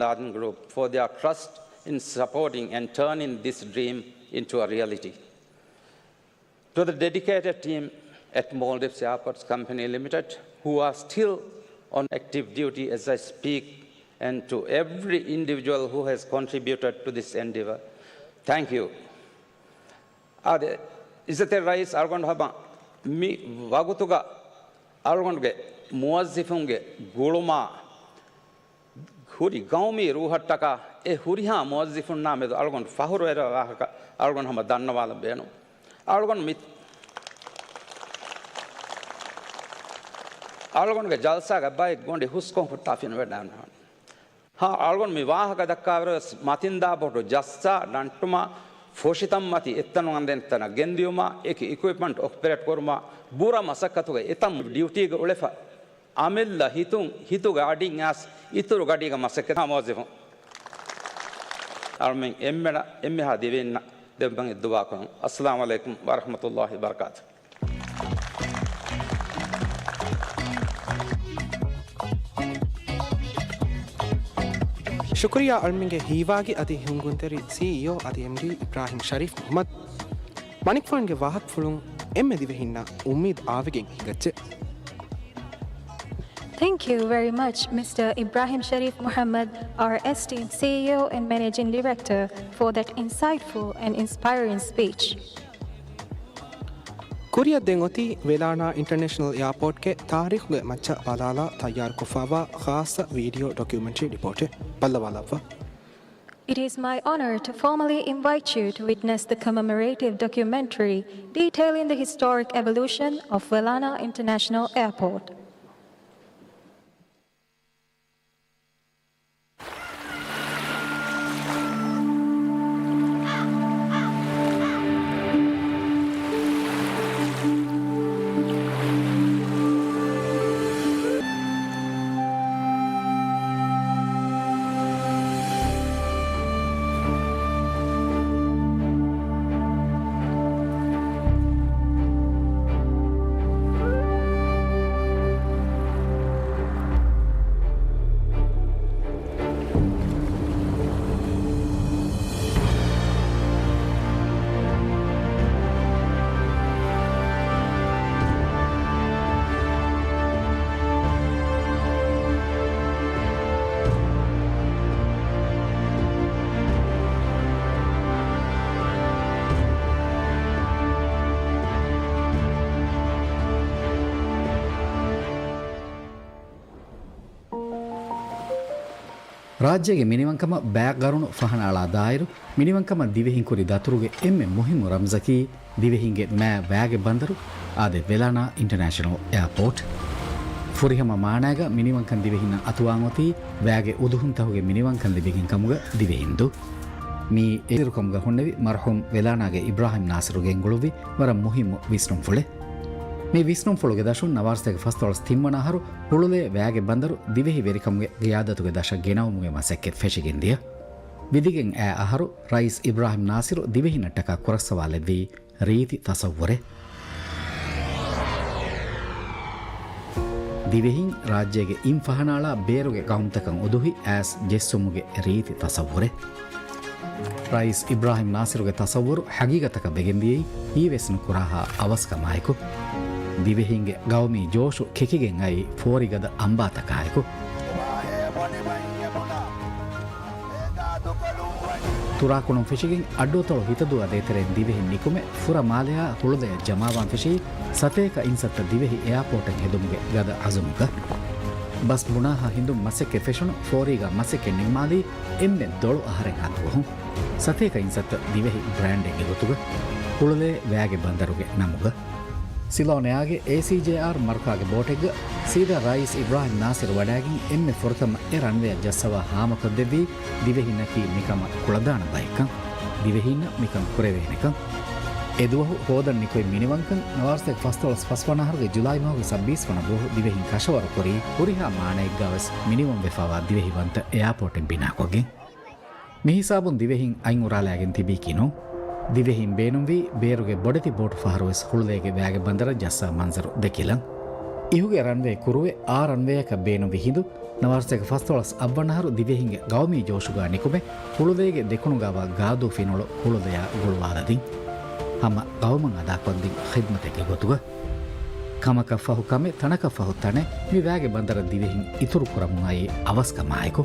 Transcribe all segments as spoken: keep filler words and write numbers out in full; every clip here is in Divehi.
Laden Group for their trust in supporting and turning this dream into a reality. To the dedicated team at Maldives Airports Company Limited, who are still on active duty as I speak, and to every individual who has contributed to this endeavor, thank you. އާދެ، އިއްޒަތްތެރި ރައީސް އަޅުގަނޑު ހަމަ މި ވަގުތުގަ އަޅުގަނޑުގެ މުވައްޒިފުންގެ ގުޅުމާ ހުރި ގައުމީ ރޫހަށްޓަކާ އެ ހުރިހާ މުވައްޒިފުންނާ މެދު އަޅުގަނޑު ފަހުރުވެރިވާ ވާހަކަ އަޅުގަނޑު ހަމަ ދަންނަވާލަން ބޭނުން. އަޅުގަނޑު މި، އަޅުގަނޑުގެ ޖަލްސާގަ ބައެއް ގޮނޑި ހުސްކޮށް ހުއްޓާފިނަ ވެޑާން. ހާ، އަޅުގަނޑު މި ވާހަކަ ދައްކާވަރުވެސް މަތިންދާބޮޑު ޖައްސާ ނަންޓުމާ ފޮށިތައްމަތި އެއްތަނުން އަނދެން ތަނަށް ގެންދިޔުމާ އެކި އިކުއިޕްމަންޓް އޮޕަރޭޓް ކުރުމާ ބުރަ މަސައްކަތުގެ އެތަން ޑިއުޓީގަ އުޅެފަ އަމިއްލަ ހިތުން ހިތުގެ އަޑިން އައިސް އިތުރު ގަޑީގަ މަސައްކަތް ހާ މުވައްޒިފުން. އަޅުމެން އެންމެނަށް އެންމެހާ ދިވެހިންނަށް ދެއްވަން އެއްދުވާކޮށް. އައްސަލާމު ޢަލައިކުމް ވަރަޙްމަތުﷲ ވަބަރަކާތު. ޝުކުރިއްޔާ އަޅުމެންގެ ހީވާގި އަދި ހިންގުންތެރި ސީއީއޯ އަދި އެމްޑީ އިބްރާހިމް ޝަރީފް މުޙައްމަދު. މަނިކުފާނުގެ ވާހަކަފުޅުން އެންމެ ދިވެހިންނަށް އުއްމީދު އާވެގެން ހިނގައްޖެ. Thank you very much, Mister Ibrahim Sharif Muhammad, our esteemed C E O and Managing Director, for that insightful and inspiring speech. ކުރިއަށް ދެން އޮތީ ވެލާނާ އިންޓަރނޭޝަނަލް އެއާޕޯޓްގެ ތާރީޚުގެ މައްޗަށް ބަލާލާ ތައްޔާރުކޮށްފައިވާ ޚާއްޞަ ވީޑިއޯ ޑޮކިއުމެންޓްރީ ރިޕޯޓެއް. ބައްލަވާލައްވާ. It is my honor to formally invite you to witness the commemorative documentary detailing the historic evolution of Welana International Airport. ރާއްޖޭގެ މިނިވަންކަމަށް ބައި ގަރުނު ފަހަނައަޅާ ދާއިރު، މިނިވަންކަމަށް ދިވެހިން ކުރި ދަތުރުގެ އެންމެ މުހިއްމު ރަމްޒަކީ، ދިވެހިންގެ މާތް ވައިގެ ބަނދަރު، އާދެ، ވެލާނާ އިންޓަރނޭޝަނަލް އެއާޕޯޓް. ފުރިހަމަ މާނައިގަ މިނިވަންކަން ދިވެހިންނަށް އަތުވާން އޮތީ، ވައިގެ އުދުހުންތަކުގެ މިނިވަންކަން ލިބިގެން ކަމުގަ ދިވެހިންދޫ. މިއީ އެ އިރުކަމުގަ ހުންނެވި މަރުޙޫމް ވެލާނާގެ އިބްރާހިމް ނާސިރު ގެންގުޅުއްވި ވަރަށް މުހިއްމު ވިސްނުންފުޅެއް. މި ވިސްނުންފުޅުގެ ދަށުން ނަވާރަ ސަތޭކަ ފަސްދޮޅަސް ތިންވަނަ އަހަރު ހުޅުލޭ ވައިގެ ބަނދަރު ދިވެހި ވެރިކަމުގެ ގިޔާދަތުގެ ދަށަށް ގެނައުމުގެ މަސައްކަތް ފެށިގެންދިޔަ. ވިދިގެން އައި އަހަރު ރައީސް އިބްރާހިމް ނާސިރު ދިވެހިންނަށްޓަކާ ކުރައްސަވާލެއްވީ ރީތި ތަޞައްވުރެއް. ދިވެހިން ރާއްޖޭގެ އިން ފަހަނައަޅާ ބޭރުގެ ގައުމުތަކަށް އުދުހި އައިސް ޖެއްސުމުގެ ރީތި ތަޞައްވުރެއް. ރައީސް އިބްރާހިމް ނާސިރުގެ ތަޞައްވުރު ހަގީގަތަކަށް ވެގެންދިޔައީ ހީވެސް ނުކުރާހާ އަވަސްކަމާއެކު. ދިވެހިންގެ ގައުމީ ޖޯޝު ކެކިގެން އައީ ފޯރިގަދަ އަނބާތަކާއެކު. ތުރާކުޅުން ފެށިގެން އައްޑުއަތޮޅު ހިތަދުއާ ދޭތެރެއިން ދިވެހިން ނިކުމެ، ފުރަ މާލެއާ ހުޅުލަޔަށް ޖަމާވާން ފެށީ ސަތޭކަ އިންސައްތަ ދިވެހި އެއާޕޯޓެއް ހެދުމުގެ ގަދަ އަޒުމުގަ. ބަސް ބުނާހާ ހިނދުން މަސައްކަތް ފެށުނު ފޯރީގަ މަސައްކަތް ނިންމާލީ އެންމެ ދޮޅު އަހަރެއްހާ ދުވަހުން. ސަތޭކަ އިންސައްތަ ދިވެހި ބްރޭންޑެއްގެ ގޮތުގަ، ހުޅުލޭ ވައިގެ ބަނދަރުގެ ނަމުގަ. ސިލޯނެއާގެ އޭސީޖޭއާރް މަރުކާގެ ބޯޓެއްގަ ސީދާ ރައީސް އިބްރާހިމް ނާސިރު ވަޑައިގެން އެންމެ ފުރަތަމަ އެ ރަންވޭއަށް ޖައްސަވާ ހާމަކޮށްދެއްވީ ދިވެހިންނަކީ މިކަމަށް ކުޅަދާނަ ބައެއްކަން، ދިވެހީންނަށް މިކަން ކުރެވޭނެކަން. އެދުވަހު ހޯދަން ނިކުތް މިނިވަންކަން ނަވާރަ ސަތޭކަ ފަސްދޮޅަސް ފަސްވަނަ އަހަރުގެ ޖުލައި މަހުގެ ސައްބީސް ވަނަ ދުވަހު ދިވެހިން ކަށަވަރުކުރީ ހުރިހާ މާނައެއްގަވެސް މިނިވަންވެފައިވާ ދިވެހިވަންތަ އެއާޕޯޓެއް ބިނާކޮށްގެން. މިހިސާބުން ދިވެހިން އަތްއުރާލައިގެން ތިބީކީ ނޫން. ދިވެހިން ބޭނުންވީ ބޭރުގެ ބޮޑެތި ބޯޓު ފަހަރުވެސް ހުޅުލޭގެ ވައިގެ ބަނދަރަށް ޖައްސާ މަންޒަރު ދެކިލަން. އިހުގެ ރަންވޭ ކުރުވެ އާ ރަންވޭއަކަށް ބޭނުންވި ހިނދު ނަވާރަސަތޭކަ ފަސްދޮޅަސް އަށްވަނަ އަހަރު ދިވެހިންގެ ގައުމީ ޖޯޝުގާ ނިކުމެ، ހުޅުލޭގެ ދެކުނުގާވާ ގާދޫ ފިނޮޅު ހުޅުލެޔާ ގުޅުވާލަދިން. ހަމަ ގައުމަށް އަދާކޮށްދިން ޚިދްމަތެއްގެ ގޮތުގަ. ކަމަކަށް ފަހު ކަމެއް، ތަނަކަށް ފަހު ތަނެއް، މި ވައިގެ ބަނދަރަށް ދިވެހިން އިތުރު ކުރަމުން އައީ އަވަސްކަމާއެކު.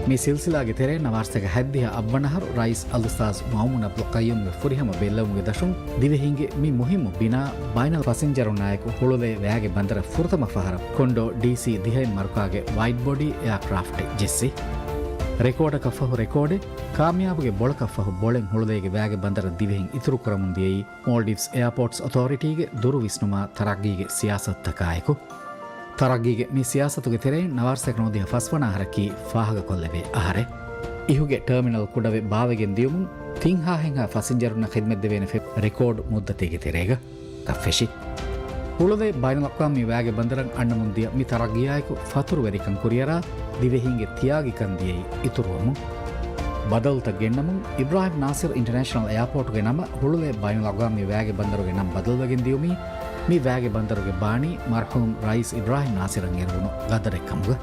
މި ސިލްސިލާގެ ތެރެއިން ނަވާރަސަތޭކަ ހަތްދިހަ އަށްވަނަ އަހަރު ރައީސް އަލްއުސްތާޛް މައުމޫން އަބްދުލް ޤައްޔޫމްގެ ފުރިހަމަ ބެއްލެވުމުގެ ދަށުން ދިވެހިންގެ މި މުހިއްމު ބިނާ ބައިނަލް ފަސިންޖަރުންނާއެކު ހުޅުލޭ ވައިގެ ބަނދަރަށް ފުރަތަމަ ފަހަރަށް ކޮންޑޯ ޑީސީ ދިހައިން މަރުކާގެ ވައިޑް ބޮޑީ އެއާކްރާފްޓެއް ޖެއްސި. ރެކޯޑަކަށް ފަހު ރެކޯޑެއް، ކާމިޔާބުގެ ބޮޅަކަށް ފަހު ބޮޅެއް ހުޅުލޭގެ ވައިގެ ބަނދަރަށް ދިވެހިން އިތުރު ކުރަމުން ދިޔައީ މޯލްޑިވްސް އެއާޕޯޓްސް އޮތޯރިޓީގެ ދުރު ވިސްނުމާ ތަރައްގީގެ ސިޔާސަތުތަކާއެކު. ތަރައްގީގެ މި ސިޔާސަތުގެ ތެރެއިން ނަވާރަސަތޭކަ ނުވަދިހަ ފަސްވަނަ އަހަރަކީ ފާހަގަކޮށްލެވޭ އަހަރެއް. އިހުގެ ޓަރމިނަލް ކުޑަވެ ބާވެގެން ދިޔުމުން ތިން ހާހެއްހާ ފަސިންޖަރުންނަށް ޚިދްމަތްދެވޭނެ ފެ-، ރެކޯޑް މުއްދަތީގެ ތެރޭގަ ކަށްފެށި. ހުޅުލޭ ބައިނަލްއަޤްވާމީ ވައިގެ ބަނދަރަށް އަންނަމުން ދިޔަ މި ތަރައްގީއާއެކު ފަތުރުވެރިކަން ކުރިއަރާ ދިވެހީންގެ ތިޔާގިކަން ދިޔައީ އިތުރުވަމުން. ބަދަލުތައް ގެންނަމުން އިބްރާހިމް ނާސިރު އިންޓަރނޭޝަނަލް އެއާޕޯޓުގެ ނަމަށް ހުޅުލޭ ބައިނަލްއަޤްވާމީ ވައިގެ ބަނދަރުގެ ނަން ބަދަލުވެގެން ދިޔުމީ މި ވައިގެ ބަނދަރުގެ ބާނީ މަރްޙޫމް ރައީސް އިބްރާހިމް ނާސިރަށް އެރުވުނު ގަދަރެއް ކަމުގަ.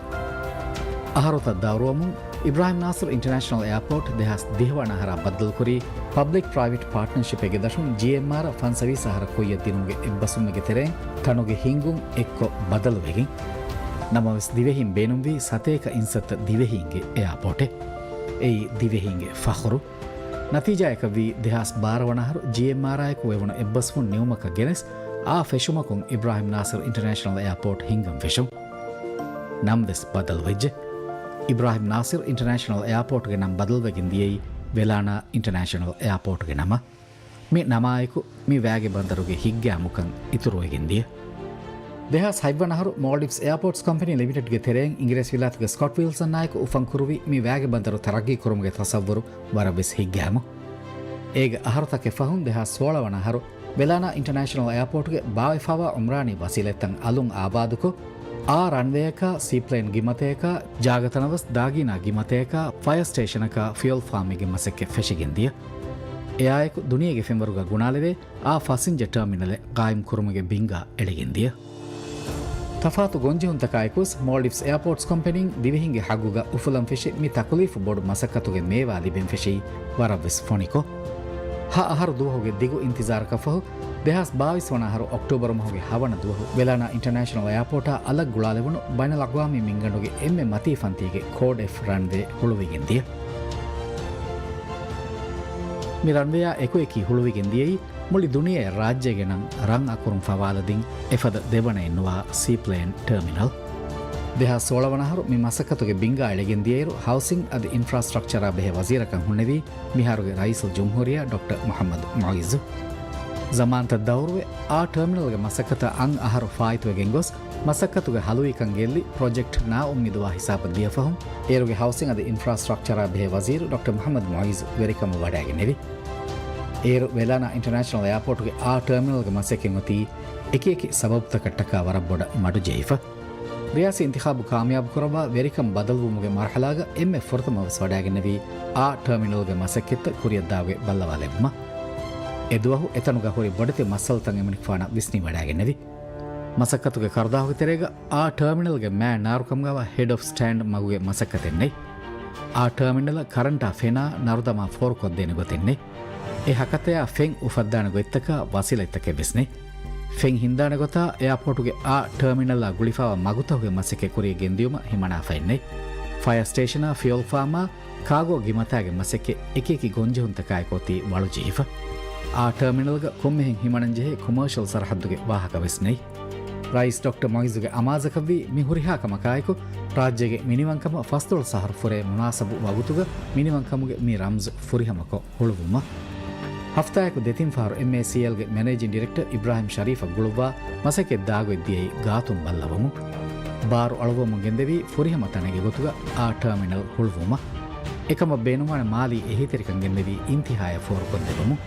އަހަރުތައް ދައުރުވަމުން އިބްރާހިމް ނާސިރު އިންޓަރނޭޝަނަލް އެއާޕޯޓް ދެހާސް ދިހަ ވަނަ އަހަރާ ބައްދަލުކުރީ، ޕަބްލިކް ޕްރައިވެޓް ޕާޓްނަރޝިޕެއްގެ ދަށުން ޖީއެމްއާރަށް ފަންސަވީސް އަހަރަށް ކުއްޔަށް ދިނުމުގެ އެއްބަސްވުމެއްގެ ތެރެއިން ތަނުގެ ހިންގުން އެއްކޮށް ބަދަލުވެގެން. ނަމަވެސް، ދިވެހިން ބޭނުންވީ ސަތޭކަ އިންސައްތަ ދިވެހީންގެ އެއާޕޯޓެއް. އެއީ ދިވެހީންގެ ފަޚުރު. ނަތީޖާއަކަށްވީ، ދެހާސް ބާރަ ވަނަ އަހަރު ޖީއެމްއާރާއެކު ވެވުނު އެއްބަސްވުން ނިމުމަކަށް ގެނެސް، އާ ފެށުމަކުން އިބްރާހިމް ނާސިރު އިންޓަރނޭޝަނަލް އެއާޕޯޓް ހިންގަން ފެށުން. ނަން ވެސް ބަދަލުވެއްޖެ. އިބްރާހިމް ނާސިރު އިންޓަރނޭޝަނަލް އެއާޕޯޓްގެ ނަން ބަދަލުވެގެން ދިޔައީ ވެލާނާ އިންޓަރނޭޝަނަލް އެއާޕޯޓްގެ ނަމަށް. މި ނަމާއެކު މި ވައިގެ ބަނދަރުގެ ހިތްގައިމުކަން އިތުރުވެގެން ދިޔަ. ދެހާސް ހަތްވަނަ އަހަރު މޯލްޑިވްސް އެއާޕޯޓްސް ކޮމްޕެނީ ލިމިޓެޑްގެ ތެރެއިން އިނގިރޭސިވިލާތުގެ ސްކޮޓް ވިލްސަންއާއެކު އުފަންކުރުވި މި ވައިގެ ބަނދަރު ތަރައްގީ ކުރުމުގެ ތަސައްވުރު ވަރަށްވެސް ހިތްގައިމު. އޭގެ އަހަރުތަކެއް ފަހުން ދެހާސް ސޯޅަ ވަނަ އަހަރު ވެލާނާ އިންޓަރނޭޝަނަލް އެއާޕޯޓްގެ ބާވެފާވާ އުމްރާނީ ވަސީލަތްތައް އަލުން އާބާދުކޮށް، އާ ރަންވޭއަކާ، ސީޕްލޭން ގިމަތަޔަކާ، ޖާގަތަނަވަސް ދާގީނާ ގިމަތަޔަކާ، ފަޔަރ ސްޓޭޝަނަކާ، ފިއުލް ފާމެއްގެ މަސައްކަތް ފެށިގެން ދިޔަ. އެއާއެކު ދުނިޔޭގެ ފެންވަރުގަ ގުނާލެވޭ އާ ފަސިންޖަ ޓާމިނަލެއް ގާއިމް ކުރުމުގެ ބިންގާ އެޅިގެން ދިޔަ. ތަފާތު ގޮންޖެހުންތަކާއެކުވެސް މޯލްޑިވްސް އެއާޕޯޓްސް ކޮމްޕެނީން ދިވެހިންގެ ހައްގުގަ އުފުލަން ފެށި މި ތަކުލީފު ބޮޑު މަސައްކަތުގެ މޭވާ ލިބެން ފެށީ ވަރަށްވެސް ފޮނިކޮށް. ހަ އަހަރު ދުވަހުގެ ދިގު އިންތިޒާރަކަށް ފަހު، ދެހާސް ބާވީސް ވަނަ އަހަރު އޮކްޓޫބަރު މަހުގެ ހަވަނަ ދުވަހު ވެލާނާ އިންޓަރނޭޝަނަލް އެއާޕޯޓާ އަލަށް ގުޅާލެވުނު ބައިނަލްއަގްވާމީ މިންގަނޑުގެ އެންމެ މަތީ ފަންތީގެ ކޯޑް އެފް ރަންވޭ ހުޅުވިގެން ދިޔަ. މި ރަންވޭއާ އެކުއެކީ ހުޅުވިގެން ދިޔައީ މުޅި ދުނިޔެ ރާއްޖޭގެ ނަން ރަން އަކުރުން ފަވާލަދިން އެފަދަ ދެވަނައެއްނުވާ ސީޕްލޭން ޓާމިނަލް. ދެހާސް ސޯޅަ ވަނަ އަހަރު މި މަސައްކަތުގެ ބިންގާ އެޅިގެން ދިޔައިރު ހައުސިން އަދި އިންފްރާސްޓްރަކްޗަރާ ބެހޭ ވަޒީރަކަށް ހުންނެވީ މިހާރުގެ ރައީސުލްޖުމްހޫރިއްޔާ ޑޮކްޓަރ މުޙައްމަދު މުޢިއްޒު. ޒަމާންތައް ދައުރުވެ، އާ ޓާމިނަލްގެ މަސައްކަތަށް އަށް އަހަރު ފާއިތުވެގެން ގޮސް، މަސައްކަތުގެ ހަލުވިކަން ގެއްލި، ޕްރޮޖެކްޓް ނާއުއްމީދުވާ ހިސާބަށް ދިޔަ ފަހުން، އޭރުގެ ހައުސިން އަދި އިންފްރާސްޓްރަކްޗަރާ ބެހޭ ވަޒީރު ޑޮކްޓަރ މުޙައްމަދު މުޢިއްޒު ވެރިކަމަށް ވަޑައިގެންނެވި. އޭރު ވެލާނާ އިންޓަރނޭޝަނަލް އެއާޕޯޓުގެ އާ ޓާމިނަލްގެ މަސައްކަތް އޮތީ އެކިއެކި ސަބަބުތަކަށްޓަކާ ވަރަށް ބޮޑަށް މަޑުޖެހިފަ. ރިޔާސީ އިންތިޚާބު ކާމިޔާބު ކުރައްވާ ވެރިކަން ބަދަލުވުމުގެ މަރުޙަލާގަ އެންމެ ފުރަތަމަވެސް ވަޑައިގެންނެވީ އާ ޓާމިނަލްގެ މަސައްކަތްތައް ކުރިއަށްދާގޮތް ބައްލަވާލެއްވުމަށް. އެދުވަހު އެތަނުގަ ހުރި ބޮޑެތި މައްސަލަތައް އެމަނިކުފާނަށް ވިސްނިވަޑައިގެންނެވި. މަސައްކަތުގެ ކަރުދާހުގެ ތެރޭގަ އާ ޓާމިނަލްގެ މާ ނާރުކަމުގަވާ ހެޑް އޮފް ސްޓޭންޑް މަގުގެ މަސައްކަތެއް ނެތް. އާ ޓާމިނަލަށް ކަރަންޓާ ފެނާ ނަރުދަމާ ފޯރުކޮށްދޭނެ ގޮތެއް ނެތް. އެ ހަކަތަޔާ ފެން އުފައްދާނެ ގޮތްތަކާ ވަސީލަތްތަކެއް ވެސް ނެތް. ފެން ހިންދާނެ ގޮތާ އެއާޕޯޓުގެ އާ ޓާމިނަލާ ގުޅިފާވާ މަގުތަހުގެ މަސައްކަތް ކުރިޔަށް ގެންދިޔުމަށް ހިމަނާފައެއް ނެތް. ފަޔަރ ސްޓޭޝަނާ ފިއުލް ފާމާ ކާގޯ ގިމަތާގެ މަސައްކަތް އެކިއެކި ގޮންޖެހުންތަކާއެކު އޮތީ ވަޅުޖެހިފަ. އާ ޓާމިނަލްގަ ކޮންމެހެން ހިމަނަންޖެހޭ ކޮމާޝަލް ސަރަހައްދުގެ ވާހަކަ ވެސް ނެތް. ރައީސް ޑޮކްޓަރ މުޢިއްޒުގެ އަމާޒަކަށްވީ މި ހުރިހާ ކަމަކާއެކު، ރާއްޖޭގެ މިނިވަންކަމަށް ފަސްދޮޅަސް އަހަރު ފުރޭ މުނާސަބު ވަގުތުގަ މިނިވަންކަމުގެ މި ރަމްޒު ފުރިހަމަކޮށް ހުޅުވުމަށް. ހަފްތާއަކު ދެތިން ފަހަރު އެމްއޭސީއެލްގެ މެނޭޖިން ޑިރެކްޓަރ އިބްރާހިމް ޝަރީފަށް ގުޅުއްވާ މަސައްކަތް ދާގޮތް ދިޔައީ ގާތުން ބައްލަވަމުން. ބާރު އަޅުއްވަމުން ގެންދެވީ ފުރިހަމަ ތަނެއްގެ ގޮތުގަ އާ ޓާމިނަލް ހުޅުވުމަށް. އެކަމަށް ބޭނުންވާނެ މާލީ އެހީތެރިކަން ގެންދެވީ އިންތިހާޔަށް ފޯރުކޮށްދެއްވަމުން.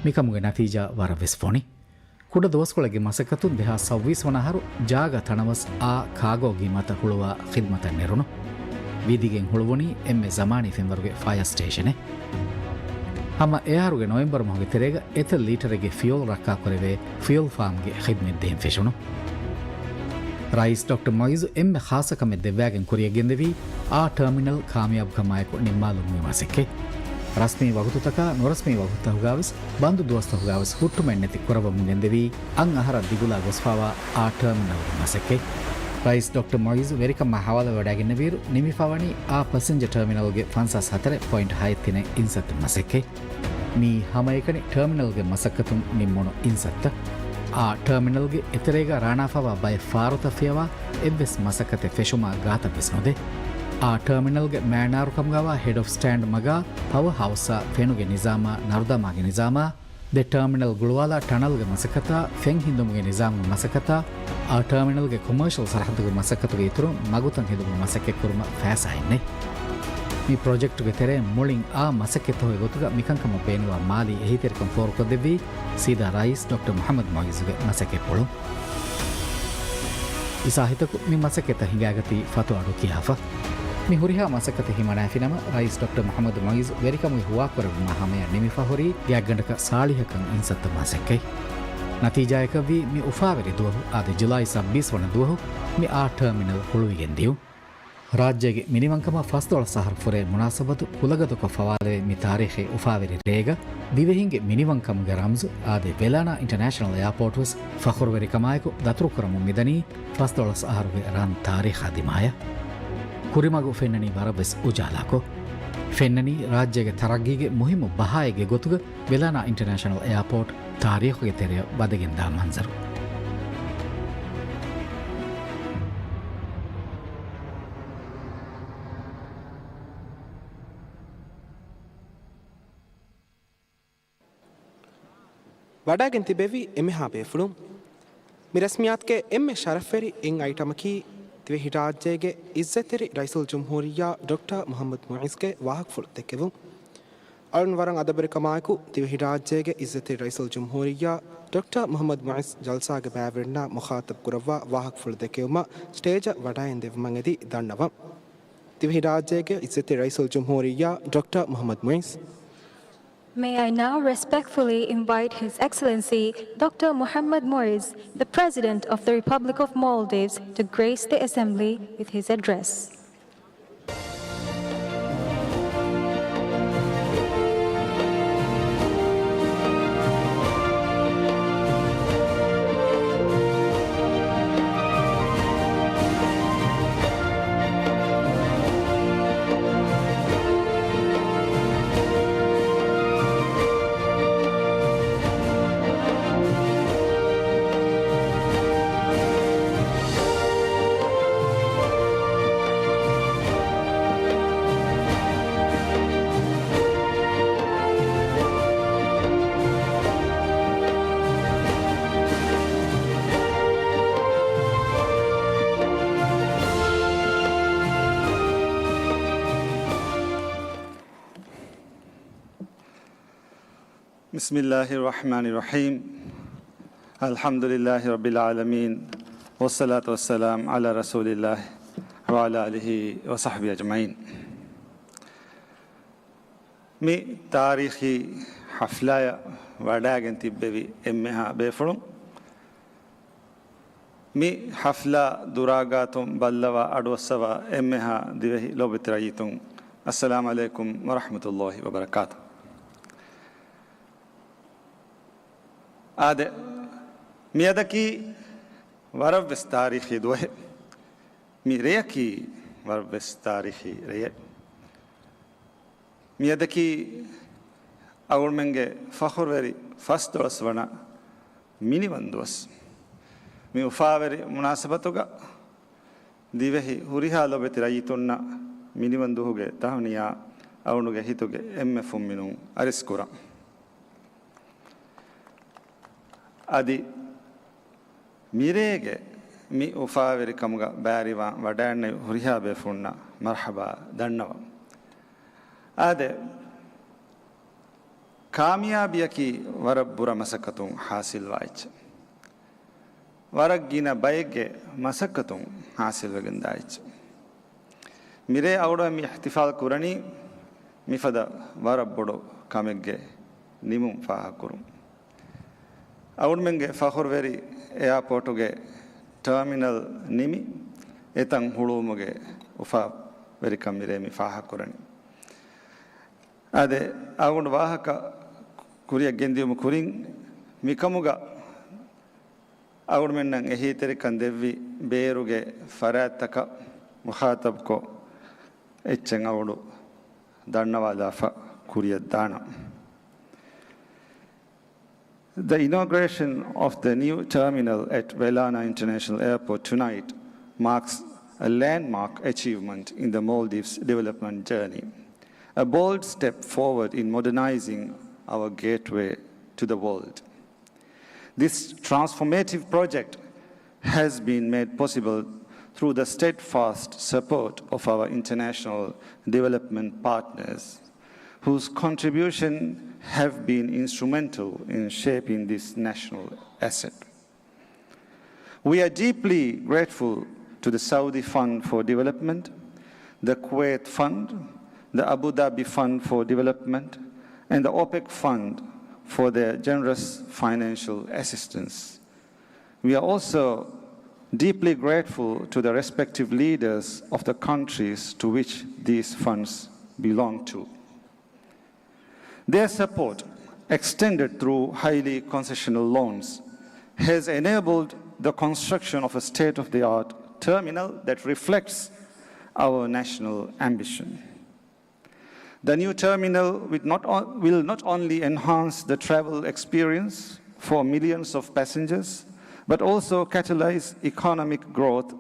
މިކަމުގެ ނަތީޖާ ވަރަށް ވެސް ފޮނި. ކުޑަ ދުވަސްކޮޅެއްގެ މަސައްކަތުން ދެހާސް ސައްބީސް ވަނަ އަހަރު ޖާގަ ތަނަވަސް އާ ކާގޯ ގިމަތަށް ހުޅުވާ ޚިދްމަތަށް ނެރުނު. ވިދިގެން ހުޅުވުނީ އެންމެ ޒަމާނީ ފެންވަރުގެ ފަޔަރ ސްޓޭޝަނެއް. ހަމަ އެއަހަރުގެ ނޮވެމްބަރު މަހުގެ ތެރޭގަ އެތައް ލީޓަރެއްގެ ފިއުލް ރައްކާކުރެވޭ ފިއުލް ފާމްގެ ޚިދްމަތް ދޭން ފެށުނު. ރައީސް ޑޮކްޓަރ މުޢިއްޒު އެންމެ ޚާއްޞަ ކަމެއް ދެއްވާގެން ކުރިޔަށް ގެންދެވީ، އާ ޓާމިނަލް ކާމިޔާބުކަމާއެކު ނިންމާލުމުގެ މަސައްކަތް. ރަސްމީ ވަގުތުތަކާ ނުރަސްމީ ވަގުތުތަކުގައިވެސް ބަންދު ދުވަސްތަކުގައިވެސް ހުއްޓުމެއްނެތި ކުރައްވަމުން ގެންދެވީ، އަށް އަހަރަށް ދިގުލާ ގޮސްފާވާ އާ ޓާމިނަލްގެ މަސައްކަތް. ރައީސް ޑޮކްޓަރ މުޢިއްޒު ވެރިކަމާ ހަވާލުވެވަޑައިގެންނެވިއިރު، ނިމިފަވަނީ އާ ޕަސެންޖަ ޓާމިނަލްގެ ފަންސާސް ހަތަރެއް ޕޮއިންޓް ހައެއް ތިނެއް އިންސައްތަ މަސައްކަތް. މީ ހަމައެކަނި ޓާމިނަލްގެ މަސައްކަތުން ނިންމުނު އިންސައްތަ. އާ ޓާމިނަލްގެ އެތެރޭގަ ރާނާފަވާ ބައެއް ފާރުތައް ފިޔަވާ އެއްވެސް މަސައްކަތެއް ފެށުމާ ގާތަށްވެސް ނުދޭ. އާ ޓާމިނަލްގެ މާނާރުކަމުގައިވާ ހެޑް އޮފް ސްޓޭންޑް މަގާ ޕަވަ ހައުސްއާ ފެނުގެ ނިޒާމާ ނަރުދަމާގެ ނިޒާމާ ދެ ޓާމިނަލް ގުޅުވާލާ ޓަނަލްގެ މަސައްކަތާ، ފެން ހިންދުމުގެ ނިޒާމުގެ މަސައްކަތާ، އާ ޓާމިނަލްގެ ކޮމާޝަލް ސަރަހައްދުގެ މަސައްކަތުގެ އިތުރުން މަގުތައް ހެދުމުގެ މަސައްކަތް ކުރުމަށް ފައިސާއެއް ނެތް. މި ޕްރޮޖެކްޓުގެ ތެރެއިން މުޅިން އާ މަސައްކަތްތަކުގެ ގޮތުގަ މިކަންކަމަށް ބޭނުންވާ މާލީ އެހީތެރިކަން ފޯރުކޮށްދެއްވީ ސީދާ ރައީސް ޑޮކްޓަރ މުޙައްމަދު މުޢިއްޒުގެ މަސައްކަތްޕުޅުން. އިސާހިތަކު މި މަސައްކަތަށް ހިނގާގަތީ ފަތު އަޑު ކިޔާފަ. މި ހުރިހާ މަސައްކަތެއް ހިމަނާފިނަމަ، ރައީސް ޑޮކްޓަރ މުޙައްމަދު މުޢިއްޒު ވެރިކަމުގެ ހުވާކުރެއްވުމާ ހަމަޔަށް ނިމިފަ ހުރީ ގާތްގަނޑަކަށް ސާޅީހަކަށް އިންސައްތަ މަސައްކަތް. ނަތީޖާއަކަށްވީ މި އުފާވެރި ދުވަހު އާދެ ޖުލައި ސައްބީސް ވަނަ ދުވަހު މި އާ ޓާމިނަލް ހުޅުވިގެން ދިޔުން. ރާއްޖޭގެ މިނިވަންކަމަށް ފަސްދޮޅަސް އަހަރު ފުރޭ މުނާސަބަތު ކުލަގަދަކޮށް ފަވާލެވޭ މި ތާރީޚީ އުފާވެރި ރޭގަ ދިވެހިންގެ މިނިވަންކަމުގެ ރަމްޒު އާދެ ވެލާނާ އިންޓަރނޭޝަނަލް އެއާޕޯޓްވެސް ފަޚުރުވެރިކަމާއެކު ދަތުރުކުރަމުން މިދަނީ ފަސްދޮޅަސް އަހަރުގެ ރަން ތާރީޚާ ދިމާޔަށް. ކުރިމަގު ފެންނަނީ ވަރަށްވެސް އުޖާލާކޮށް. ފެންނަނީ ރާއްޖޭގެ ތަރައްގީގެ މުހިއްމު ބަހާއެއްގެ ގޮތުގަ ވެލާނާ އިންޓަރނޭޝަނަލް އެއާޕޯޓް ތާރީޚުގެ ތެރެއަށް ވަދެގެންދާ މަންޒަރު. ވަޑައިގެން ތިބެވި އެންމެހާ ބޭފުޅުން. މި ރަސްމިއްޔާތުގެ އެންމެ ޝަރަފްވެރި އެއް އައިޓަމަކީ، ދިވެހިރާއްޖޭގެ އިއްޒަތްތެރި ރައީސުލްޖުމްހޫރިއްޔާ ޑޮކްޓަރ މުޙައްމަދު މުޢިއްޒުގެ ވާހަކަފުޅު ދެއްކެވުން. އަޅުން ވަރަށް އަދަބުވެރިކަމާއެކު، ދިވެހިރާއްޖޭގެ އިއްޒަތްތެރި ރައީސުލްޖުމްހޫރިއްޔާ ޑޮކްޓަރ މުޙައްމަދު މުޢިއްޒު ޖަލްސާގެ ބައިވެރިންނާ މުޚާޠަބު ކުރައްވާ ވާހަކަފުޅު ދެއްކެވުމަށް ސްޓޭޖަށް ވަޑައިން ދެއްވުމަށް އެދި ދަންނަވަން. ދިވެހިރާއްޖޭގެ އިއްޒަތްތެރި ރައީސުލްޖުމްހޫރިއްޔާ ޑޮކްޓަރ މުޙައްމަދު މުޢިއްޒު. May I now respectfully invite His Excellency Doctor Muhammad Muizz, the President of the Republic of Maldives, to grace the Assembly with his address. بسم الله الرحمن الرحيم. الحمد لله رب العالمين. والصلاة والسلام على رسول الله وعلى آله وصحبه أجمعين. މި ތާރީޚީ ޙަފްލާއަށް ވަޑައިގެން ތިއްބެވި އެންމެހާ ބޭފުޅުން، މި ޙަފްލާ ދުރާގާތުން ބައްލަވާ އަޑުއައްސަވާ އެންމެހާ ދިވެހި ލޯބިވެތި ރައްޔިތުން، އައްސަލާމު ޢަލައިކުމް ވަރަޙްމަތުﷲ ވަބަރަކާތު. އާދެ، މިއަދަކީ ވަރަށްވެސް ތާރީޚީ ދުވަހެއް. މި ރެޔަކީ ވަރަށްވެސް ތާރީޚީ ރެޔެއް. މިއަދަކީ އަޅުމެންގެ ފަޚުރުވެރި ފަސްދޮޅަސް ވަނަ މިނިވަން ދުވަސް. މި އުފާވެރި މުނާސަބަތުގަ ދިވެހި ހުރިހާ ލޯބިވެތި ރައްޔިތުންނަށް މިނިވަން ދުވަހުގެ ތަހުނިޔާ އަޅުގަނޑުގެ ހިތުގެ އެންމެ ފުންމިނުން އަރިސްކުރަން. އަދި މިރޭގެ މި އުފާވެރިކަމުގަ ބައިވެރިވާން ވަޑައިގެންނެވި ހުރިހާ ބޭފުޅުންނަށް މަރްޙަބާ ދަންނަވަން. އާދެ، ކާމިޔާބީއަކީ ވަރަށް ބުރަ މަސައްކަތުން ޙާޞިލްވާ އެއްޗެއް. ވަރަށް ގިނަ ބައެއްގެ މަސައްކަތުން ޙާޞިލްވެގެންދާ އެއްޗެއް. މިރޭ އަޅުގަނޑު މި އިޙްތިފާލް ކުރަނީ މިފަދަ ވަރަށް ބޮޑު ކަމެއްގެ ނިމުން ފާހަގަކުރުން. އަޅުގަނޑުމެންގެ ފަޚުރުވެރި އެއާޕޯޓުގެ ޓާމިނަލް ނިމި އެތަން ހުޅުވުމުގެ އުފާވެރިކަން މިރޭ މި ފާހަގަކުރަނީ. އާދެ، އަޅުގަނޑު ވާހަކަ ކުރިއަށް ގެންދިޔުމު ކުރިން މިކަމުގަ އަޅުގަނޑުމެންނަށް އެހީތެރިކަން ދެއްވި ބޭރުގެ ފަރާތްތަކަށް މުޚާތަބްކޮށް، އެއްޗެއް އަޅުގަނޑު ދަންނަވާލާފަ ކުރިއަށް ދާނަން. The inauguration of the new terminal at Welana International Airport tonight marks a landmark achievement in the Maldives' development journey, a bold step forward in modernizing our gateway to the world. This transformative project has been made possible through the steadfast support of our international development partners, whose contribution have been instrumental in shaping this national asset. We are deeply grateful to the Saudi Fund for Development, the Kuwait Fund, the Abu Dhabi Fund for Development, and the OPEC Fund for their generous financial assistance. We are also deeply grateful to the respective leaders of the countries to which these funds belong to. Their support, extended through highly concessional loans, has enabled the construction of a state-of-the-art terminal that reflects our national ambition. The new terminal will not on-, will not only enhance the travel experience for millions of passengers, but also catalyze economic growth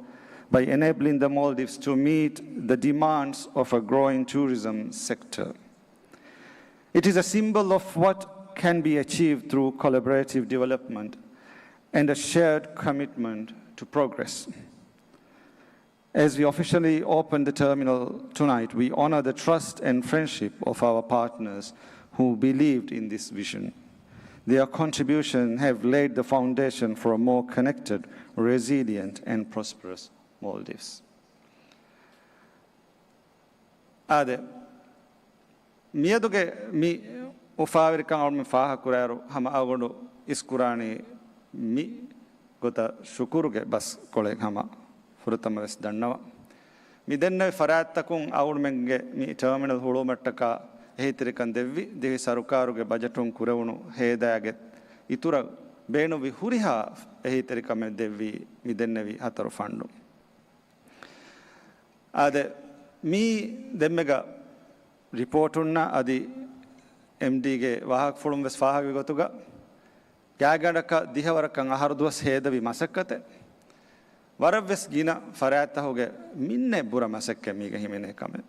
by enabling the Maldives to meet the demands of a growing tourism sector. It is a symbol of what can be achieved through collaborative development and a shared commitment to progress. As we officially open the terminal tonight, we honor the trust and friendship of our partners who believed in this vision. Their contribution have laid the foundation for a more connected, resilient, and prosperous Maldives. އާދެ، މިއަދުގެ މި އުފާވެރިކަން އަޅުމެން ފާހަގަކުރާއިރު، ހަމަ އަޅުގަނޑު އިސްކުރާނީ މި ގޮތަށް ޝުކުރުގެ ބަސްކޮޅެއް ހަމަ ފުރަތަމަ ވެސް ދަންނަވަން. މި ދެންނެވި ފަރާތްތަކުން އަޅުމެންގެ މި ޓާމިނަލް ހުޅުވުމަށްޓަކާ އެހީތެރިކަން ދެއްވި ދިވެހި ސަރުކާރުގެ ބަޖެޓުން ކުރެވުނު ހޭދައިގެ އިތުރަށް ބޭނުންވި ހުރިހާ އެހީތެރިކަމެއް ދެއްވީ މި ދެންނެވި ހަތަރު ފަންޑުން. އާދެ، މީ ދެންމެގަ ރިޕޯޓުންނަށް އަދި އެމްޑީގެ ވާހަކަފުޅުން ވެސް ފާހަގަވި ގޮތުގަ، ގާތްގަނޑަކަށް ދިހަވަރަކަށް އަހަރު ދުވަސް ހޭދަވި މަސައްކަތެއް ވަރަށް ވެސް ގިނަ ފަރާތްތަކުގެ މިންނެއް ބުރަ މަސައްކަތް މީގަ ހިމެނޭ ކަމެއް.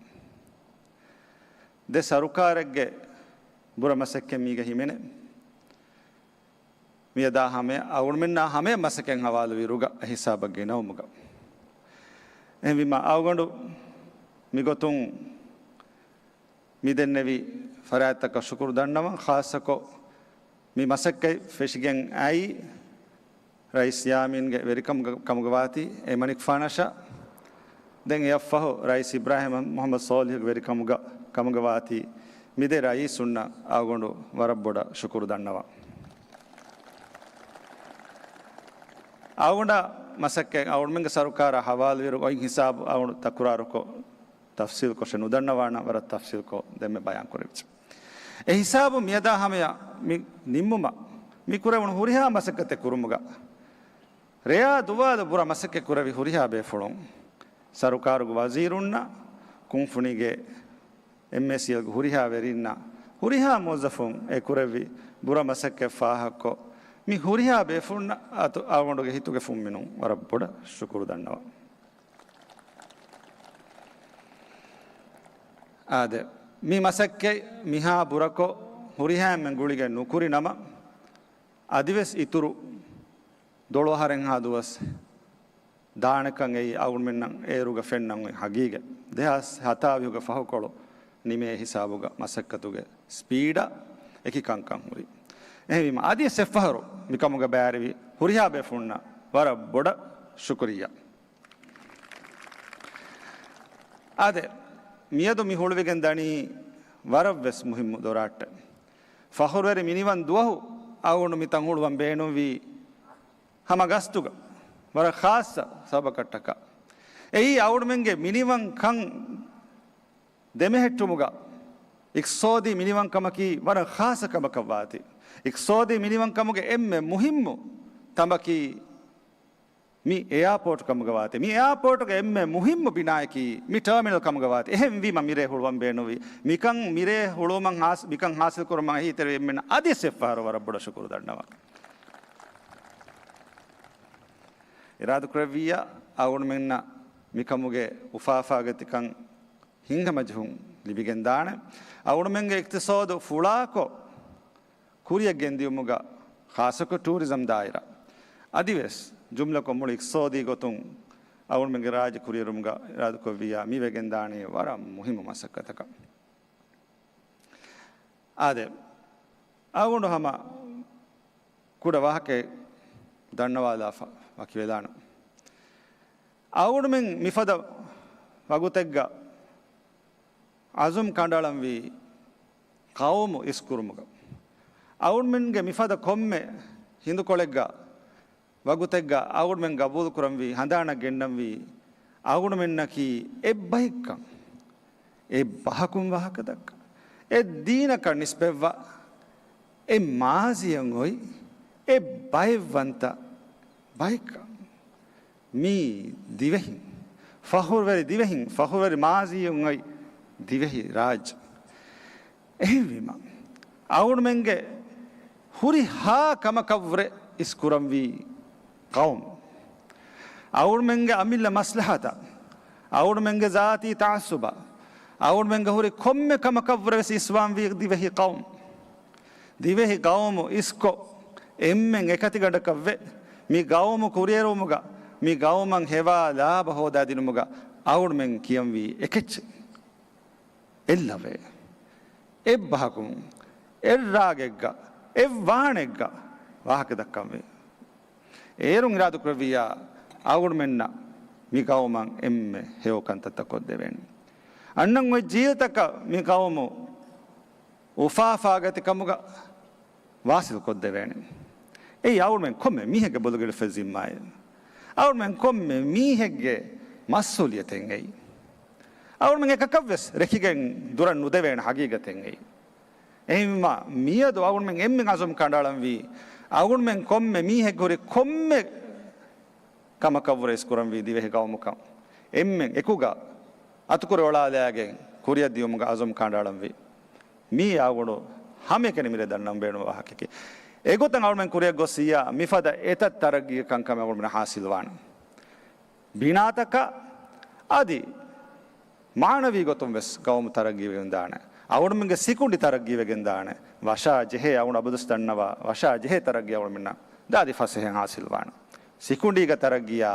ދެ ސަރުކާރެއްގެ ބުރަ މަސައްކަތް މީގަ ހިމެނޭ. މިއަދާ ހަމަޔަށް އަޅުގަނޑުމެންނާ ހަމަޔަށް މަސައްކަތް ހަވާލުވި ރުގަ ހިސާބަށް ގެނައުމުގަ. އެހެންވީމަ އަޅުގަނޑު މިގޮތުން މި ދެންނެވި ފަރާތްތަކަށް ޝުކުރު ދަންނަވަން، ޚާއްޞަކޮށް މި މަސައްކަތް ފެށިގެން އައި ރައީސް ޔާމީންގެ ވެރިކަމުގަ، ކަމުގަ ވާތީ އެމަނިކުފާނަށާ، ދެން އެއަށްފަހު ރައީސް އިބްރާހިމް މުޙައްމަދު ޞާލިޙުގެ ވެރިކަމުގަ، ކަމުގަ ވާތީ މި ދެ ރައީސުންނަށް އަޅުގަނޑު ވަރަށް ބޮޑަށް ޝުކުރު ދަންނަވަން. އަޅުގަނޑާ މަސައްކަތް އަޅުގަނޑުމެންގެ ސަރުކާރާ ހަވާލުވިއިރު އޮތް ހިސާބު އަޅުގަނޑު ތަކުރާރުކޮށް، ތަފްސީލްކޮށެއް ނުދަންނަވާނަން، ވަރަށް ތަފްސީލްކޮށް ދެންމެ ބަޔާންކުރެވިއްޖެ. އެ ހިސާބު މިއަދާ ހަމަޔަށް މި ނިންމުމަށް މި ކުރެވުނު ހުރިހާ މަސައްކަތެއް ކުރުމުގަ ރެޔާ ދުވާލު ބުރަ މަސައްކަތް ކުރެވި ހުރިހާ ބޭފުޅުން، ސަރުކާރުގެ ވަޒީރުންނަށް، ކުންފުނީގެ އެމްއޭސީއެލްގެ ހުރިހާ ވެރިންނަށް، ހުރިހާ މުވައްޒަފުން އެ ކުރެއްވި ބުރަ މަސައްކަތް ފާހަގަކޮށް، މި ހުރިހާ ބޭފުޅުންނަށް އަތު އަޅުގަނޑުގެ ހިތުގެ ފުންމިނުން ވަރަށް ބޮޑަށް ޝުކުރު ދަންނަވަން. އާދެ، މި މަސައްކަތް މިހާ ބުރަކޮށް ހުރިހާ އެންމެން ގުޅިގެން ނުކުރި ނަމަ، އަދިވެސް އިތުރު ދޮޅު އަހަރެއްހާ ދުވަސް ދާނެކަން އެއީ އަޅުގަނޑުމެންނަށް އޭރުގަ ފެންނަން އޮތް ހަގީގަތް. ދެހާސް ހަތާވީހުގެ ފަހުކޮޅު ނިމޭ ހިސާބުގަ މަސައްކަތުގެ ސްޕީޑާ އެކި ކަންކަން ހުރި. އެހެންވީމަ، އަދިވެސް އެއްފަހަރު މިކަމުގަ ބައިވެރިވި ހުރިހާ ބޭފުޅުންނަށް ވަރަށް ބޮޑަށް ޝުކުރިއްޔާ. އާދެ، މިއަދު މި ހުޅުވިގެން ދަނީ ވަރަށް ވެސް މުހިއްމު ދޮރާއްޓެއް. ފަޚުރުވެރި މިނިވަން ދުވަހު އަޅުގަނޑު މިތަން ހުޅުވަން ބޭނުންވީ ހަމަ ގަސްތުގަ. ވަރަށް ޚާއްޞަ ސަބަބަކަށްޓަކާ. އެއީ އަޅުގަނޑުމެންގެ މިނިވަންކަން ދެމެހެއްޓުމުގަ އިޤްތިޞާދީ މިނިވަންކަމަކީ ވަރަށް ޚާއްޞަ ކަމަކަށް ވާތީ. އިޤްތިޞާދީ މިނިވަންކަމުގެ އެންމެ މުހިއްމު ތަނބަކީ މި އެއާޕޯޓް ކަމުގަ ވާތީ. މި އެއާޕޯޓުގެ އެންމެ މުހިއްމު ބިނާއަކީ މި ޓާމިނަލް ކަމުގަ ވާތީ. އެހެންވީމަ މިރޭ ހުޅުވަން ބޭނުންވީ. މިކަން މިރޭ ހުޅުވުމަށް ހާސް-، މިކަން ހާސިލް ކުރުމަށް އެހީތެރި އެންމެން އަދިވެސް އެއްފަހަރު ވަރަށް ބޮޑަށް ޝުކުރު ދަންނަވަން. އިރާދަކުރެއްވިއްޔާ އަޅުގަނޑުމެންނަށް މިކަމުގެ އުފާފާގަތިކަން ހިތްހަމަޖެހުން ލިބިގެންދާނެ. އަޅުގަނޑުމެންގެ އިޤްތިޞާދު ފުޅާކޮށް، ކުރިއަށް ގެންދިޔުމުގަ ޚާއްޞަކޮށް ޓޫރިޒަމް ދާއިރާ އަދިވެސް ޖުމްލަކޮށް މުޅި އިޤްތިޞާދީ ގޮތުން އަޅުގަނޑުމެންގެ ރާއްޖެ ކުރިއެރުމުގަ އިރާދަކުރެއްވިއްޔާ މި ވެގެންދާނީ ވަރަށް މުހިއްމު މަސައްކަތަކަށް. އާދެ، އަޅުގަނޑު ހަމަ ކުޑަ ވާހަކައެއް ދަންނަވާލާފަ ވަކިވެލާނަން. އަޅުގަނޑުމެން މިފަދަ ވަގުތެއްގަ އަޒުމް ކަނޑައަޅަންވީ ޤައުމު އިސްކުރުމުގަ. އަޅުގަނޑުމެންގެ މިފަދަ ކޮންމެ ހިނދުކޮޅެއްގަ ވަގުތެއްގަ އަޅުގަނޑުމެން ގަބޫލުކުރަންވީ، ހަނދާނަށް ގެންނަންވީ، އަޅުގަނޑުމެންނަކީ އެއްބައެއްކަން، އެއްބަހަކުން ވާހަކަ ދައްކަން، އެއްދީނަކަށް ނިސްބަތްވާ، އެއް މާޒީއަށް އޮތް، އެއް ބައެއްވަންތަ ބައެއްކަން. މީ ދިވެހިން، ފަޚުރުވެރި ދިވެހިން، ފަޚުރުވެރި މާޒީއަށް އޮތް ދިވެހި ރާއްޖެ. އެހެންވީމަ، އަޅުގަނޑުމެންގެ ހުރިހާ ކަމަކަށްވުރެ އިސްކުރަންވީ ޤައުމު. އަޅުގަނޑުމެންގެ އަމިއްލަ މަސްލަހަތަށް، އަޅުގަނޑުމެންގެ ޒާތީ ތަޢައްޞުބަށް، އަޅުގަނޑުމެންގެ ހުރި ކޮންމެ ކަމަކަށްވުރެ ވެސް އިސްވާންވީ ދިވެހި ޤައުމު. ދިވެހި ޤައުމު އިސްކޮށް، އެންމެން އެކަތިގަނޑަކަށްވެ، މި ޤައުމު ކުރިއެރުވުމުގަ، މި ޤައުމަށް ހެވާ ލާބަ ހޯދާދިނުމުގަ އަޅުގަނޑުމެން ކިޔަންވީ އެކެއްޗެއް. އެއްލަވޭ، އެއްބަހަކުން، އެއްރާގެއްގަ، އެއްވާނެއްގަ ވާހަކަ ދައްކަންވީ. އޭރުން އިރާދަކުރެއްވިއްޔާ އަޅުގަނޑުމެންނަށް މި ޤައުމަށް އެންމެ ހެޔޮ ކަންތައްތައް ކޮށްދެވޭނެ. އަންނަން އޮތް ޖީލްތަކަށް މި ޤައުމު އުފާފާގަތިކަމުގަ ވާސިލް ކޮށްދެވޭނެ. އެއީ އަޅުގަނޑުމެން ކޮންމެ މީހެއްގެ ބޮލުގަ އުފެއްދިފައި ޒިންމާއެއް. އަޅުގަނޑުމެން ކޮންމެ މީހެއްގެ މަސްއޫލިއްޔަތެއް އެއީ. އަޅުގަނޑުމެން އެކަކަށްވެސް ރެކިގެން ދުރަށް ނުދެވޭނެ ހަގީގަތެއް އެއީ. އެހެންވީމަ، މިއަދު އަޅުގަނޑުމެން އެންމެން އަޒުމް ކަނޑައަޅަންވީ، އަޅުގަނޑުމެން ކޮންމެ މީހެއްގެ ހުރި ކޮންމެ ކަމަކަށްވުރެ އިސްކުރަންވީ ދިވެހި ޤައުމުކަން. އެންމެން އެކުގަ އަތުކުރި އޮޅާލައިގެން ކުރިއަށް ދިޔުމުގަ އަޒުމް ކަނޑައަޅަންވީ. މީ އަޅުގަނޑު ހަމައެކަނި މިރޭ ދަންނަން ބޭނުން ވާހަކައެކޭ. އެގޮތަށް އަޅުމެން ކުރިއަށް ގޮއްސިއްޔާ މިފަދަ އެތައް ތަރައްގީ ކަންކަމެއް އަޅުމެން ހާސިލްވާނެ. ބިނާތަކަށް އަދި މާނަވީ ގޮތުން ވެސް ޤައުމު ތަރައްގީވެގެން ދާނެ. އަޅުމެންގެ ސިކުނޑި ތަރައްގީވެގެން ދާނެ. ވަށާ ޖެހޭ އަޅުގަނޑު އަބަދުސް ދަންނަވާ ވަށާ ޖެހޭ ތަރައްގީ އަޅުމެންނަށް ދާދި ފަސޭހައިން ހާސިލްވާނެ. ސިކުނޑީގެ ތަރައްގީއާ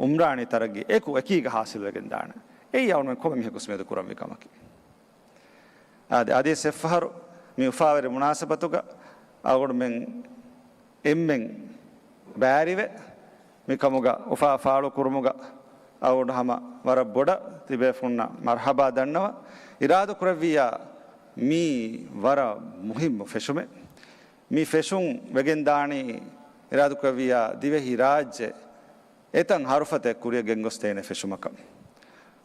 އުމްރާނީ ތަރައްގީ އެކު އެކީގަ ހާސިލްވެގެން ދާނެ. އެއީ އަޅުމެން ކޮންމެ މީހަކު ސުމޭދު ކުރަންވީ ކަމަކީ. އާދެ، އަދިވެސް އެއްފަހަރު މި އުފާވެރި މުނާސަބަތުގަ އަޅުގަނޑުމެން އެންމެން ބައިވެރިވެ، މިކަމުގަ އުފާ ފާޅުކުރުމުގަ އަޅުގަނޑު ހަމަ ވަރަށް ބޮޑަށް ތިބޭފުންނަށް މަރްޙަބާ ދަންނަވަން. އިރާދަކުރެއްވިއްޔާ މީ ވަރަށް މުހިއްމު ފެށުމެއް. މި ފެށުން ވެގެންދާނީ އިރާދަކުރެއްވިއްޔާ ދިވެހި ރާއްޖެ އެތަން ހަރުފަތެއް ކުރިއަށް ގެންގޮސްދޭނެ ފެށުމަކަށް.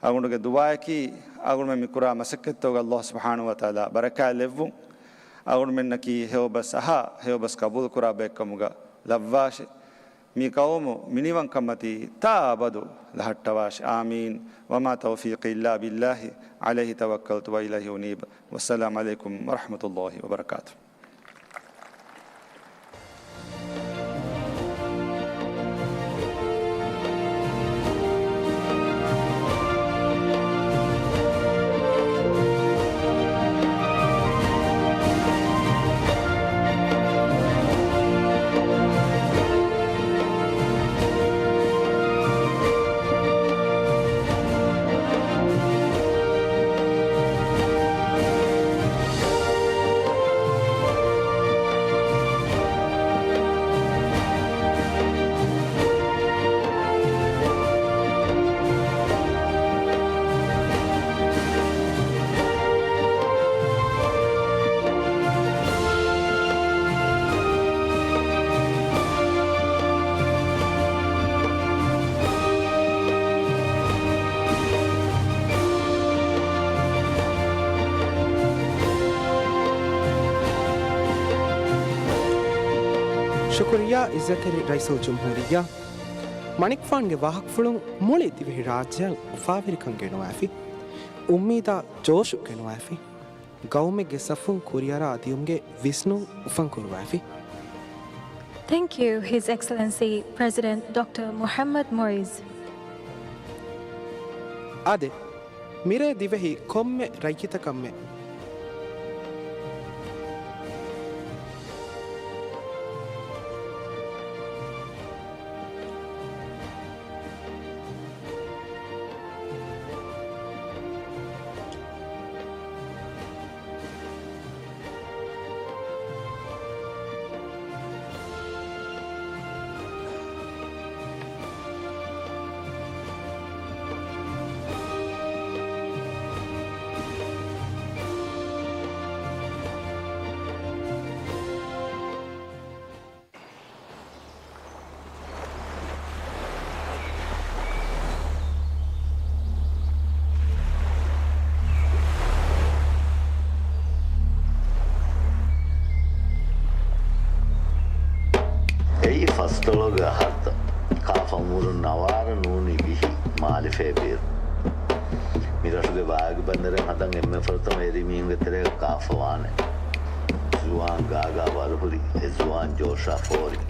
އަޅުގަނޑުގެ ދުޢާއަކީ އަޅުގަނޑުމެން މިކުރާ މަސައްކަތްތަކުގަ ﷲ ސުބްޙާނަހޫ ވަތަޢާލާ ބަރަކާތް ލެއްވުން. އަޅުގަނޑުމެންނަކީ ހެޔޮބަސް އަހާ، ހެޔޮބަސް ޤަބޫލުކުރާ ބައެއްކަމުގަ ލައްވާށި. މި ޤައުމު މިނިވަންކަންމަތީ ތާ އަބަދު ލަހައްޓަވާށި. އާމީން. وما توفيقي إلا بالله عليه توكلت وإليه أنيب. والسلام عليكم ورحمة الله وبركاته. ޝުކުރިއްޔާ އިއްޒަތްތެރި ރައީސުލްޖުމްހޫރިއްޔާ. މަނިކުފާނުގެ ވާހަކަފުޅުން މުޅި ދިވެހި ރާއްޖެއަށް އުފާވެރިކަން ގެނުވައިފި. އުއްމީދާ ޖޯޝު ގެނުވައިފި. ގައުމެއްގެ ސަފުން ކުރިއަރާ ދިޔުމުގެ ވިސްނުން އުފަންކުރުވައިފި. Thank you, His Excellency President Doctor Mohammad Moiz. އާދެ، މިރޭ ދިވެހި ކޮންމެ ރައްޔިތަކަށްމެ. އެއީ ފަސްދޮޅަހުގެ އަހަރުތަ؟ ކާފަ އުމުރުން ނަވާރަ ނޫނީ ވިހި މާލެ ފޭބޭރު. މި ރަށުގެ ބާގި ބަނދަރެއް ހަދަން އެންމެ ފުރަތަމަ އެރި މީހުންގެ ތެރޭގަ ކާފަ ވާނެ. ޒުވާން ގާގާ ވަރުހުރި، އެ ޒުވާން ޖޯޝާ ފޯރި.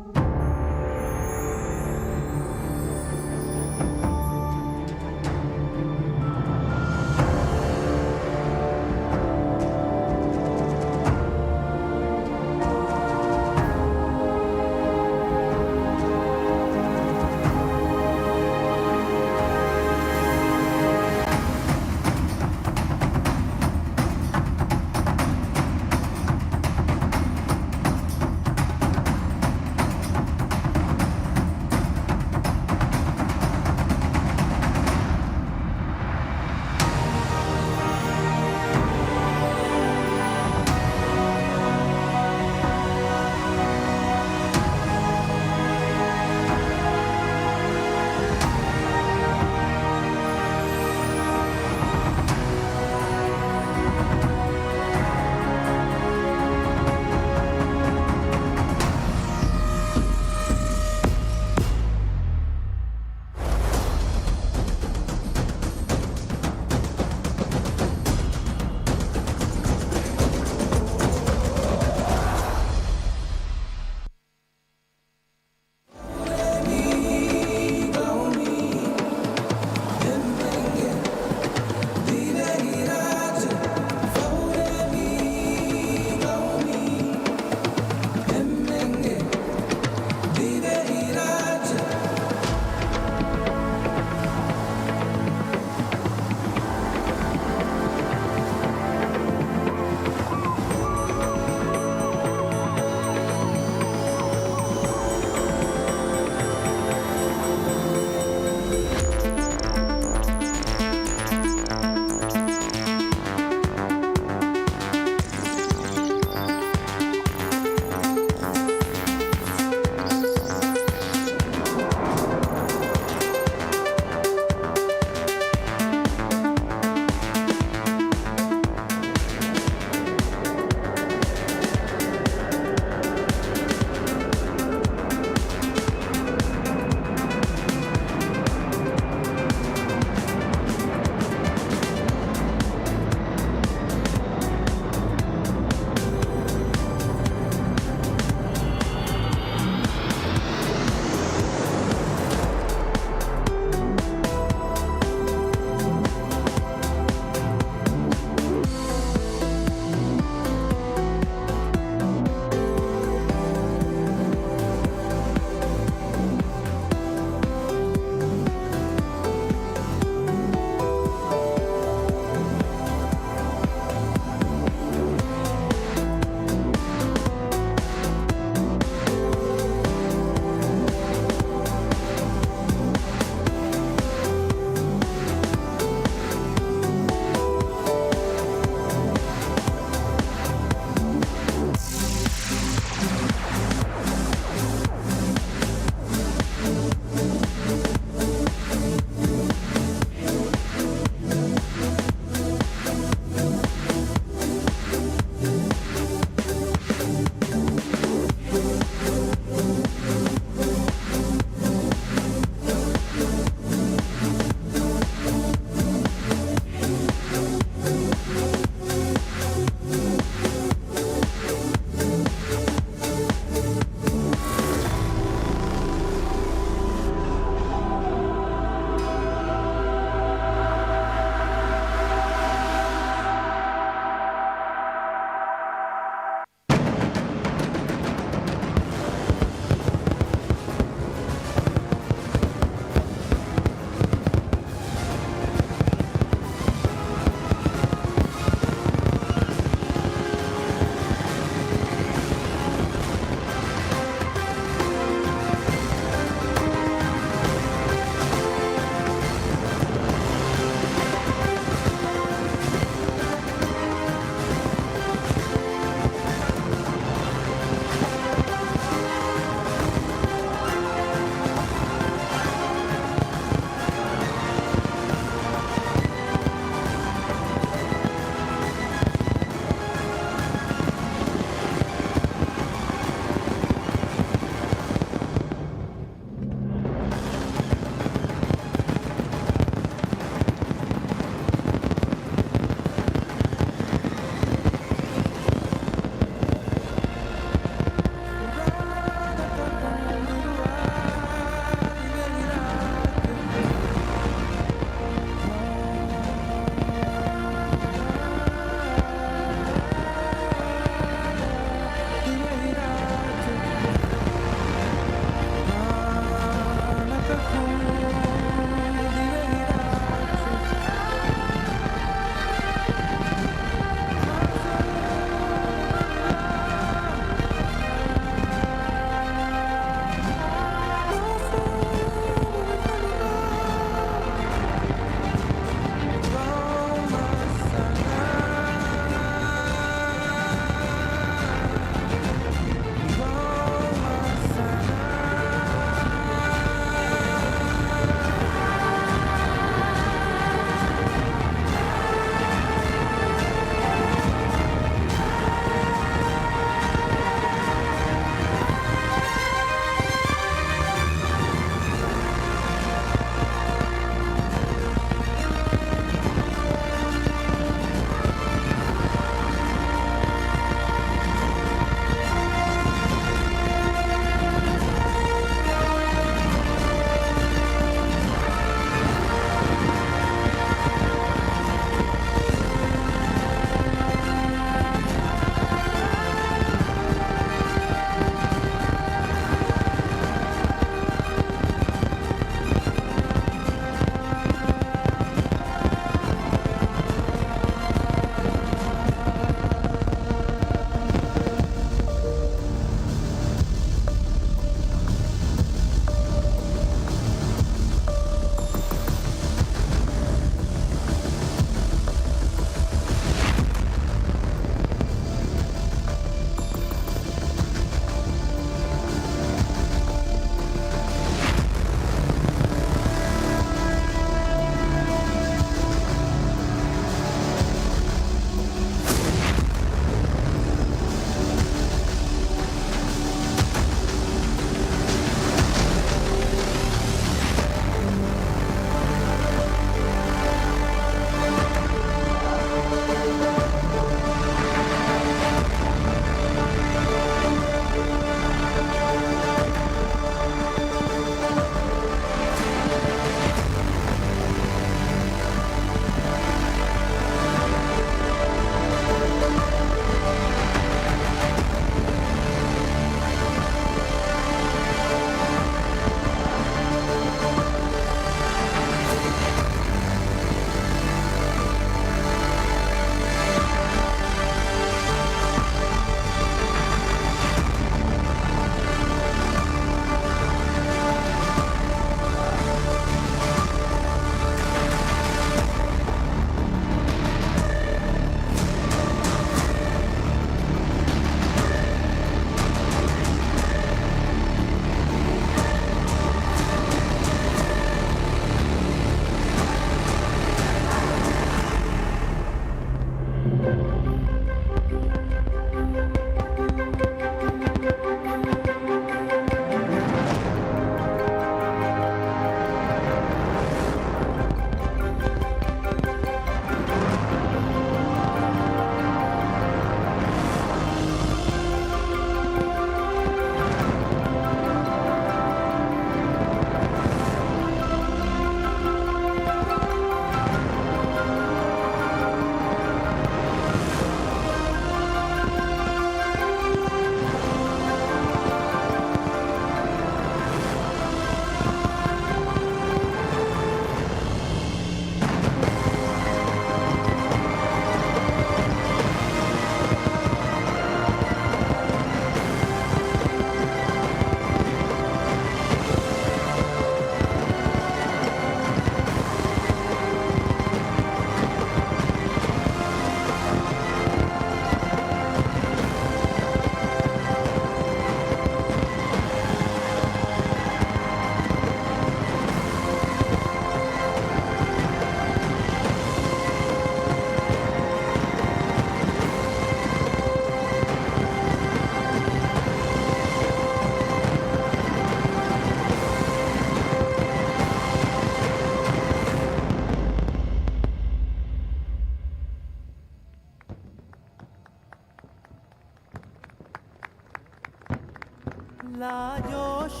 ލާޖޯޝް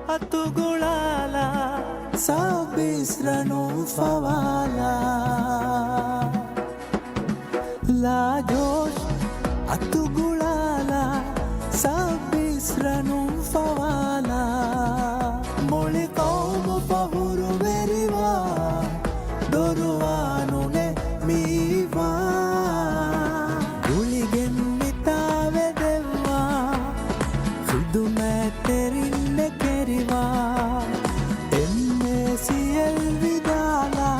އަތުގުޅާލާ، ސަބިސްރަނު ފަވާލާ. ލާޖޯޝް އަތުގުޅާލާ، ސަބިސްރަނު ފަވާލާ. މުޅި ޤައުމު ފަޚުރުވެރިވާ، ދޮރުވާ ނުނެ މީވާ. ގުޅިގެން މިތާވެދެއްވާ، ޚިދުމަތްތެރިން ނެކެރިވާ. އެމްއޭސީއެލް ވިދާލާ،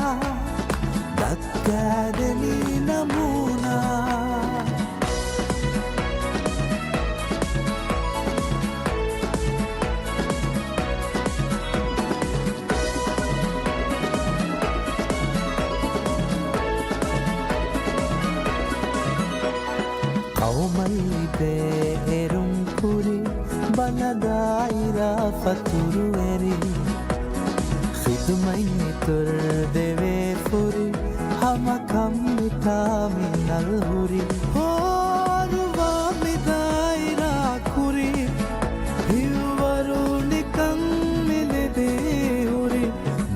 ދައްކާދެނީ ނަމޫނާ. ޤައުމަށް ލިބޭ އެރުން ކުރި، ބަލަ ދާއިރާ ފަތުރުވެރި. ޚިދުމަތް އިތުރު ދެވޭ ފުރި، ހަމަކަން މިތާ މިނަލް ހުރި. ހޯރުވާ މި ދާއިރާ ކުރި، ހިތްވަރު ނިކަން މި ލިބި ހުރި.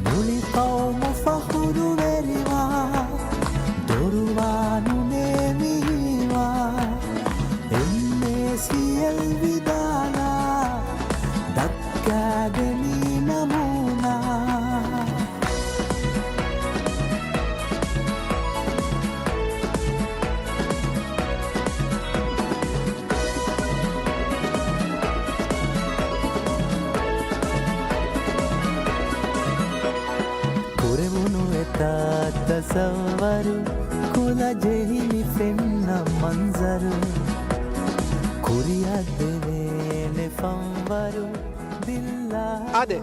މުޅި ޤައުމު ފަޚުރުވެރިވާ، ދޮރުވާ ނުނޭ މީވާ. އެމްއޭސީއެލް ވިދާލާ، ދައްކާދެނީ ނަމޫނާ. ކުރެވުނު އެތާ ތަޞައްވަރު، ކުލަ ޖެހިލި ފެންނަ މަންޒަރު، ކުރިއަށް ދެވޭނެ ފަންވަރު، އާދެ،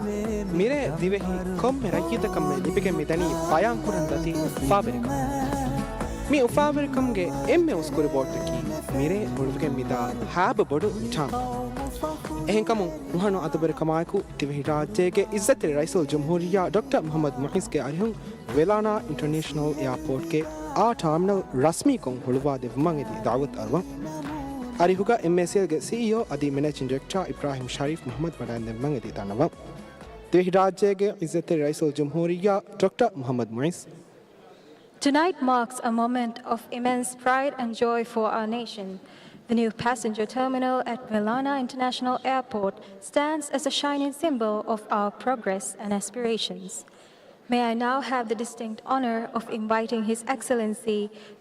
މިރޭ ދިވެހި ކޮންމެ ރައްޔިތަކަށް މި ލިބިގެން މިދަނީ ބަޔާންކުރަން ދަތި އުފާވެރިކަމެއް. މި އުފާވެރިކަމުގެ އެންމެ އުސްކުރި ބޯޓަކީ މިރޭ އުޅުވިގެން މިދާ ހާބަ ބޮޑު ޓާން. އެހެންކަމުން ނުހަނު އަދަބުވެރިކަމާއެކު ދިވެހިރާއްޖޭގެ އިއްޒަތްތެރި ރައީސުލްޖުމްހޫރިއްޔާ ޑޮކްޓަރ މުޙައްމަދު މުޢިއްޒުގެ އަރިހުން ވެލާނާ އިންޓަރނޭޝަނަލް އެއާޕޯޓްގެ އާ ޓާމިނަލް ރަސްމީކޮށް ހުޅުވާ ދެއްވުމަށް އެދި ދަޢުވަތު އަރުވަން. އަރިހުގަ އެމްއޭސީއެލްގެ ސީއީއޯ އަދި މެނޭޖިން ޑިރެކްޓާ އިބްރާހިމް ޝަރީފް މުޙައްމަދު ވަޑައިންދެއްވުމަށް އެދި ދަންނަވަން. ދިވެހިރާއްޖޭގެ އިއްޒަތްތެރި ރައީސުލްޖުމްހޫރިއްޔާ ޑޮކްޓަރ މުޙައްމަދު މުޢިއްޒު. Tonight marks a moment of immense pride and joy for our nation. The new passenger terminal at Welana International Airport stands as a shining symbol of our progress and aspirations. May I now have the distinct honor of inviting His Excellency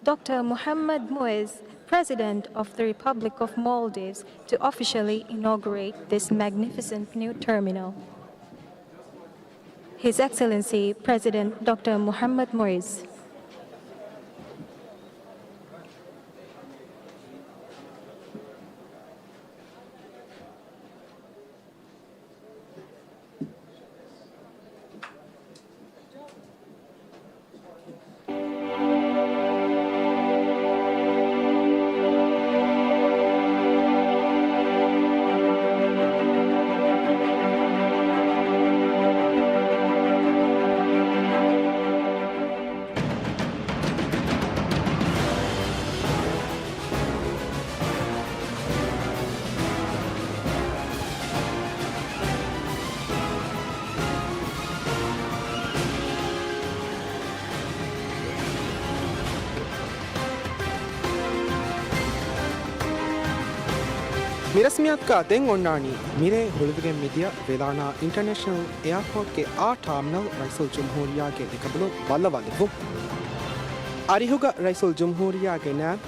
Doctor Mohamed Moez, President of the Republic of Maldives, to officially inaugurate this magnificent new terminal. His Excellency President Doctor Mohamed Moez. މި ރަސްމިއްޔާތުގަ ދެން އޮންނާނީ މިރޭ ހުޅުވިގެން މިދިޔަ ވެލާނާ އިންޓަރނޭޝަނަލް އެއާޕޯޓްގެ އާ ޓާމިނަލް ރައީސުލްޖުމްހޫރިއްޔާގެ ލިކަނބަލުން ބައްލަވާލެއްވުން. އަރިހުގަ ރައީސުލްޖުމްހޫރިއްޔާގެ ނާއިބު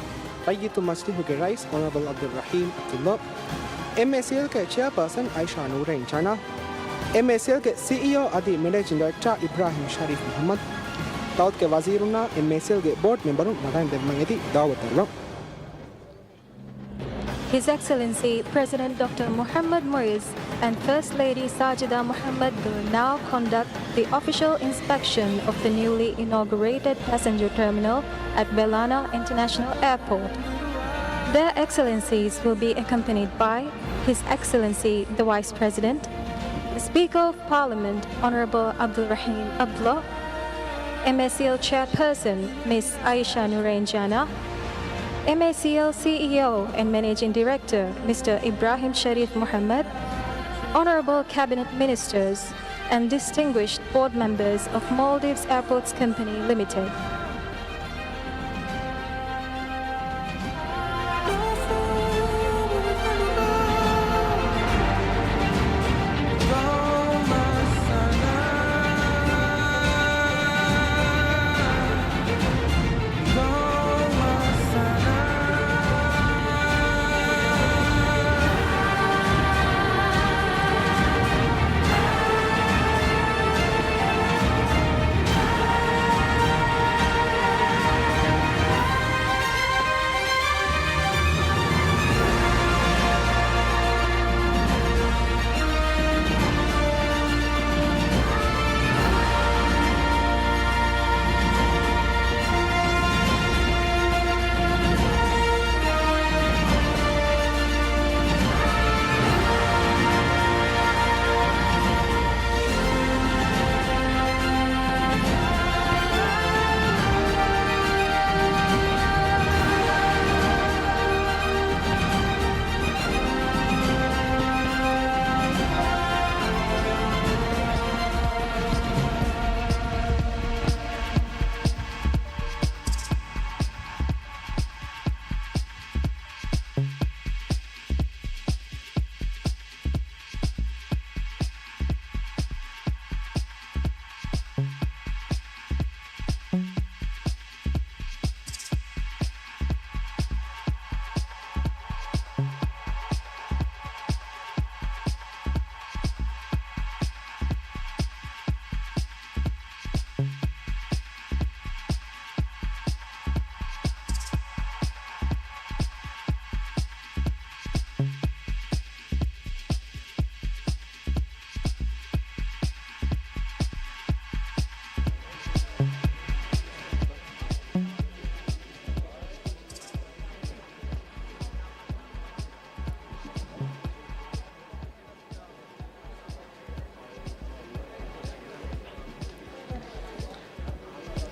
ރައްޔިތު މަޖިލީހުގެ ރައީސް އޮނަރަބަލް ޢަބްދުއްރަޙީމް ޢަބްދުﷲ، އެމްއޭސީއެލްގެ ޗެއާޕާސަން ޢާއިޝާ ނޫރައިން ޖަނާ، އެމްއޭސީއެލްގެ ސީއީއޯ އަދި މެނޭޖިން ޑިރެކްޓަރ އިބްރާހިމް ޝަރީފް މުޙައްމަދު، ދައުލަތުގެ ވަޒީރުންނާ އެމްއޭސީއެލްގެ ބޯޑް މެމްބަރުން ވަޑައިން ދެއްވަން އެދި ދަޢުވަތު ދަރުވަން. His Excellency President Doctor Muhammad Muizz and First Lady Sajida Muhammad will now conduct the official inspection of the newly inaugurated passenger terminal at Welana International Airport. Their Excellencies will be accompanied by His Excellency the Vice President, the Speaker of Parliament, Honorable Abdul Rahim Abdullah, M A C L Chairperson, Miss Aisha Nurain Jana, M A C L C E O and Managing Director, Mister Ibrahim Sharif Muhammad, Honorable Cabinet Ministers, and distinguished board members of Maldives Airports Company Limited.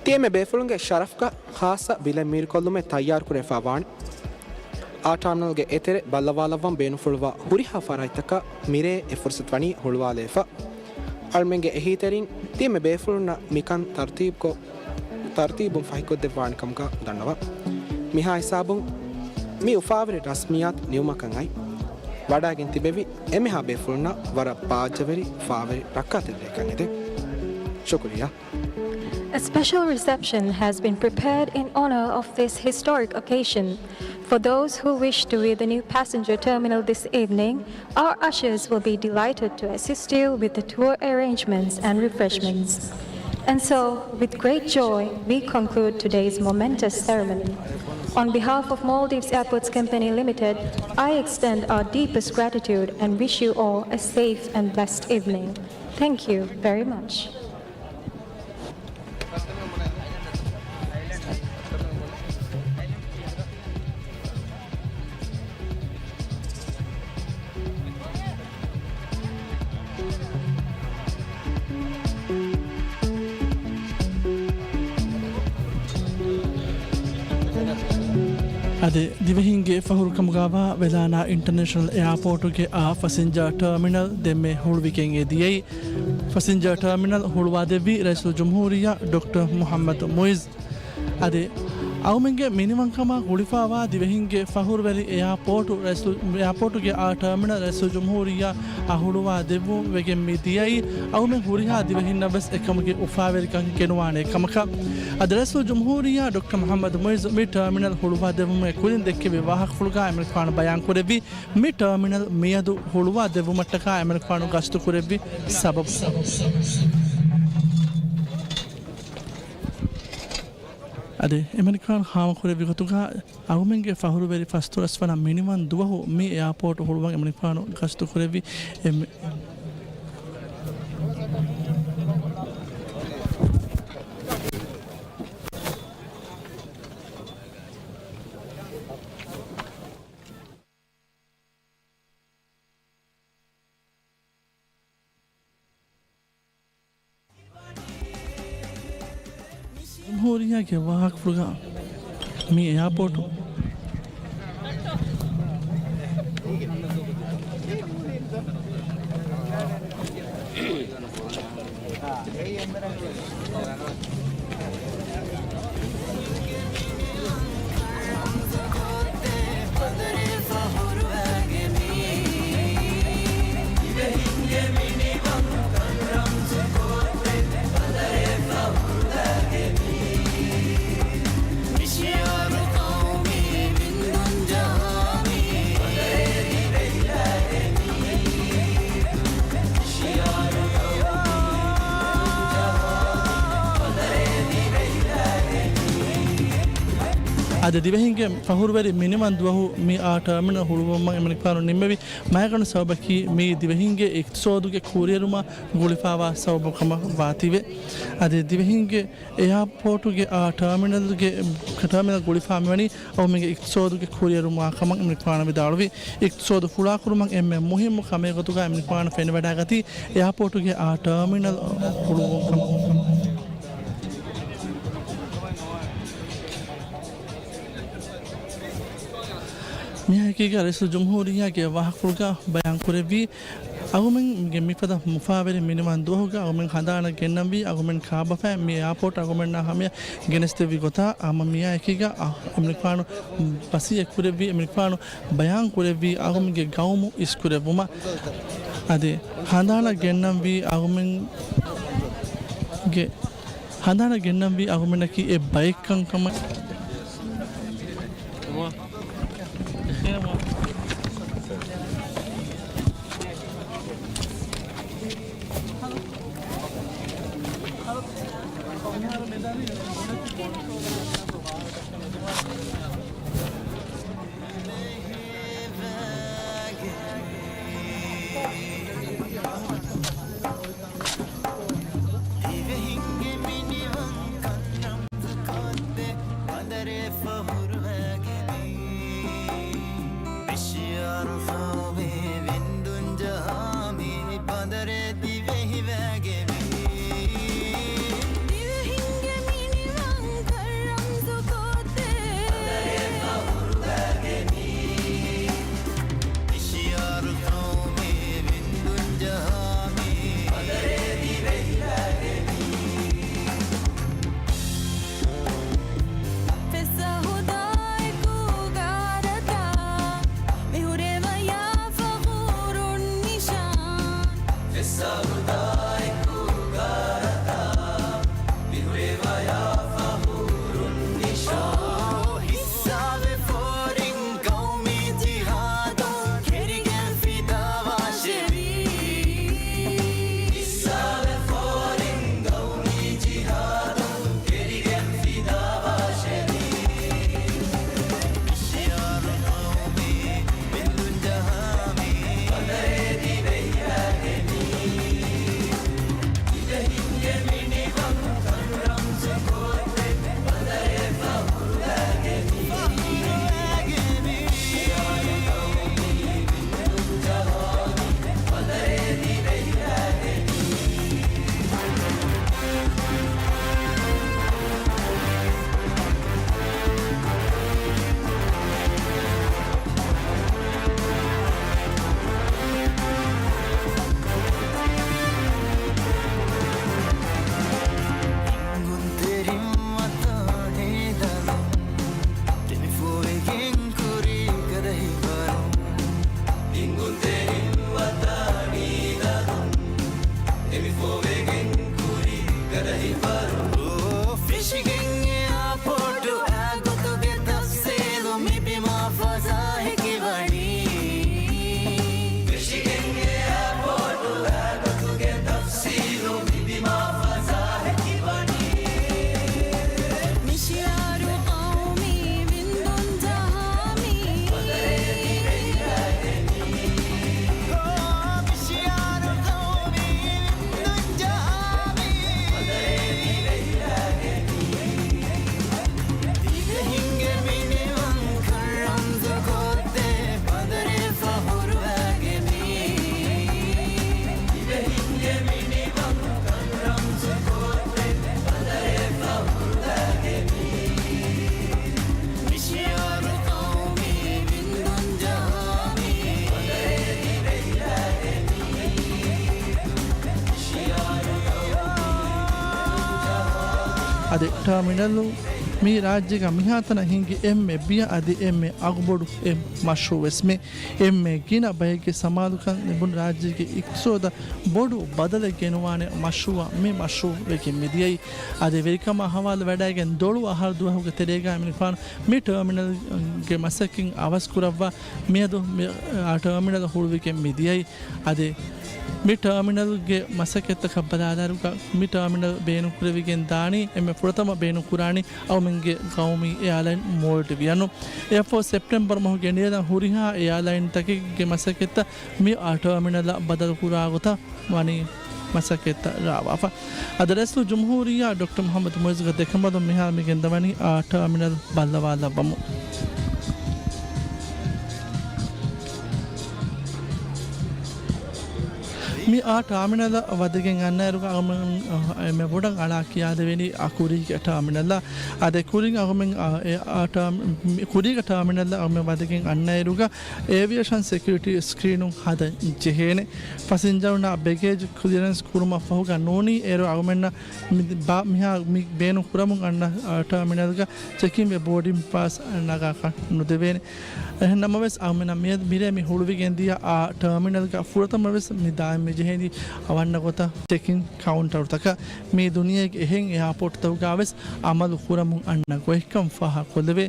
ތިޔަމެ ބޭފުޅުންގެ ޝަރަފްގަ ޚާއްޞަ ބިލެއް މީރުކޮށްލުމެއް ތައްޔާރުކުރެވިފަ ވާނެ. އާ ޓާމިނަލްގެ އެތެރެ ބައްލަވާލައްވަން ބޭނުންފުޅުވާ ހުރިހާ ފަރާތްތަކަށް މިރޭ އެ ފުރުސަތު ވަނީ ހުޅުވާލެވިފަ. އަޅުމެންގެ އެހީތެރިން ތިޔަމެ ބޭފުޅުންނަށް މިކަން ތަރުތީބުކޮށް، ތަރުތީބުން ފަހިކޮށްދެއްވާނެ ކަމުގަ ދަންނަވަން. މިހާ ހިސާބުން މި އުފާވެރި ރަސްމިއްޔާތު ނިމުމަކަށް އައި، ވަޑައިގެން ތިބެވި އެންމެހާ ބޭފުޅުންނަށް ވަރަށް ބާއްޖަވެރި، އުފާވެރި ރައްކާތެރިވެރިކަން އެދެން. ޝުކުރިއްޔާ. A special reception has been prepared in honor of this historic occasion. For those who wish to view the new passenger terminal this evening, our ushers will be delighted to assist you with the tour arrangements and refreshments. And so, with great joy, we conclude today's momentous ceremony. On behalf of Maldives Airports Company Limited, I extend our deepest gratitude and wish you all a safe and blessed evening. Thank you very much. އަދި ދިވެހިންގެ ފަޚުރުކަމުގައިވާ ވެލާނާ އިންޓަރނޭޝަނަލް އެއާޕޯޓުގެ އާ ފަސިންޖާ ޓާމިނަލް ދެންމެ ހުޅުވިގެން އެދިޔައީ. ފަސިންޖާ ޓާމިނަލް ހުޅުވާދެއްވީ ރައީސުލްޖުމްހޫރިއްޔާ ޑޮކްޓަރ މުޙައްމަދު މުޢިއްޒު. އަދި އަހަރުމެންގެ މިނިވަންކަމާ ގުޅިފައިވާ ދިވެހިންގެ ފަހުރުވެރި އެއާޕޯޓު ރައީސު، އެއާޕޯޓުގެ އާ ޓާމިނަލް ރައީސުލްޖުމްހޫރިއްޔާ އަށް ހުޅުވާ ދެއްވުން ވެގެން މި ދިޔައީ، އަހަރުމެން ހުރިހާ ދިވެހިންނަށް ވެސް އެކަމުގެ އުފާވެރިކަން ގެނުވާނެ ކަމަކަށް. އަދި ރައީސުލްޖުމްހޫރިއްޔާ ޑޮކްޓަރ މުޙައްމަދު މުޢިއްޒު މި ޓާމިނަލް ހުޅުވާ ދެއްވުމުގެ ކުރިން ދެއްކެވި ވާހަކަފުޅުގައި އެމަނިކުފާނު ބަޔާން ކުރެއްވީ، މި ޓާމިނަލް މިއަދު ހުޅުވާ ދެއްވުމަށްޓަކާ އެމަނިކުފާނު ގަސްތު ކުރެއްވި ސަބަބު. އަދި އެމަނިކުފާނު ހާމަކުރެއްވި ގޮތުގަ އަހަރުމެންގެ ފަހުރުވެރި ފަސްދޮޅަސް ވަނަ މިނިވަން ދުވަހު މި އެއާޕޯޓު ހުޅުވަން އެމަނިކުފާނު ގަސްތު ކުރެއްވި. އެ ޖުމްހޫރިއްޔާގެ ވާހަކަފުޅުގަ މި އެއާޕޯޓު އަދި ދިވެހިންގެ ފަހުރުވެރި މިނިވަން ދުވަހު މި އާ ޓާމިނަލް ހުޅުވުމަށް އެމަނިކުފާނު ނިންމެވި މައިގަނޑު ސަބަބަކީ މިއީ ދިވެހިންގެ އިޤްތިޞާދުގެ ކުރިއެރުމަށް ގުޅިފައިވާ ސަބަބު ކަމަށް ވާތީވެ. އަދި ދިވެހިންގެ އެއާޕޯޓުގެ އާ ޓާމިނަލްގެ، ޓާމިނަލް ގުޅިފައި މިވަނީ އަހަރުމެންގެ އިޤްތިޞާދުގެ ކުރިއެރުމާ ކަމަށް އެމަނިކުފާނު ވިދާޅުވި. އިޤްތިޞާދު ފުޅާކުރުމަށް އެންމެ މުހިއްމު ކަމެއް ގޮތުގަ އެމަނިކުފާނު ފެނިވަޑައިގަތީ އެއާޕޯޓުގެ އާ ޓާމިނަލް ހުޅުވުން ކަމަށް. މިއާއެކީގަ ރައީސުލްޖުމްހޫރިއްޔާގެ ވާހަކަފުޅުގަ ބަޔާން ކުރެއްވީ، އަހަރުމެންގެ މިފަދަ މުފާވެރި މިނިވަން ދުވަހުގަ އަހަރުމެން ހަނދާނަށް ގެންނަންވީ އަހަރުމެން ކާބަފައި މި އެއާޕޯޓް އަހަރުމެންނާ ހަމަޔަށް ގެނެސްދެއްވި ގޮތާ، ހަމަ މިއާއެކީގަ އަ، އެމަނިކުފާނު ވަޞިއްޔަތް ކުރެއްވީ، އެމަނިކުފާނު ބަޔާން ކުރެއްވީ އަހަރުމެންގެ ގައުމު އިސްކުރެއްވުމަށް. އަދި ހަނދާނަށް ގެންނަންވީ އަހަރުމެންގެ ހަނދާނަށް ގެންނަންވީ އަހަރުމެންނަކީ އެއް ބައެއްކަން ކަމަށް. ދިވެހިންގެ މިނިވަންކަން ރަމްޒުކޮށްދޭ ބަނދަރެއް ފަހުރުވެގެން. މި ޝިޢާރު ޤައުމީ ވިންދުން ޖަހާ މި ބަނދަރެއް ދިވެހިވެގެން. ދިވެހިންގެ މިނިވަންކަން ރަމްޒުކޮށްދޭ މި ޝިޢާރު ޤައުމީ ވިންދުން ޖަހާ މި ފެސަހުދާ އަދި ޓާމިނަލު މީ ރާއްޖޭގަ މިހާތަނަށް ހިނގި އެންމެ ބިޔަ އަދި އެންމެ އަގުބޮޑު އެއް މަޝްރޫއުވެސް މީ. އެންމެ ގިނަ ބައެއްގެ ސަމާލުކަން ލިބުނު ރާއްޖޭގެ އިޤްތިޞާދަށް ބޮޑު ބަދަލެއް ގެނުވާނެ މަޝްރޫއަށް މި މަޝްރޫއު ވެގެން މިދިޔައީ. އަދި ވެރިކަމާ ހަވާލު ވެޑައިގެން ދޮޅު އަހަރު ދުވަހުގެ ތެރޭގަ މި ފާނު މި ޓާމިނަލްގެ މަސައްކަތް އަވަސް ކުރައްވާ މިއަދު މި، އާ، ޓާމިނަލް ހުޅުވިގެން މިދިޔައީ. އަދި މި ޓާމިނަލްގެ މަސައްކަތްތަކަށް ބަލާލާއިރުގަ މި ޓާމިނަލް ބޭނުންކުރެވިގެން ދާނީ، އެންމެ ފުރަތަމަ ބޭނުންކުރާނީ އަޅުމެންގެ ގައުމީ އެއާލައިން މޯލްޑިވް އިން. އެއަށްފަހު ސެޕްޓެމްބަރު މަހުގެ ނިޔަލަށް ހުރިހާ އެއާލައިންތަކެއްގެ މަސައްކަތްތައް މި ޓާމިނަލަށް ބަދަލު ކުރާ ގޮތަށް ވަނީ މަސައްކަތްތައް ރާވާފަ. އަދި ރައީސުލްޖުމްހޫރިއްޔާ ޑޮކްޓަރ މުޙައްމަދު މުޢިއްޒުގެ ދެކަނބަލުން މިހާރު މި ގެންދަވަނީ އާ ޓާމިނަލް ބައްލަވާލައްވަމުން. މި އާ ޓާމިނަލަށް ވަދެގެން އަންނައިރުގަ އަޅުމެން އެންމެ ބޮޑަށް އަޅާ ކިޔާދެވޭނީ އާ ކުރީގެ ޓާމިނަލަށް. އަދި ކުރިން އަޅުމެން އާ، އެ އާ ޓާ-، މި ކުރީގެ ޓާމިނަލަށް އަޅުމެން ވަދެގެން އަންނައިރުގަ އޭވިއޭޝަން ސެކިއުރިޓީ ސްކްރީނުން ހަދަން ޖެހޭނެ. ފަސިންޖަރުންނާ ބެގޭޖް ކްލިއަރެންސް ކުރުމަށްފަހުގަ ނޫނީ އޭރު އަޅުމެންނަށް މި ބާ-، މިހާ މި ބޭނުން ކުރަމުން އަންނަ ޓާމިނަލްގަ ޗެކިންވެ ބޯޑިން ޕާސް ނަގާކަށް ނުދެވޭނެ. އެހެން ނަމަވެސް، އަޅުމެންނަށް މި-، މިރޭ މި ހުޅުވިގެން ދިޔަ އާ ޓާމިނަލްގަ ފުރަތަމަވެސް މި ދާއިމް މި ޖެހޭނީ އަވަންނަ ގޮތަށް ޗެކިން ކައުންޓަރުތަކަށް. މީ ދުނިޔޭގެ އެހެން އެއާޕޯޓްތަކުގަވެސް އަމަލު ކުރަމުން އަންނަ ގޮތްކަން ފާހަގަކޮށްލެވޭ.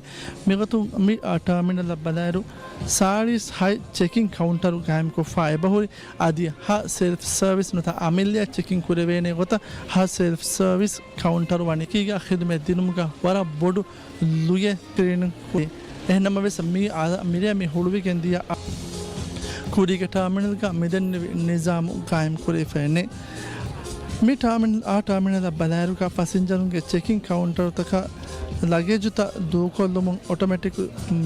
މިގޮތުން މި އާ ޓާމިނަލަށް ބަލާއިރު، ސާޅީސް ހަތް ޗެކިން ކައުންޓަރު ގާއިމްކޮށްފަ އެބަހުރި. އަދި ހަ ސެލްފް ސާވިސް ނުވަތަ އަމިއްލައަށް ޗެކިން ކުރެވޭނެ ގޮތަށް ހަ ސެލްފް ސާވިސް ކައުންޓަރު ވަނީ އެކީގަ ޚިދުމަތް ދިނުމުގަ ވަރަށް ބޮޑު ލުޔެއް ސްކްރީނިން ކުރި. އެހެންނަމަވެސް، މި އާ-، މިރޭ މި ހުޅުވިގެން ދިޔަ އާ-، ކުރީގެ ޓާމިނަލްގަ މިދެންނެވި ނިޒާމު ގާއިމް ކުރެވިފައެއް ނެތް. މި ޓާމިނަލް، އާ ޓާމިނަލަށް ބަލާއިރުގަ ފަސިންޖަރުންގެ ޗެކިން ކައުންޓަރުތަކަށް ލަގޭޖުތައް ދޫކޮށްލުމުން އޮޓޮމެޓިކް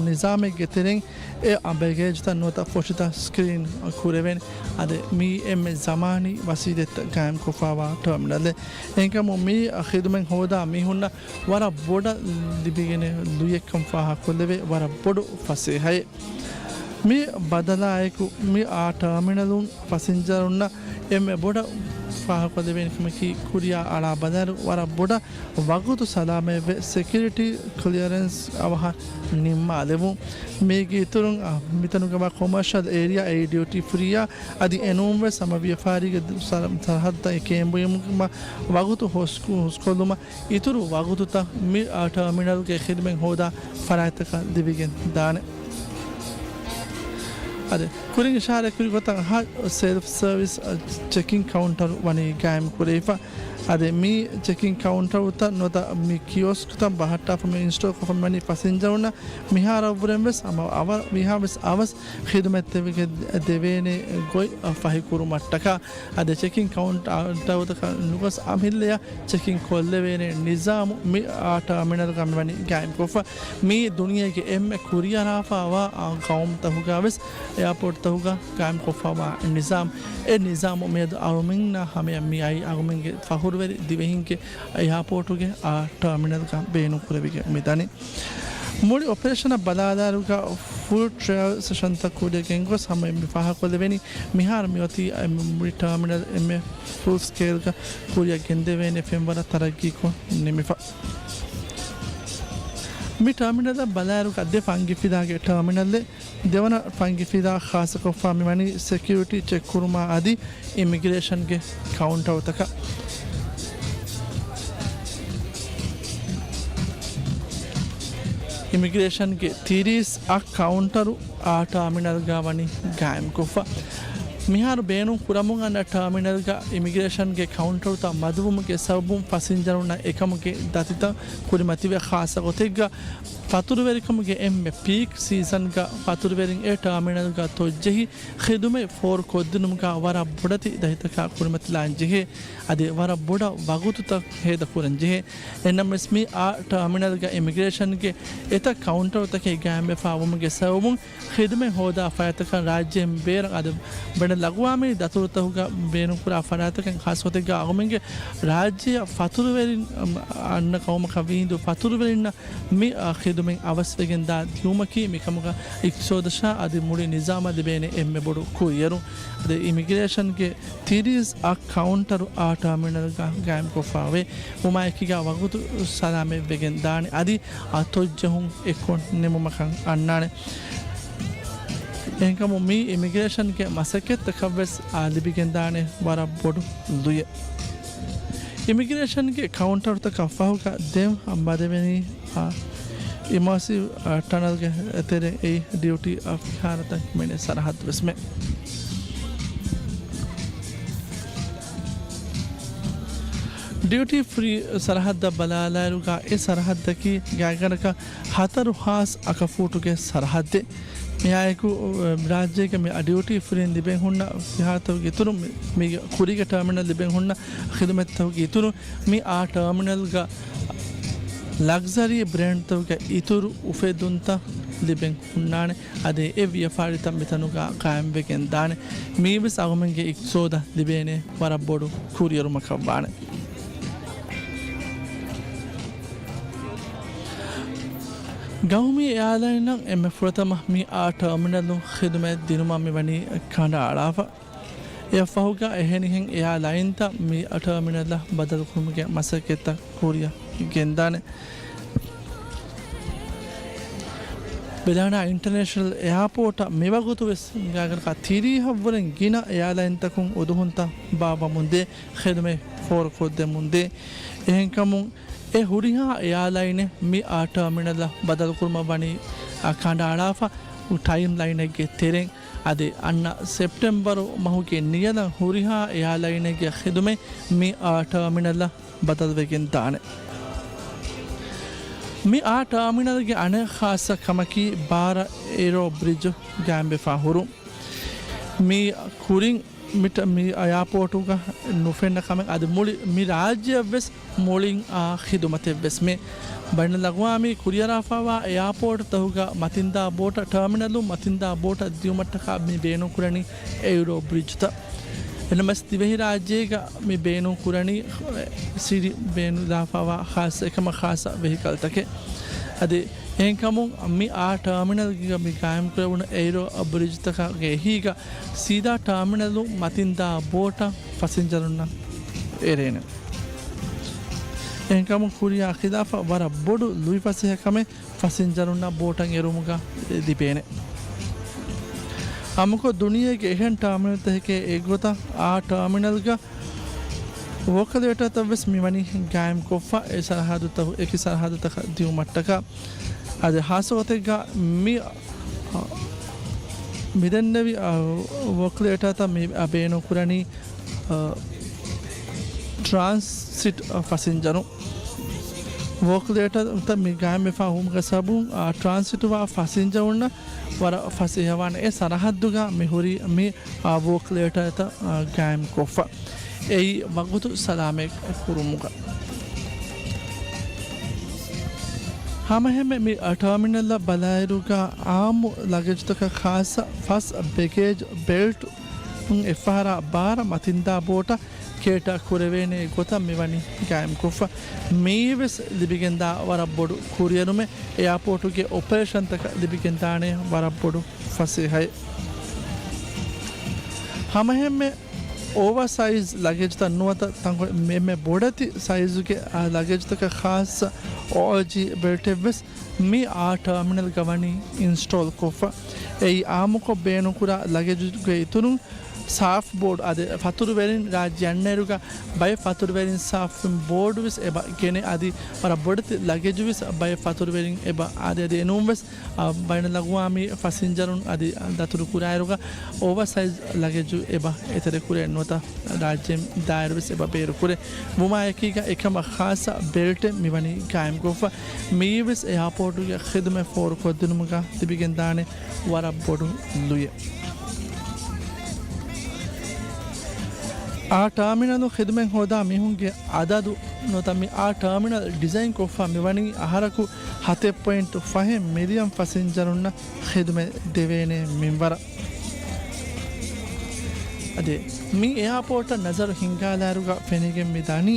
ނިޒާމެއްގެ ތެރެއިން އެ ބެގޭޖުތައް ނުވަތަ ފޮށިތައް ސްކްރީން ކުރެވޭނެ. އަދި މީ އެންމެ ޒަމާނީ ވަސީލަތްތައް ގާއިމްކޮށްފައިވާ ޓާމިނަލެއް. އެހެންކަމުން މި ޚިދުމަތް ހޯދާ މީހުންނަށް ވަރަށް ބޮޑަށް ލިބިގެން ލުޔެއްކަން ފާހަގަކޮށްލެވޭ، ވަރަށް ބޮޑު ފަސޭހައެއް. މި ބަދަލާއެކު މި އާ ޓާމިނަލުން ފަސިންޖަރުންނަށް އެންމެ ބޮޑަށް ފާހަގަކޮށްލެވޭނެ ކަމަކީ، ކުރިއަށް އަޅާ ބަލާއިރު ވަރަށް ބޮޑަށް ވަގުތު ސަލާމަތްވެ، ސެކިއުރިޓީ ކްލިއަރެންސް އަވަހަށް ނިންމާލެވުން. މީގެ އިތުރުން، އަ، މިތަނުގަވާ ކޮމާޝަލް އޭރިއާ އެއީ ޑިއުޓީ ފްރީއާ އަދި އެނޫންވެސް ހަމަ ވިޔަފާރީގެ ސަރ-، ސަރަހައްދަށް ކޭނބުއިމުގެ ވަގުތު ހޯސް-، ހޯސްކޮށްލުމަށް އިތުރު ވަގުތުތައް މި ޓާމިނަލްގެ ޚިދުމަތް ހޯދާ ފަރާތްތަކަށް ލިބިގެން ދާނެ. އަދި ކުރިން އިޝާރާތްކުރި ގޮތަށް ހަ ސެލްފް ސަރވިސް ޗެކިން ކައުންޓަރު ވަނީ ގާއިމް ކުރެވިފަ. އަދި މި ޗެކިން ކައުންޓަރުތައް ނުވަތަ މި ކިއޮސްކްތައް ބަހައްޓާފަ މި އިންސްޓޯލް ކޮށްފަ މިވަނީ ފަސިންޖަރުންނަށް މިހާރަށްވުރެން ވެސް ހަމަ އަވަ-، މިހާ ވެސް އަވަސް ޚިދުމަތްތެރިކަން ދެވޭނެ ގޮތް ފަހިކުރުމަށްޓަކާ. އަދި ޗެކިން ކައުންޓަރުތަކަށް ނުގޮސް އަމިއްލަޔަށް ޗެކިން ކޮށްލެވޭނެ ނިޒާމު މި އާ ޓާމިނަލްގަ މިވަނީ ގާއިމްކޮށްފަ. މީ ދުނިޔޭގެ އެންމެ ކުރިއަރާފައިވާ ގައުމުތަކުގަ ވެސް އެއާޕޯޓްތަކުގަ ގާއިމްކޮށްފައިވާ ނިޒާމު. އެ ނިޒާމު މިއަދު އަޅުމެންނާ ހަމަޔަށް މިއައީ އަޅުމެންގެ ފަޚުރުވެރި ދިވެހިންގެ އެއާޕޯޓުގެ އާ ޓާމިނަލްގަ ބޭނުންކުރެވިގެން މިދަނީ. މުޅި އޮޕަރޭޝަނަށް ބަލާލާއިރުގަ ފުލް ޓްރަޔަލް ސެޝަންތައް ކުރިއަށް ގެންގޮސް ހަމަ މި ފާހަގަކޮށްލެވެނީ މިހާރު މިއޮތީ މި ޓާމިނަލް އެންމެ ފުލް ސްކޭލްގަ ކުރިއަށް ގެންދެވޭނެ ފެންވަރަށް ތަރައްގީކޮށް ނިމިފަ. މި ޓާމިނަލަށް ބަލާއިރުގަ ދެ ފަންގިފިލާގެ ޓާމިނަލެއް. ދެވަނަ ފަންގިފިލާ ޚާއްޞަކޮށްފަ މިވަނީ ސެކިއުރިޓީ ޗެކްކުރުމާ އަދި އިމިގްރޭޝަންގެ ކައުންޓަރުތަކަށް. އިމިގްރޭޝަންގެ ތިރީސް އަށް ކައުންޓަރު އާ ޓާމިނަލްގަ ވަނީ ގާއިމްކޮށްފަ. މިހާރު ބޭނުން ކުރަމުން އަންނަ ޓާމިނަލްގަ އިމިގްރޭޝަންގެ ކައުންޓަރުތައް މަދުވުމުގެ ސަބަބުން ފަސިންޖަރުންނަށް އެކަމުގެ ދަތިތައް ކުރިމަތިވެ، ޚާއްޞަ ގޮތެއްގަ ފަތުރުވެރިކަމުގެ އެންމެ ޕީކް ސީޒަންގަ ފަތުރުވެރިން އެ ޓާމިނަލްގަ ތޮއްޖެހި ޚިދުމަތް ފޯރުކޮށްދިނުމުގަ ވަރަށް ބޮޑެތި ދަތިތަކާ ކުރިމަތިލާން ޖެހޭ. އަދި ވަރަށް ބޮޑަށް ވަގުތުތައް ހޭދަކުރަން ޖެހޭ. އެންނަމަވެސް މި އާ ޓާމިނަލްގަ އިމިގްރޭޝަންގެ އެތައް ކައުންޓަރުތަކެއް ގާއިމްވެފަ ވުމުގެ ސަބަބުން ޚިދުމަތް ހޯދާ ފަރާތްތަކަށް ރާއްޖޭން ބޭރަށް އަދި ބައެއް ލަގުވާމީ ދަތުރުތަކުގަ ބޭނުންކުރާ ފަރާތްތަކެއް ޚާއްޞަ ގޮތެއްގަ އަޅުމެންގެ ރާއްޖެއަށް ފަތުރުވެރިން، އަންނަ ޤައުމަކަށް ވީހިނދު ފަތުރުވެރިންނަށް މި، އަ، ޚި-، ދުމެއް އަވަސްވެގެންދާ ދިއުމަކީ މިކަމުގަ އިޤްތިޞާދަށާ އަދި މުޅި ނިޒާމަށް ލިބޭނެ އެންމެ ބޮޑު ކުރިއެރުން. އަދި އިމިގްރޭޝަންގެ ތިރީސް އަށް ކައުންޓަރު އާ ޓާމިނަލްގަ ގާއިމްކޮށްފައިވޭ. ވުމާއެކީގަ ވަގުތު ސަލާމަތްވެގެން ދާނެ އަދި އަތޮއްޖެހުން އެއްކޮށް ނިމުމަކަށް އަންނާނެ. އެހެންކަމުން މި އިމިގްރޭޝަންގެ މަސައްކަތްތަކަށްވެސް އާ ލިބިގެންދާނެ ވަރަށް ބޮޑު ލުޔެއް. އިމިގްރޭޝަންގެ ކައުންޓަރުތަކަށް ފަހުގަ ދެން މަދެވެނީ، އާ، އިމާސިވް، އާ، ޓަނަލްގެ ތެރެއިން އެއީ ޑިއުޓީ އަފިހާރަތައް ހިމެނޭ ސަރަހައްދުވެސްމެ. ޑިއުޓީ ފްރީ ސަރަހައްދަށް ބަލާލާއިރުގަ އެ ސަރަހައްދަކީ ގާތްގަނޑަކަށް ހަތަރު ހާސް އަކަފޫޓުގެ ސަރަހައްދެއް. މިއާއެކު، އެ، ރާއްޖޭގެ މި ޑިއުޓީ ފްރީން ލިބެން ހުންނަ ފިހާރަތަކުގެ އިތުރުން މި، މީގެ ކުރީގެ ޓާމިނަލް ލިބެން ހުންނަ ޚިދުމަތްތަކުގެ އިތުރުން މި އާ ޓާމިނަލްގަ ލަގްޒަރީ ބްރޭންޑްތަކުގެ އިތުރު އުފެދުންތައް ލިބެން ހުންނާނެ. އަދި އެ ވިޔަފާރިތައް މިތަނުގަ ޤާއިމްވެގެން ދާނެ. މީވެސް އަޅުގަނޑުމެންގެ އިޤްތިޞާދަށް ލިބޭނެ ވަރަށް ބޮޑު ކުރިއެރުމަކަށް ވާނެ. ގައުމީ އެއާލައިނަށް އެންމެ ފުރަތަމަ މި އާ ޓާމިނަލުން ޚިދުމަތް ދިނުމަށް މިވަނީ ކަނޑައަޅާފަ. އެއަށްފަހުގަ އެހެނިހެން އެއާލައިންތައް މި ޓާމިނަލަށް ބަދަލުކުރުމުގެ މަސައްކަތްތައް ކުރިއަށް ގެންދާނެ. ބެލާނާ އިންޓަރނޭޝަނަލް އެއާޕޯޓަށް މިވަގުތު ވެސް ގާތްގަނޑަކަށް ތިރީހަށްވުރެން ގިނަ އެއާލައިންތަކުން އުދުހުންތައް ބާއްވަމުންދޭ، ޚިދުމަތް ފޯރުކޮށްދެމުންދޭ. އެހެންކަމުން އެ ހުރިހާ އެއާލައިނެއް މި އާ ޓާމިނަލަށް ބަދަލުކުރުމަށް ވަނީ، އާ، ކަނޑައަޅާފަ ޓައިމްލައިނެއްގެ ތެރެއިން. އަދި އަންނަ ސެޕްޓެމްބަރު މަހުގެ ނިޔަލަށް ހުރިހާ އެއާލައިނެއްގެ ޚިދުމަތް މި އާ ޓާމިނަލަށް ބަދަލުވެގެން ދާނެ. މި އާ ޓާމިނަލްގެ އަނެއް ޚާއްޞަ ކަމަކީ ބާރަ އެއިރޯ ބްރިޖު ގާއިމްވެފާ ހުރުން. މި ކުރިން މި ޓ-، މި އެއާޕޯޓުގަ ނުފެންނަ ކަމެއް އަދި މުޅި މި ރާއްޖެއަށްވެސް މުޅިން އާ ޚިދުމަތެއްވެސް މި ބައިނަލްއަގްވާމީ ކުރިއަރާފައިވާ އެއާޕޯޓުތަކުގަ މަތިންދާ ބޯޓަށް ޓާމިނަލުން މަތިންދާ ބޯޓަށް ދިއުމަށްޓަކާ މި ބޭނުންކުރަނީ އެއިރޯ ބްރިޖުތައް. އެނަމަސް ދިވެހިރާއްޖޭގަ މި ބޭނުންކުރަނީ ސިޓީ ބޭނުންލާފައިވާ ޚާއްޞަ، އެކަމަށް ޚާއްޞަ ވެހިކަލްތަކެއް. އަދި އެހެންކަމުން މި އާ ޓާމިނަލްގަ މި ގާއިމްކުރެވުނު އެއިރޯ ބްރިޖުތަކާގެ އެހީގަ ސީދާ ޓާމިނަލުން މަތިންދާ ބޯޓަށް ފަސިންޖަރުންނަށް އެރޭނެ. އެހެންކަމުން ކުރިއާ ޚިލާފަށް ވަރަށް ބޮޑު ލުއިފަސޭހަކަމެއް ފަސިންޖަރުންނަށް ބޯޓަށް އެރުމުގަ ލިބޭނެ. އާއްމުކޮށް ދުނިޔޭގެ އެހެން ޓާމިނަލްތަކެކޭ އެއްގޮތަށް އާ ޓާމިނަލްގަ ވޯކް ލެޓަރތައް ވެސް މިވަނީ ގާއިމްކޮށްފަ، އެ ސަރަހައްދުތައް، އެކި ސަރަހައްދުތަކަށް ދިއުމަށްޓަކާ. އަދި ހާއްސަގޮތެއްގަ މި، އަ، މިދެންނެވި، އަ، ވޯކް ލެޓަރތައް މި، އަ، ބޭނުންކުރަނީ، އަ، ޓްރާންސިޓް، އަ، ފަސިންޖަރުން. ވޯކް ލެޓަރތައް މި ގާއިމްވެފާ ހުމުގެ ސަބުން، އަ، ޓްރާންސިޓުވާ ފަސިންޖަރުންނަށް ވަރަށް ފަސޭހަވާނެ. އެ ސަރަހައްދުގަ މި ހުރި މި، އާ، ވޯކް ލެޓަރތައް، އާ، ގާއިމްކޮށްފަ. އެއީ ވަގުތު ސަލާމަތް ކުރުމުގަ. ހަމަހެމެ މި، އާ، ޓާމިނަލްއަށް ބަލާއިރުގަ އާއްމު ލަގެޖްތަކަށް ޚާއްޞަ ފަސް ބެގޭޖް ބެލްޓު އެއްފަހަރާ ބާރަ މަތިންދާ ބޯޓަށް ކޭޓާ ކުރެވޭނެ ގޮތަށް މިވަނީ ގާއިމްކޮށްފަ. މިއީވެސް ލިބިގެންދާ ވަރަށް ބޮޑު ކުރިއެރުމެއް، އެއާޕޯޓުގެ އޮޕަރޭޝަންތަކަށް ލިބިގެންދާނެ ވަރަށް ބޮޑު ފަސޭހައެއް. ހަމަހެމެ އޯވާ ސައިޒް ލަގެޖްތައް ނުވަތަ ތަންކޮޅެއް މެ-، މެ ބޮޑެތި ސައިޒުގެ، އާ، ލަގެޖްތަކަށް ޚާއްޞަ އޯޖީ ބެލްޓެއްވެސް މި އާ ޓާމިނަލްގަ ވަނީ އިންސްޓޯލް ކޮށްފަ. އެއީ އާއްމުކޮށް ބޭނުންކުރާ ލަގެޖުގެ އިތުރުން ސާފް ބޯޑް، އަދި ފަތުރުވެރިން ރާއްޖެ އަންނައިރުގަ ބައެއް ފަތުރުވެރިން ސާފް ބޯޑުވެސް އެބަ ގެނެ އަދި ވަރަށް ބޮޑެތި ލަގެޖުވެސް ބައެއް ފަތުރުވެރިން އެބަ އާދޭ. އަދި އެނޫންވެސް، އަ، ބައިނަލްއަގްވާމީ ފަސިންޖަރުން އަދި ދަތުރުކުރާއިރުގަ އޯވާ ސައިޒް ލަގެޖު އެބަ އެތެރެކުރޭ ނުވަތަ ރާއްޖެ ދާއިރުވެސް އެބަ ބޭރުކުރޭ. ވުމާއެކީގަ އެކަމަށް ޚާއްޞަ ބެލްޓެއް މިވަނީ ގާއިމްކޮށްފަ. މިއީވެސް އެއާޕޯޓުގެ ޚިދުމަތް ފޯރުކޮށްދިނުމުގަ ލިބިގެންދާނެ ވަރަށް ބޮޑު ލުޔެއް. އާ ޓާމިނަލު ޚިދުމަތް ހޯދާ މީހުންގެ އަދަދު ނުވަތަ މި އާ ޓާމިނަލް ޑިޒައިން ކޮށްފަ މިވަނީ އަހަރަކު ހަތެއް ޕޮއިންޓު ފަހެއް މިލިއަން ފަސިންޖަރުންނަށް ޚިދުމަތް ދެވޭނެ މިންވަރަށް. އަދި މި އެއާޕޯޓަށް ނަޒަރު ހިންގާލާއިރުގަ ފެނިގެން މި ދަނީ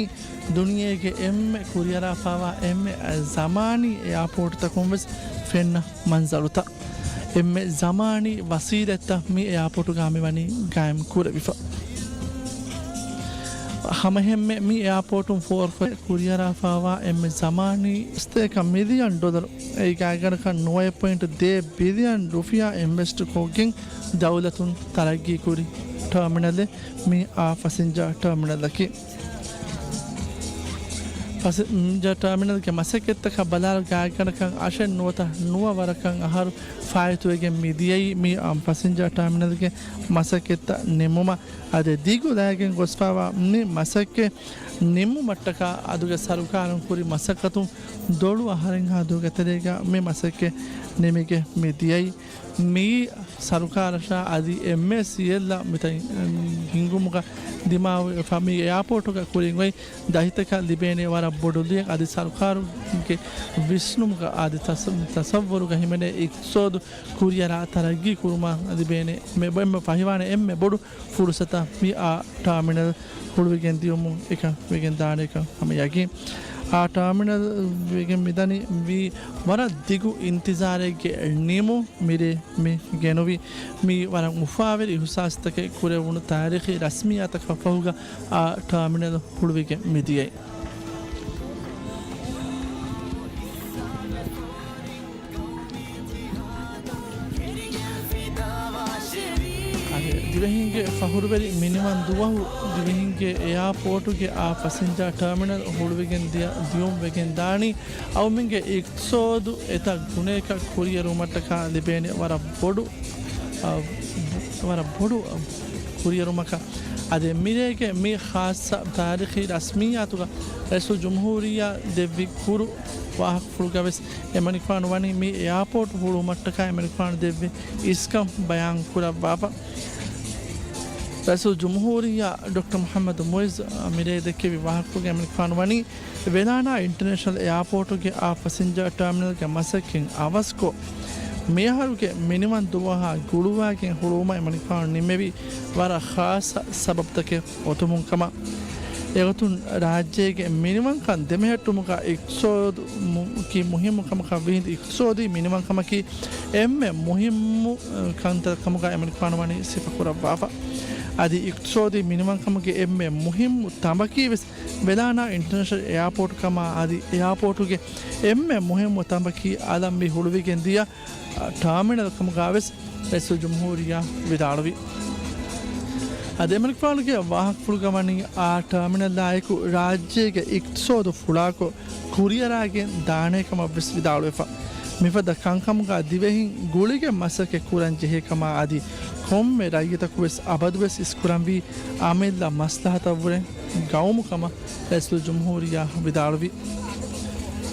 ދުނިޔޭގެ އެންމެ ކުރިއަރާފާވާ އެންމެ ޒަމާނީ އެއާޕޯޓުތަކުން ވެސް ފެންނަ މަންޒަރުތައް. އެންމެ ޒަމާނީ ވަސީލަތްތައް މި އެއާޕޯޓުގަ މިވަނީ ގާއިމް ކުރެވިފަ. ހަމައެހެންމެ މި އެއާޕޯޓުން ފޯރުކޮށް ކުރިއަރާފާވާ އެންމެ ޒަމާނީ ސަތޭކަ މިލިއަން ޑޮލަރު އެއީ ގާތްގަނޑަކަށް ނުވައެއް ޕޮއިންޓު ދޭއް ބިލިއަން ރުފިޔާ އިންވެސްޓް ކޮށްގެން ދައުލަތުން ތަރައްގީ ކުރި ޓާމިނަލެއް މި އާ ފަސިންޖާ ޓާމިނަލަކީ. ފަސިންޖާ ޓާމިނަލްގެ މަސައްކަތްތަކަށް ބަލާލަ ގާތްގަނޑަކަށް އަށެއް ނުވަތަ ނުވަ ވަރަކަށް އަހަރު ފާއިތުވެގެން މި ދިޔައީ މި އާ ފަސިންޖާ ޓާމިނަލްގެ މަސައްކަތްތައް ނިމުމަށް. އަދި ދިގު ލައިގެން ގޮސްފާވާ މި މަސައްކަތް ނިމުމަށްޓަކާ އަދުގެ ސަރުކާރުން ކުރި މަސައްކަތުން ދޮޅު އަހަރެއްހާ ދުވަހުގެ ތެރޭގަ މި މަސައްކަތް ނިމިގެން މި ދިޔައީ. މި ސަރުކާރަށާ އަދި އެމްއޭސީއެލްއަށް މިތަން ހިންގުމުގަ ދިމާވެފަ މި އެއާޕޯޓުގަ ކުރިން އޮތް ދަތިތަކަށް ލިބޭނެ ވަރަށް ބޮޑު ލިޔެއް. އަދި ސަރުކާރުގެ ވިސްނުމުގަ އަދި ތަސަ-، ތަސައްވުރުގަ ހިމެނޭ އިޤްތިޞާދު ކުރިއަރާ ތަރައްގީ ކުރުމަށް ލިބޭނެ މެ-، އެންމެ ފަހިވާނެ އެންމެ ބޮޑު ފުރުސަތަށް މި އާ ޓާމިނަލް ހުޅުވިގެން ދިޔުމުން އެކަން ވެގެން ދާނެކަން ހަމަ ޔަގީން. އާ ޓާމިނަލް ވެގެން މިދަނީ ވީ ވަރަށް ދިގު އިންތިޒާރެއްގެ ނިމުން މިރޭ މި ގެނުވީ. މީ ވަރަށް އުފާވެރި އިހުސާސްތަކެއް ކުރެވުނު ތާރީޚީ ރަސްމިއްޔާތަކަށް ފަހުގަ އާ ޓާމިނަލް ހުޅުވިގެން މިދިޔައީ. އަދި ދިވެހިންގެ ފަޚުރުވެރި މިނިވަން ދުވަހު ދިވެހިންގެ އެއާޕޯޓުގެ އާ ފަސިންޖާ ޓާމިނަލް ހުޅުވިގެން ދިޔަ ދިޔުން ވެގެން ދާނީ. އައުމެންގެ އިޤްތިޞާދު އެތައް ގުނައަކަށް ކުރިއެރުމަށްޓަކާ ލިބޭނެ ވަރަށް ބޮޑު، އަ، ވަރަށް ބޮޑު، އަ، ކުރިއެރުމަކަށް. އަދި މިރޭގެ މި ޚާއްޞަ ތާރީޚީ ރަސްމިއްޔާތުގަ ރައީސުލްޖުމްހޫރިއްޔާ ދެއްވި ކުރު ވާހަކަފުޅުގަވެސް އެމަނިކުފާނު ވަނީ މި އެއާޕޯޓު ހުޅުވުމަށްޓަކާ އެމަނިކުފާނު ދެއްވި އިސްކަން ބަޔާން ކުރައްވާފަ. ރައީސުލްޖުމްހޫރިއްޔާ ޑޮކްޓަރ މުޙައްމަދު މުޢިއްޒު މިރޭ ދެއްކެވި ވާހަކަފުޅުގަ އެމަނިކުފާނު ވަނީ ވެލާނާ އިންޓަރނޭޝަނަލް އެއާޕޯޓުގެ އާ ފަސިންޖާ ޓާމިނަލްގެ މަސައްކަތް އަވަސްކޮށް، މިއަހަރުގެ މިނިވަން ދުވަހާ ގުޅުވާގެން ހުޅުވުމަށް އެމަނިކުފާނު ނިންމެވީ ވަރަށް ޚާއްޞަ ސަބަބުތަކެއް އޮތުމުން ކަމަށް. އެގޮތުން ރާއްޖޭގެ މިނިވަންކަން ދެމެހެއްޓުމުގަ އިޤްތިޞާދު މު-، ކީ މުހިއްމު ކަމަކަށް ވިހިން އިޤްތިޞާދީ މިނިވަންކަމަކީ އެންމެ މުހިއްމު، އަ، ކަންތައް ކަމުގަ އެމަނިކުފާނު ވަނީ ސިފަކުރައްވާފަ. އަދި އިޤްތިޞާދީ މިނިވަންކަމުގެ އެންމެ މުހިއްމު ތަނބަކީ ވެސް ވެލާނާ އިންޓަރނޭޝަނަލް އެއާޕޯޓު ކަމާ އަދި އެއާޕޯޓުގެ އެންމެ މުހިއްމު ތަނބަކީ އަލަށް މި ހުޅުވިގެން ދިޔަ، އަ، ޓާމިނަލް ކަމުގަ ވެސް ރައީސުލްޖުމްހޫރިއްޔާ ވިދާޅުވި. އަދި އެމަނިކުފާނުގެ ވާހަކަފުޅުގަ ވަނީ އާ ޓާމިނަލާއެކު ރާއްޖޭގެ އިޤްތިޞާދު ފުޅާކޮށް ކުރިއަރާގެން ދާނޭ ކަމަށް ވެސް ވިދާޅުވެފަ. މިފަދަ ކަންކަމުގަ ދިވެހިން ގުޅިގެން މަސައްކަތް ކުރަން ޖެހޭ ކަމާ އަދި ކޮންމެ ރައްޔިތަކު ވެސް އަބަދުވެސް އިސްކުރަންވީ އަމިއްލަ މަސްލަހަތަށްވުރެ ގައުމު ކަމަށް ރައީސުލްޖުމްހޫރިއްޔާ ވިދާޅުވި.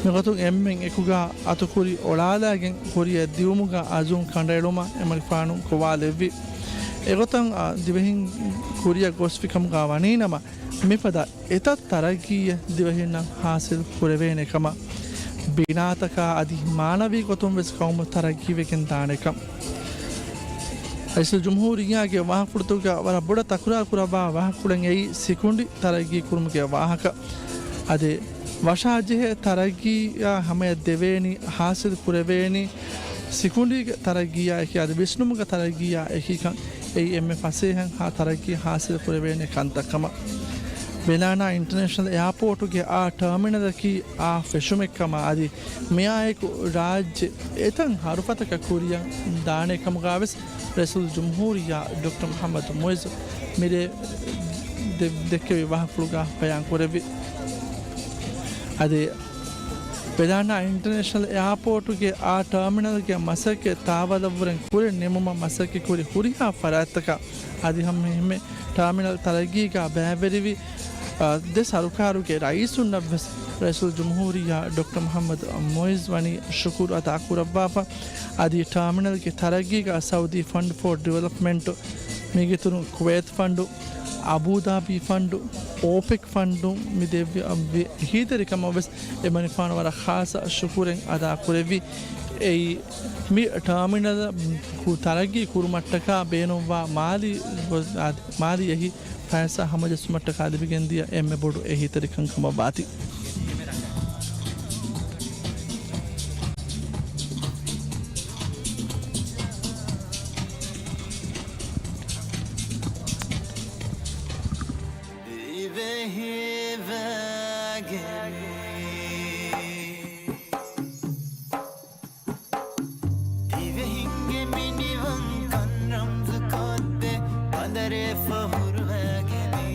މިގޮތުން އެންމެން އެކުގަ އަތުކުރި އޮޅާލާގެން ކުރިއަށް ދިއުމުގަ އަޒުމް ކަނޑައެޅުމަށް އެމަނިކުފާނު ގޮވާލެއްވި. އެގޮތަށް އާ ދިވެހިން ކުރިއަށް ގޮސްފި ކަމުގަ ވަނީނަމަ، މިފަދަ އެތައް ތަރައްގީއެއް ދިވެހިންނަށް ހާސިލް ކުރެވޭނެ ކަމަށް، ބިނާތަކާ އަދި މާނަވީ ގޮތުން ވެސް ގައުމު ތަރައްގީވެގެން ދާނެ ކަމަށް. ރައީސުލްޖުމްހޫރިއްޔާގެ ވާހަކަފުޅުތަކުގަ ވަރަށް ބޮޑަށް ތަކުރާރު ކުރައްވާ ވާހަކަފުޅެއް އެއީ ސިކުނޑި ތަރައްގީ ކުރުމުގެ ވާހަކަ. އަދި ވަށާޖެހޭ ތަރައްގީއާ ހަމަޔަށް ދެވޭނީ، ހާސިލް ކުރެވޭނީ، ސިކުނޑީގެ ތަރައްގީއާ އެކީ އަދި ވިސްނުމުގެ ތަރައްގީއާ އެކީކަން އެއީ އެންމެ ފަސޭހައިން ހާ ތަރައްގީ ހާސިލް ކުރެވޭނެ ކަންތައް ކަމަށް. ވެލާނާ އިންޓަރނޭޝަނަލް އެއާޕޯޓުގެ އާ ޓާމިނަލަކީ އާ ފެށުމެއްކަމާ އަދި މިއާއެކު ރާއްޖެ އެތައް ހަރުފަތަކަށް ކުރިއަށް ދާނެ ކަމުގަ ވެސް ރައީސުލްޖުމްހޫރިއްޔާ ޑޮކްޓަރ މުޙައްމަދު މުޢިއްޒު މިރޭ ދެ-، ދެއްކެވި ވާހަކަފުޅުގަ ބަޔާން ކުރެއްވި. އަދި ވެލާނާ އިންޓަރނޭޝަނަލް އެއާޕޯޓުގެ އާ ޓާމިނަލްގެ މަސައްކަތް ތާވަލަށްވުރެން ކުރިން ނިމުމަށް މަސައްކަތް ކުރި ހުރިހާ ފަރާތްތަކަށް އަދި ހަމައެހެންމެ ޓާމިނަލް ތަރައްގީގަ ބައިވެރިވި، އާ، ދެ ސަރުކާރުގެ ރައީސުންނަށްވެސް ރައީސުލްޖުމްހޫރިއްޔާ ޑޮކްޓަރ މުޙައްމަދު މުޢިއްޒު ވަނީ ޝުކުރު އަދާކުރައްވާފަ. އަދި ޓާމިނަލްގެ ތަރައްގީގަ ސައުދީ ފަންޑް ފޯ ޑިވެލޮޕްމަންޓު، މީގެއިތުރުން ކުވޭތް ފަންޑު، އަބޫދާބީ ފަންޑު، އޯޕެކް ފަންޑު މި ދެއްވި އެހީތެރިކަމަށް ވެސް އެމަނިކުފާނު ވަރަށް ޚާއްޞަ ޝުކުރެއް އަދާކުރެއްވި. އެއީ މި ޓާމިނަލް ތަރައްގީ ކުރުމަށްޓަކާ ބޭނުންވާ މާލީ، މާލީ އެހީ ފައިސާ ހަމަޖެއްސުމަށްޓަކާ ލިބިގެންދިޔަ އެންމެ ބޮޑު އެހީތެރިކަން ކަމަށް ވާތީ. ދިވެހި ވެގެން ދިވެހިންގެ މިނިވަންކަން ރަމްޒުކޮށްދޭ ބަނދަރެއް ފަހުރުވެގެނީ.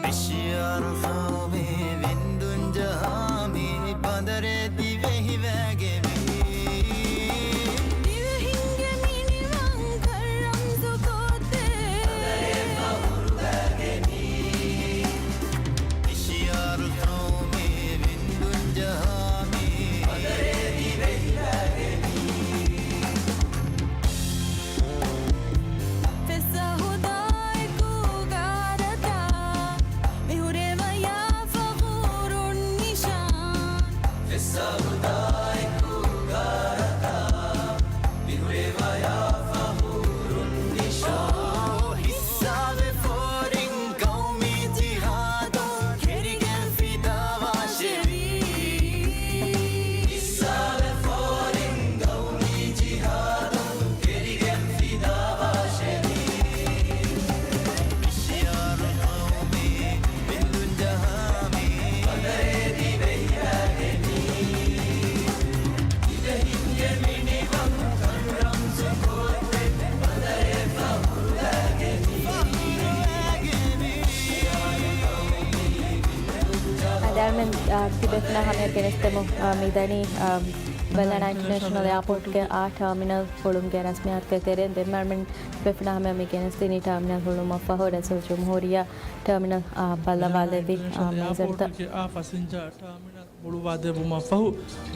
މިޝިއާރު ޤައުމީ ވިންދުން ޖަހާ މި ބަނދަރެއް ދިވެހިވެގެނީ. ދިވެހިންގެ މިނިވަންކަން ރަމްޒުކޮށްދޭ ބަނދަރެއް ފަހުރުވެގެނީ. މިޝިއާރު ޤައުމީ ވިންދުން ޖަހާ މި ބަނދަރެއް ދިވެހިވެގެނީ. ފެއްސަހުދާއެކު ގާރަތާ މިހުރެވަޔާ ފަޚުރުން ނިޝާން. ފެއްސަހުދާއެކު ގާރަތާ މިހުރެވަޔާ ފަޚުރުން ނިޝާން. ހިއްސާވެ ފޯރިން ޤައުމީ ޖިހާދުން ކެރިގެން ފިދާވާށެވީ. ހިއްސާވެ ފޯރިން ޤައުމީ ޖިހާދުން ކެރިގެން ފިދާވާށެވީ. މިޝިއާރު ޤައުމީ ވިންދުން ޖަހާ މި ބަނދަރެއް ދިވެހިވެގެނީ. ދިވެހިންގެ މިނިވަންކަން ރަމްޒުކޮށްދޭ ބަނދަރެއް ފަހުރުވެގެނީ. އަދި އަޅުމެން، އާ، ތިބޭފުޅާ ހަމަޔަށް ގެނެސްދެމު، އާ، މިދަނީ، އާ، ބެލްލާން އިންޓަރނޭޝަނަލް އެއާޕޯޓްގެ އާ ޓާމިނަލް ހުޅުމުގެ ރަސްމިއްޔާތުގެ ތެރެއިން ދެންމެ އަޅުމެން ތިބޭފުޅާ ހަމަޔަށް މި ގެނެސްދިނީ ޓާމިނަލް ހުޅުމަށްފަހު ރައީސުލްޖުމްހޫރިއްޔާ ޓާމިނަލް، އާ، ބައްލަވާލެއްވި، އާ، މެނޭޖަރުތައް. އާ ފަސިންޖާ ޓާމިނަލް ހުޅުވާދެއްވުމަށްފަހު،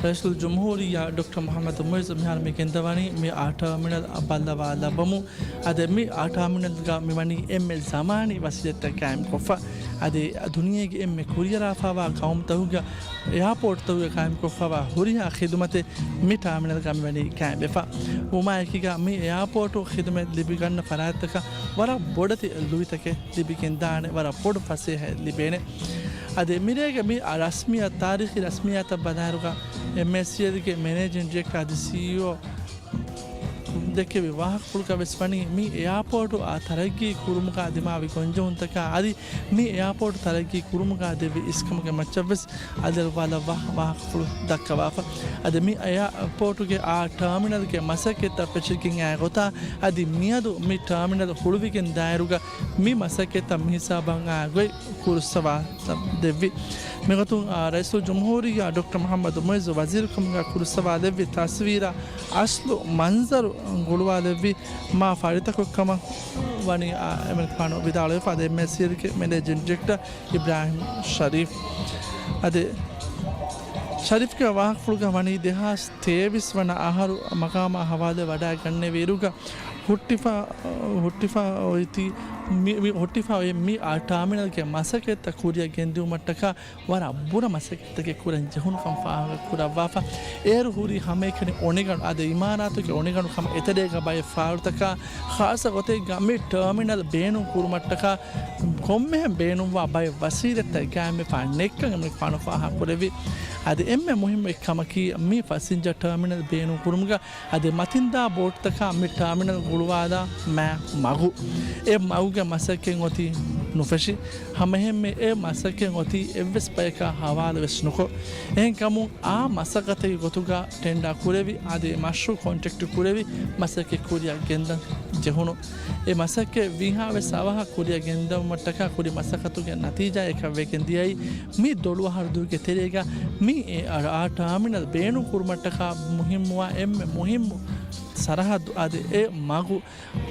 ރައީސުލްޖުމްހޫރިއްޔާ ޑޮކްޓަރ މުޙައްމަދު މުޢިއްޒު މިހާރު މި ގެންދަވަނީ މި އާ ޓާމިނަލް ބައްލަވާލައްވަމުން. އަދި މި އާ ޓާމިނަލްގަ މިވަނީ އެންމެ ޒަމާނީ ވަސީލަތްތައް ޤާއިމްކޮށްފަ. އަދި ދުނިޔޭގެ އެންމެ ކުރިއަރާފައިވާ ޤައުމުތަކުގެ އެއާޕޯޓްތަކުގަ ޤާއިމްކޮށްފައިވާ ހުރިހާ ޚިދުމަތެއް މި ޓާމިނަލްގަ މިވަނީ ޤާއިމްވެފަ. ވުމާއެކީގަ މި އެއާޕޯޓު ޚިދުމަތް ލިބިގަންނަ ފަރާތްތަކަށް ވަރަށް ބޮޑެތި ލުއިތަކެއް ލިބިގެންދާނެ، ވަރަށް ބޮޑު ފަސޭހައެއް ލިބޭނެ. އަދި މިރޭގެ މި ރަސްމިއްޔާ، ތާރީޚީ ރަސްމިއްޔާތައް ބަލާއިރުގަ އެމްއޭސީއެލްގެ މެނޭޖިން ޑިރެކްޓަރ އަދި ސީއީއޯ ދެއްކެވި ވާހަކަފުޅުގަ ވެސް ވަނީ މި އެއާޕޯޓު އާ ތަރައްގީ ކުރުމުގަ ދިމާވި ގޮންޖެހުންތަކާ އަދި މި އެއާޕޯޓު ތަރައްގީ ކުރުމުގަ ދެއްވި އިސްކަމުގެ މައްޗަށް ވެސް އަލިއަޅުވާލައްވާ ވާހަކަފުޅު ދައްކަވާފަ. އަދި މި އެއާޕޯޓުގެ އާ ޓާމިނަލްގެ މަސައްކަތްތައް ފެށިގެން އައި ގޮތާ އަދި މިއަދު މި ޓާމިނަލް ހުޅުވިގެން ދާއިރުގަ މި މަސައްކަތްތައް މިހިސާބަށް އައި ގޮތް ކުރުއްސަވާ ދެއްވި. މިގޮތުން، އާ، ރައީސުލްޖުމްހޫރިއްޔާ ޑޮކްޓަރ މުޙައްމަދު މުޢިއްޒު ވަޒީރުކަމުގަ ކުރުއްސަވާލެއްވި ތަސްވީރާ އަސްލު މަންޒަރު ގުޅުވާލެއްވި މާ ފަރިތަކެއްކަމަށް ވަނީ، އާ، އެމެރިކާނު ވިދާޅުވެފަ. އަދި އެމްއޭސީއެލްގެ މެނޭޖިން ޑިރެކްޓަރ އިބްރާހިމް ޝަރީފް. އަދި ޝަރީފްގެ ވާހަކަފުޅުގަ ވަނީ ދެހާސް ތޭވީސް ވަނަ އަހަރު މަގާމާ ހަވާލުވެ ވަޑައިގަންނެވިއިރުގަ ހުއްޓިފަ، ހުއްޓިފަ އޮތީ މި، މި ހުއްޓިފަ އޮތް މި އާ ޓާމިނަލްގެ މަސައްކަތްތައް ކުރިއަށް ގެންދިއުމަށްޓަކާ ވަރަށް ބުރަ މަސައްކަތްތަކެއް ކުރަން ޖެހުނުކަން ފާހަގަ ކުރައްވާފަ. އޭރު ހުރީ ހަމައެކަނި އޮނިގަނޑު އަދި އިމާރާތުގެ އޮނިގަނޑު ކަމަށް އެތެރޭގަ ބައެއް ފާޅުތަކާ، ޚާއްޞަ ގޮތެއްގަ މި ޓާމިނަލް ބޭނުން ކުރުމަށްޓަކާ ކޮންމެހެން ބޭނުންވާ ބައެއް ވަސީލަތްތައް ގާއިމްވެފަ ނެތްކަން އެމެރިކާނު ފާހަގަ ކުރެއްވި. އަދި އެންމެ މުހިއްމު އެއްކަމަކީ މި ފަސިންޖަ ޓާމިނަލް ބޭނުން ކުރުމުގަ އަދި މަތިންދާ ބޯޓުތަކާ މި ޓާމިނަލް ގުޅުވާލާ މާ މަގު. އެ މަގުގެ މަސައްކަތް އޮތީ ނުފެށި. ހަމައެހެންމެ އެ މަސައްކަތް އޮތީ އެއްވެސް ބަޔަކާ ހަވާލުވެސް ނުކޮށް. އެހެންކަމުން އާ މަސައްކަތެއްގެ ގޮތުގަ ޓެންޑާ ކުރެވި، އަދި މަޝްރޫއު ކޮންޓްރެކްޓް ކުރެވި މަސައްކަތް ކުރިއަށް ގެންދަން ޖެހުނު. އެ މަސައްކަތް ވީހާވެސް އަވަހަށް ކުރިއަށް ގެންދަވުމަށްޓަކާ ކުރި މަސައްކަތުގެ ނަތީޖާއަކަށް ވެގެން ދިޔައީ މި ދޮޅު އަހަރުދުވެއްގެ ތެރޭގަ މި އެ އާ ޓާމިނަލް ބޭނުން ކުރުމަށްޓަކާ މުހިއްމުވާ އެންމެ މުހިއްމު ސަރަހައްދު އަދި އެ މަގު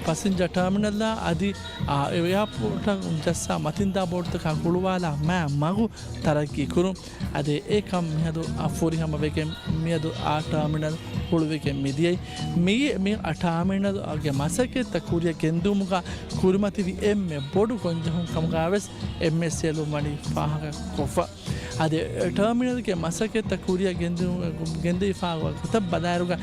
ފަސިންޖަ ޓާމިނަލްއާ އަދި، އާ، އެއާޕޯޓަށް ޖައްސާ މަތިންދާ ބޯޓުތަކާ ގުޅުވާލާ މާ މަގު ތަރައްގީ ކުރުން. އަދި އެ ކަން މިއަދު އަށް ފުރިހަމަ ވެގެން މިއަދު އާ ޓާމިނަލް ހުޅުވިގެން މިދިޔައީ. މި، މި އާ ޓާމިނަލްގެ މަސައްކަތްތައް ކުރިއަށް ގެންދިއުމުގަ ކުރިމަތިވި އެންމެ ބޮޑު ގޮންޖެހުން ކަމުގަވެސް އެމްއޭސީއެލް ވަނީ ފާހަގަ ކޮށްފަ. އަދި ޓާމިނަލްގެ މަސައްކަތްތައް ކުރިއަށް ގެންދިއު-، ގެންދެވިފާ ގޮތަށް ބަލާއިރުގަ،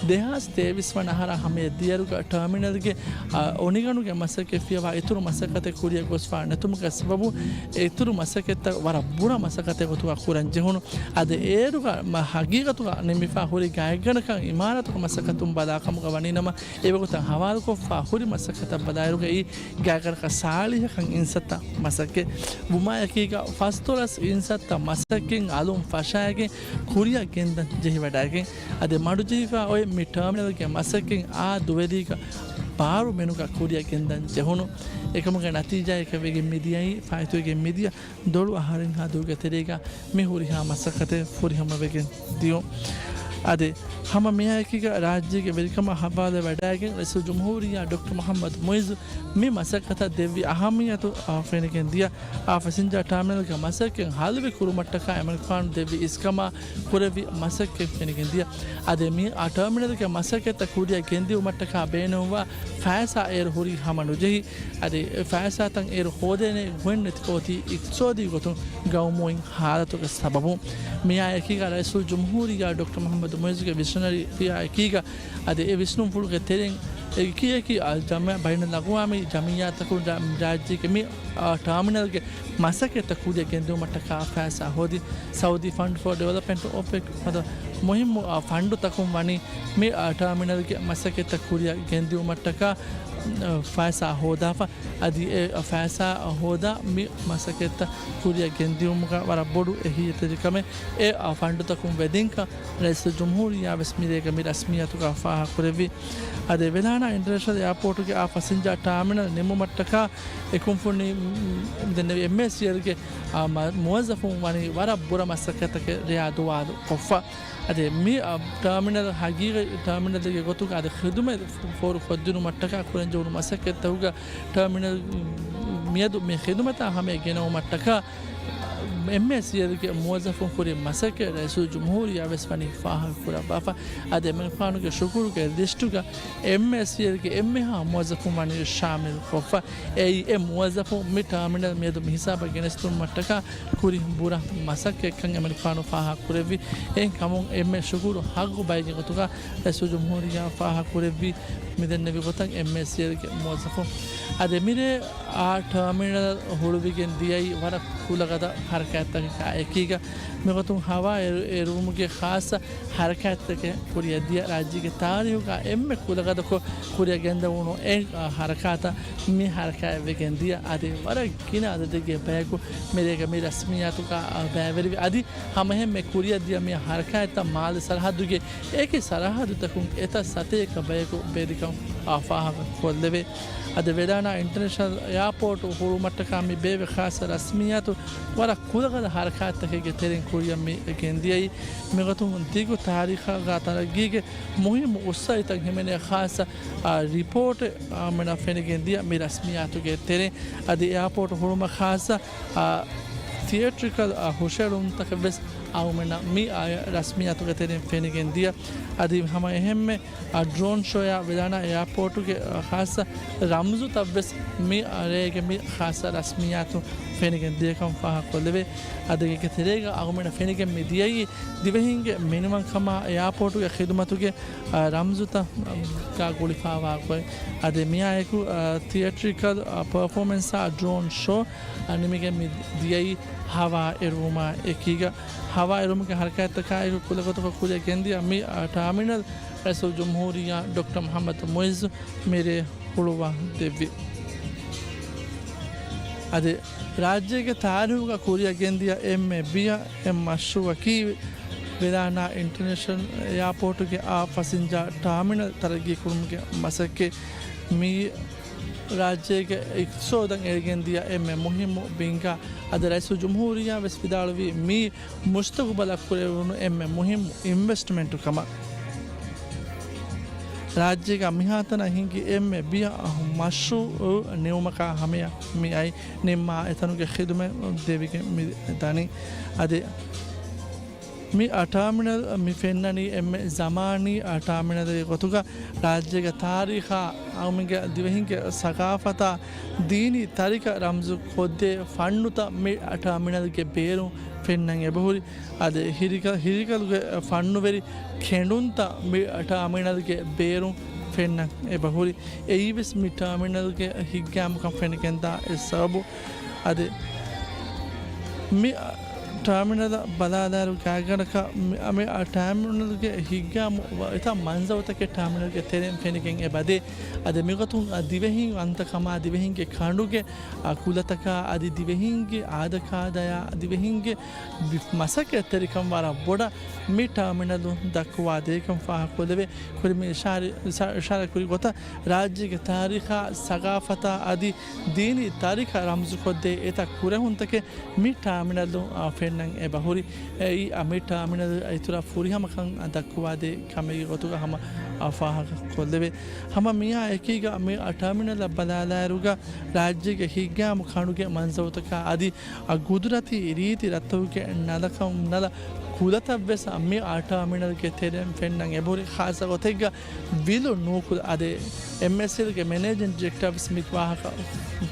ދެހާސް ތޭވީސް ވަނަ އަހަރާ ހަމަޔަށް ދިޔައިރުގަ ޓާމިނަލްގެ، އަ، އޮނިގަނޑުގެ މަސައްކަތް ފިޔަވާ އިތުރު މަސައްކަތެއް ކުރިއަށް ގޮސްފާ ނެތުމުގެ ސަބަބުން އެ އިތުރު މަސައްކަތްތައް ވަރަށް ބުރަ މަސައްކަތެއް ގޮތުގަ ކުރަން ޖެހުނު. އަދި އޭރުގަ މަ-، ހަގީގަތުގަ ނިމިފާ ހުރި ގާތްގަނޑަކަށް އިމާރާތުގެ މަސައްކަތުން ބަލާ ކަމުގަ ވަނީ ނަމަ، އެވަގުތަށް ހަވާލުކޮށްފާ ހުރި މަސައްކަތަށް ބަލާއިރުގައި، ގާތްގަނޑަކަށް ސާޅީހަކަށް އިންސައްތަ މަސައްކަތް ވުމާއެކީގަ، ފަސްދޮޅަސް އިންސައްތަ މަސައްކަތް އަލުން ފަށާގެން ކުރިއަށް ގެންދަން ޖެހިވަޑައިގެން، އަދި މަޑުޖެހިފާ އޮތް މި ޓާމިނަލްގެ މަސައްކަތް އާ ދުވެލީގަ ބާރު މިނުގަ ކުރިއަށް ގެންދަން ޖެހުނު. އެކަމުގެ ނަތީޖާއަކަށް ވެގެން މިދިޔައީ، ފާއިތުވެގެން މިދިޔަ ދޮޅު އަހަރެއްހާ ދުވަހުގެ ތެރޭގަ މި ހުރިހާ މަސައްކަތެއް ފުރިހަމަވެގެން ދިޔުން. އަދި ހަމަ މިއާއެކީގަ ރާއްޖޭގެ ވެރިކަމާ ހަވާލުވެވަޑައިގެން ރައީސުލްޖުމްހޫރިއްޔާ ޑޮކްޓަރ މުޙައްމަދު މުޢިއްޒު މި މަސައްކަތަށް ދެއްވި އަހައްމިއްޔަތު، އާ، ފެނިގެން ދިޔަ، އާ، ފަސިންޖާ ޓާމިނަލްގެ މަސައްކަތް ހަލުވި ކުރުމަށްޓަކާ އެމަނިކުފާނު ދެއްވި އިސްކަމާ ކުރެއްވި މަސައްކަތް ފެނިގެން ދިޔަ. އަދި މި، އާ، ޓާމިނަލްގެ މަސައްކަތްތައް ކުރިއަށް ގެންދިއުމަށްޓަކާ ބޭނުންވާ ފައިސާ އޭރު ހުރީ ހަމަ ނުޖެހި. އަދި އެ ފައިސާތައް އޭރު ހޯދޭނެ ގޮތް ނެތިކޮށް އޮތީ އިޤްތިޞާދީ ގޮތުން ގައުމުވިން ހާލަތުގެ ސަބަބުން. މިއާ އެކީގަ ރައީސުލްޖުމްހޫރިއްޔާ ޑޮކްޓަރ މުޙައްމަދު މުޢިއްޒުގެ ވިޝަނަރީ ފިޔާ އެކީގަ، އަދި އެ ވިސްނުންފުޅުގެ ތެރެއިން އެކި އެކި އަލް ޖަމިޢާ ބައިނަލްއަގްވާމީ ޖަމިޢިއްޔާތަކުން ރާ-، ރާއްޖޭގެ މި، އާ، ޓާމިނަލްގެ މަސައްކަތްތައް ކުރިއަށް ގެންދިއުމަށްޓަކާ ފައިސާ ހޯދި، ސައުދީ ފަންޑް ފޯ ޑިވެލޮޕްމަންޓް، އޮޕެކް ފަދަ މުހިއްމު، އާ، ފަންޑުތަކުން ވަނީ މި، އާ، ޓާމިނަލްގެ މަސައްކަތްތައް ކުރިއަށް ގެންދިއުމަށްޓަކާ، އާ، ފައިސާ ހޯދާފަ. އަދި އެ ފައިސާ ހޯދާ މި މަސައްކަތްތައް ކުރިއަށް ގެންދިއުމުގަ ވަރަށް ބޮޑު އެހީތެރިކަމެއް އެ، އާ، ފަންޑުތަކުން ވެދިންކަން ރައީސުލްޖުމްހޫރިއްޔާ ވެސް މިރޭގަ މި ރަސްމިއްޔާތުގަ ފާހަގަކުރެއްވި. އަދި ވެލާނާ އިންޓަރނޭޝަނަލް އެއާޕޯޓުގެ އާ ފަސިންޖާ ޓާމިނަލް ނިމުމަށްޓަކާ އެ ކުންފުނި ދެންނެވި އެމްއޭސީއެލްގެ، އާ، މަ-، މުވައްޒަފުން ވަނީ ވަރަށް ބުރަ މަސައްކަތްތަކެއް ރެޔާ ދުވާލު ކޮށްފަ. އަދި މި، އާ، ޓާމިނަލް ހަގީގަތް ޓާމިނަލްގެ ގޮތުގަ އަދި ޚިދުމަތް ފޯރުކޮށްދިނުމަށްޓަކާ ކުރަންޖެހުނު މަސައްކަތްތަކުގަ ޓާމިނަލް މިއަދު މި ޚިދުމަތާ ހަމަޔަށް ގެނައުމަށްޓަކާ އެމްއޭސީއެލްގެ މުވައްޒަފުން ކުރި މަސައްކަތް ރައީސުލްޖުމްހޫރިއްޔާ ވެސް ވަނީ ފާހަގަކުރައްވާފަ. އަދި އެމަނިކުފާނުގެ ޝުކުރުގެ ލިސްޓުގަ އެމްއޭސީއެލްގެ އެންމެހާ މުވައްޒަފުން ވަނީ ޝާމިލްކޮށްފަ. އެއީ އެ މުވައްޒަފުން މި ޓާމިނަލް މިއަދު މި ހިސާބަށް ގެނެސްދިނުމަށްޓަކާ ކުރި ބުރަ މަސައްކަތްކަން އެމަނިކުފާނު ފާހަގަކުރެއްވި. އެހެން ކަމުން އެންމެ ޝުކުރު ހައްގު ބައެއްގެ ގޮތުގަ ރައީސުލްޖުމްހޫރިއްޔާ ފާހަގަކުރެއްވި މި ދެންނެވި ގޮތަށް އެމްއޭސީއެލްގެ މުވައްޒަފުން. އަދި މިރޭ އާ ޓާމިނަލް ހުޅުވިގެން ދިޔައީ ވަރަށް ކުލަގަދަ ހަރަކާތްތަކަކާ އެކީގަ، މިގޮތުން ހަވާ އެރު-، އެރުވުމުގެ ޚާއްޞަ ހަރަކާތްތަކެއް ކުރިއަށް ދިޔަ ރާއްޖޭގެ ތާރީހުގަ އެންމެ ކުލަގަދަކޮށް ކުރިއަށް ގެންދެވުނު އެ، އާ، ހަރަކާތަށް މި ހަރަކާތް ވެގެން ދިޔަ. އަދި ވަރަށް ގިނަ އަދަދެއްގެ ބަޔަކު މިރޭގަ މި ރަސްމިއްޔާތުގަ، އާ، ބައިވެރިވި. އަދި ހަމައެހެންމެ ކުރިއަށް ދިޔަ މި ހަރަކާތްތައް މާލެ ސަރަހައްދުގެ އެކި ސަރަހައްދުތަކުން އެތައް ސަތޭކަ ބަޔަކު ބޭރިކަން، އާ، ފާހަގަ ކޮށްލެވޭ. އަދި ވެލާނާ އިންޓަރނޭޝަނަލް އެއާޕޯޓު ހުޅުވުމަށްޓަކާ މި ބޭއްވި ޚާއްޞަ ރަސްމިއްޔާތު ވަރަށް ކުލަގަދަ ހަރަކާތްތަކެއްގެ ތެރެއިން ކުރިއަށް މި ގެންދިޔައީ. މިގޮތުން ދިގު ތާރީޚާގާ ތަރައްގީގެ މުހިއްމު އުއްސައިތައް ހިމެނޭ ޚާއްޞަ، އާ، ރިޕޯޓެއް، އާ، މެނަށް ފެނިގެން ދިޔަ މި ރަސްމިއްޔާތުގެ ތެރެއިން. އަދި އެއާޕޯޓު ހުޅުމަށް ޚާއްޞަ، އާ، ތިއޭޓްރިކަލް، އާ، ހުށައެޅުންތަކެއް ވެސް އަޅުމެންނަށް މި، އާ، ރަސްމިއްޔާތުގެ ތެރެއިން ފެނިގެން ދިޔަ. އަދި ހަމަ އެހެންމެ، އާ، ޑްރޯން ޝޯއާ ވެލާނާ އެއާޕޯޓުގެ، އާ، ޚާއްޞަ ރަމްޒުތައް ވެސް މި، އާ، ރޭގެ މި ޚާއްޞަ ރަސްމިއްޔާތު ފެނިގެން ދިޔަކަން ފާހަގަކޮށްލެވޭ. އަދި އޭގެ ތެރޭގަ އަޅުމެންނަށް ފެނިގެން މި ދިޔައީ ދިވެހިންގެ މިނިވަންކަމާ އެއާޕޯޓުގެ ޚިދުމަތުގެ، އާ، ރަމްޒުތައް، އާ، ގާ ގުޅިފާވާ ގޮތް. އަދި މިއާއެކު، އާ، ތިއޭޓްރިކަލް، އާ، ޕަރފޯމެންސާ ޑްރޯން ޝޯ، އާ، ނިމިގެން މި ދިޔައީ ހަވާ އެރުވުމާ އެކީގަ. ހަވާ އެރުމުގެ ހަރަކާތްތަކާއެކު ކުލަގޮތަކަށް ކުރިއަށް ގެންދިޔަ މި، އާ، ޓާމިނަލް ރައީސުލްޖުމްހޫރިއްޔާ ޑޮކްޓަރ މުޙައްމަދު މުޢިއްޒު މިރޭ ހުޅުވާ ދެއްވި. އަދި ރާއްޖޭގެ ތާރީހުގަ ކުރިއަށް ގެންދިޔަ އެންމެ ބިޔަ އެއް މަޝްރޫއަކީ ވެލާނާ އިންޓަރނޭޝަނަލް އެއާޕޯޓުގެ އާ ފަސިންޖާ ޓާމިނަލް ތަރައްގީ ކުރުމުގެ މަސައްކަތް. މި ރާއްޖޭގެ އިޤްތިޞާދަށް އެޅިގެން ދިޔަ އެންމެ މުހިއްމު ބިންގާ. އަދި ރައީސުލްޖުމްހޫރިއްޔާ ވެސް ވިދާޅުވީ މީ މުސްތަގުބަލަށް ކުރެވުނު އެންމެ މުހިއްމު އިންވެސްޓްމަންޓު ކަމަށް. ރާއްޖޭގަ މިހާތަނަށް ހިނގި އެންމެ ބިޔަ މަޝްރޫއު ނިމުމަކާ ހަމަޔަށް މި އައި ނިންމާ އެތަނުގެ ޚިދުމަތް ދެވިގެން މި ދަނީ. އަދި މި ޓާމިނަލް މި ފެންނަނީ އެންމެ ޒަމާނީ ޓާމިނަލެއް ގޮތުގަ ރާއްޖޭގެ ތާރީޚާ އައުމެންގެ ދިވެހިންގެ ސަގާފަތާ ދީނީ ތަރިކަ ރަމްޒު ކޮށްދޭ ފަންނުތައް މި ޓާމިނަލްގެ ބޭރުން ފެންނަން އެބަހުރި. އަދި ހިރިކަ-، ހިރިކަލުގެ ފަންނުވެރި ކެނޑުންތައް މި ޓާމިނަލްގެ ބޭރުން ފެންނަން އެބަހުރި. އެއީވެސް މި ޓާމިނަލްގެ ހިތްގައިމުކަން ފެނިގެންދާ އެއް ސަބަބު. އަދި މި ޓާމިނަލަށް ބަލާލާއިރު ގާތްގަނޑަކަށް މި، މި ޓާމިނަލްގެ ހިތްގައިމު އެތައް މަންޒަރުތަކެއް ޓާމިނަލްގެ ތެރެއިން ފެނިގެން އެބަދޭ. އަދި މިގޮތުން ދިވެހި ވަންތަކަމާ ދިވެހިންގެ ކަނޑުގެ ކުލަތަކާ އަދި ދިވެހިންގެ އާދަކާދަޔާ ދިވެހިންގެ މަސައްކަތްތެރިކަން ވަރަށް ބޮޑަށް މި ޓާމިނަލުން ދައްކުވާ ދޭކަން ފާހަގަކޮށްލެވޭ. ކުރިން މި އިޝާރި-، އިޝާ-، އިޝާރާތް ކުރި ގޮތަށް ރާއްޖޭގެ ތާރީޚާ، ސަގާފަތާ އަދި ދީނީ ތަރިކަ ރަމްޒުކޮށްދޭ އެތައް ކުރެހުންތަކެއް މި ޓާމިނަލުން، އާ، ފެންނަން އެބަހުރި. އެއީ، އާ، މި ޓާމިނަލް އިތުރަށް ފުރިހަމަކަން ދައްކުވާދޭ ކަމެއްގެ ގޮތުގަ ހަމަ، އާ، ފާހަގަކޮށްލެވޭ. ހަމަ މިއާ އެކީގަ މި ޓާމިނަލަށް ބަލާލާއިރުގަ ރާއްޖޭގެ ހިތްގައިމު ކަނޑުގެ މަންޒަރުތަކާ އަދި އަ، ގުދުރަތީ ރީތި ރަށްތަކުގެ ނަލަކަން ނަލަ ކުލަތައްވެސް މި ޓާމިނަލްގެ ތެރެއިން ފެންނަން އެބަހުރި. ޚާއްޞަ ގޮތެއްގަ ވިލު ނޫކުލަ އަދި އެމްއެސްއެލްގެ މެނޭޖިން ޑިރެކްޓަރ ވެސް މި ވާހަކަ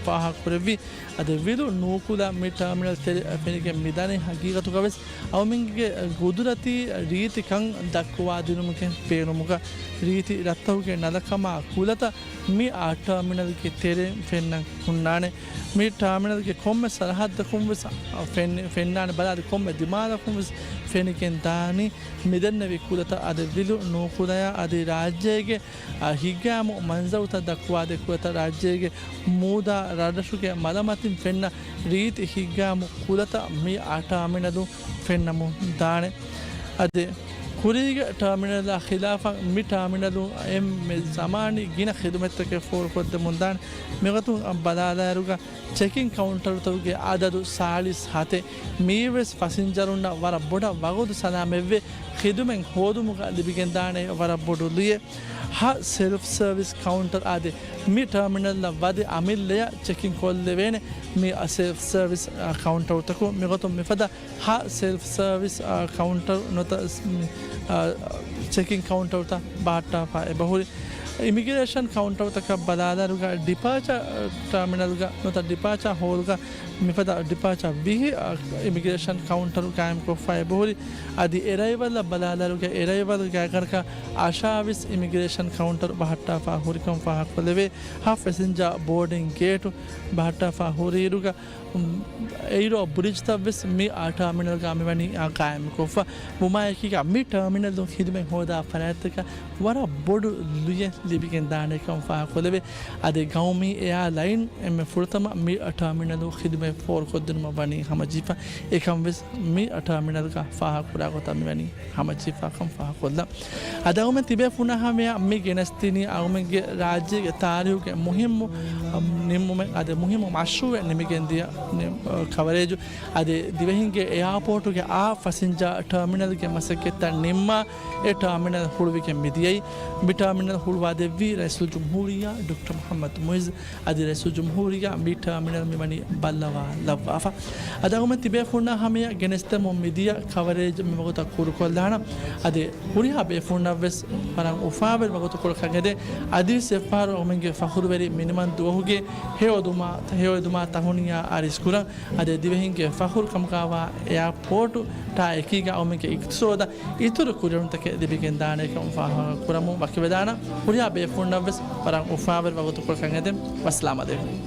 ފާހަގަކުރެއްވި. އަދި ވިލު ނޫކުލަ މި ޓާމިނަލް ތެރެއަށް ފެނިގެން މިދަނީ ހަގީގަތުގަ ވެސް އައުމެންގެ ގުދުރަތީ ރީތިކަން ދައްކުވާދިނުމުގެ ބޭނުމުގަ ރީތި ރަށްތަކުގެ ނަލަކަމާ ކުލަތައް މި ޓާމިނަލްގެ ތެރެއިން ފެންނަން ހުންނާނެ. މި ޓާމިނަލްގެ ކޮންމެ ސަރަހައްދަކުން ވެސް ފެން-، ފެންނާނެ ބަލާލި ކޮންމެ ދިމާލަކުން ވެސް ފެނިގެން ދާނީ މިދެންނެވި ކުލަތައް އަދި ވިލު ނޫކުލަޔާ އަދި ރާއްޖޭގެ، އާ، ހިތްގައިމު މަންޒަރުތައް ދައްކުވާދޭ ކުލަތައް ރާއްޖޭގެ މޫދާ ރަށްރަށުގެ މަލަމަތިން ފެންނަ ރީތި ހިތްގައިމު ކުލަތައް މި ޓާމިނަލުން ފެންނަމުން ދާނެ. އަދި ކުރީގެ ޓާމިނަލާ ޚިލާފަށް މި ޓާމިނަލުން އެންމެ ޒަމާނީ ގިނަ ޚިދުމަތްތަކެއް ފޯރުކޮށްދެމުން ދާނެ. މިގޮތުން ބަލާލާއިރުގަ ޗެކިން ކައުންޓަރުތަކުގެ އަދަދު ސާޅީސް ހަތެއް. މީވެސް ފަސިންޖަރުންނަށް ވަރަށް ބޮޑަށް ވަގުދު ސަލާމަތްވެ، ޚިދުމަތް ހޯދުމުގަ ލިބިގެންދާނެ ވަރަށް ބޮޑު ލުޔެއް. ހަ ސެލްފް ސަރވިސް ކައުންޓަރ އާދެ، މި ޓާމިނަލްއަށް ވަދެ އަމިއްލަޔަށް ޗެކިން ކޮށްލެވޭނެ މި ސެލްފް ސަރވިސް، އާ، ކައުންޓަރުތަކުން. މިގޮތުން މިފަދަ ހަ ސެލްފް ސަރވިސް، އާ، ކައުންޓަރު ނުވަތަ، އާ، ޗެކިން ކައުންޓަރުތައް ބަހައްޓާފަ އެބަހުރި. އިމިގްރޭޝަން ކައުންޓަރުތަކަށް ބަލާލާއިރުގަ ޑިޕާޗާ ޓާމިނަލްގަ ނުވަތަ ޑިޕާޗާ ހޯލްގަ މިފަދަ ޑިޕާޗާ ވިހި، އާ، އިމިގްރޭޝަން ކައުންޓަރު ގާއިމްކޮށްފަ އެބަހުރި. އަދި އެރައިވަލްއަށް ބަލާލާއިރުގަ އެރައިވަލް ގާތްގަނޑަކަށް އަށާވީސް އިމިގްރޭޝަން ކައުންޓަރު ބަހައްޓާފަ ހުރިކަން ފާހަގަކޮށްލެވޭ. ހަ ފެސެންޖާ ބޯޑިން ގޭޓު ބަހައްޓާފަ ހުރިއިރުގަ އެއިރޯ ބްރިޖްތައް ވެސް މި ޓާމިނަލްގަ މިވަނީ ގާއިމްކޮށްފަ. ވުމާއެކީގަ މި ޓާމިނަލުން ޚިދުމަތް ހޯދާ ފަރާތްތަކަށް ވަރަށް ބޮޑު ލުޔެއް ލިބިގެން ދާނެކަން ފާހަގަކޮށްލެވޭ. އަދި ގައުމީ އެއާލައިން އެންމެ ފުރަތަމަ މި ޓާމިނަލު ޚިދުމަތް ފޯރުކޮށްދިނުމަށް ވަނީ ހަމަޖެހިފަ. އެކަން ވެސް މި ޓާމިނަލްގަ ފާހަގަކުރާ ގޮތަށް މިވަނީ ހަމަޖެހިފާކަން ފާހަގަކޮށްލަން. އަދި އައުމެން ތިބޭފުޅުންނާ ހަމަޔަށް މި ގެނެސްދިނީ އައުމެންގެ ރާއްޖޭގެ ތާރީހުގެ މުހިއްމު، އަ، ނިންމުމެއް އަދި މުހިއްމު މަޝްރޫއެއް ނިމިގެންދިޔަ ނި-، އަ، ކަވަރޭޖު. އަދި ދިވެހިންގެ އެއާޕޯޓުގެ އާ ފަސިންޖާ ޓާމިނަލްގެ މަސައްކަތްތައް ނިންމާ އެ ޓާމިނަލް ހުޅުވިގެން މިދިޔައީ. މި ޓާމިނަލް ހުޅުވާދެއްވީ ރައީސުލްޖުމްހޫރިއްޔާ ޑޮކްޓަރ މުޙައްމަދު މުޢިއްޒު. އަދި ރައީސުލްޖުމްހޫރިއްޔާ މި ޓާމިނަލް މިވަނީ ބައްލަވާ ލައްވާފަ. އަދި އައުމެން ތިބޭފުޅުންނާ ހަމަޔަށް ގެނެސްދެމުން މިދިޔަ ކަވަރޭޖް މިވަގުތަށް ކުރުކޮށްލާނަން. އަދި ހުރިހާ ބޭފުޅުންނަށްވެސް ވަރަށް އުފާވެރި ވަގުތުކޮޅަކަށް އެދެ، އަދިވެސް އެއްފަހަރު އައުމެންގެ ފަޚުރުވެރި މިނިވަން ދުވަހުގެ ހެޔޮ ދުމާ، ހެޔޮ ދުމާ ތަހުނިޔާ އަރިސްކުރަން. އަދި ދިވެހިންގެ ފަޚުރު ކަމުގައިވާ އެއާޕޯޓު އެއާޕޯޓާ އެކީގަ އައުމެންގެ އިޤްތިޞާދަށް އިތުރު ކުރިއެރުންތަކެއް ލިބިގެން ދާނެކަން ފާހަގަ ކުރަމުން ވަކިވެދާނަން. ހުރިހާ ބޭފުޅުންނަށްވެސް ވަރަށް އުފާވެރި ވަގުތުކޮޅަކަށް އެދެން. ވައްސަލާމް އަލައިކުމް.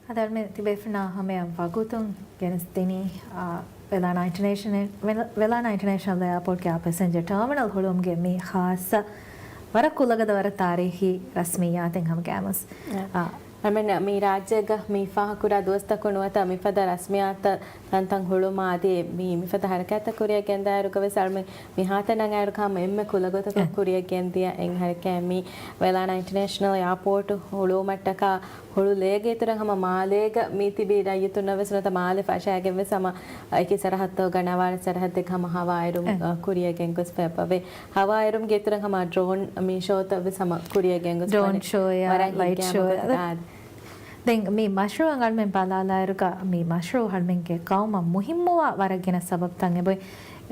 އަދި އަޅުމެން ތިބޭފުޅުންނާ ހަމަޔަށް ވަގުތުން ގެނެސްދިނީ، އާ، ވެލާނާ އިންޓަރނޭޝަނަލް، ވެލާ-، ވެލާނާ އިންޓަރނޭޝަނަލް އެއާޕޯޓްގެ އާ ޕެސެންޖަރ ޓާމިނަލް ހުޅުވުމުގެ މި ޚާއްޞަ ވަރަށް ކުލަގަދަ ވަރަށް ތާރީޚީ ރަސްމިއްޔާތެއް ހަމަގައިމުވެސް. އާ. އާ، އަޅުމެން މި ރާއްޖޭގަ މި ފާހަގަކުރާ ދުވަސްތަކުން ނުވަތަ މިފަދަ ރަސްމިއްޔާތައް ތަންތަން ހުޅުވުމާ އަދި މި، މިފަދަ ހަރަކާތްތައް ކުރިއަށް ގެންދާއިރުގަވެސް އަޅުމެން މި ހާތަނަށް އައިރު ހަމަ އެންމެ ކުލަގޮތަކަށް އެ. ކުރިއަށް ގެންދިޔަ އެއް ހަރަކާތް މި ވެލާނާ އިންޓަރނޭޝަނަލް އެއާޕޯޓު ހުޅުވުމަށްޓަކާ ހުޅު ލޭގެ އިތުރަށް ހަމަ މާލޭގަ މި ތިބި ރައްޔިތުންނަށް ވެސް ނުވަތަ މާލެ ފަށައިގެން ވެސް ހަމަ އެކި ސަރަހައްދަކުގަ ނަވާރަ ސަރަހައްދެއްގަ ހަމަ ހަވާއިރު، އެ. އަ، ކުރިއަށް ގެންގޮސްފަ އެބަވޭ. ހަވާއިރުމުގެ އިތުރަށް ހަމަ ޑްރޯން މި ޝޯތައް ވެސް ހަމަ ކުރިއަށް ގެންގޮސް ޑްރޯން ވަނީ ޝޯއާ ވަރަށް ލައިޓް ހިތްގައިމު ޝޯއާ ގޮތަކަށް. އާދެ. ދެން މި މަޝްރޫއަށް އަޅުމެން ބަލާލާއިރުގަ، މި މަޝްރޫއު އަޅުމެންގެ ގައުމަށް މުހިއްމުވާ ވަރަށް ގިނަ ސަބަބުތައް އެބައޮތް.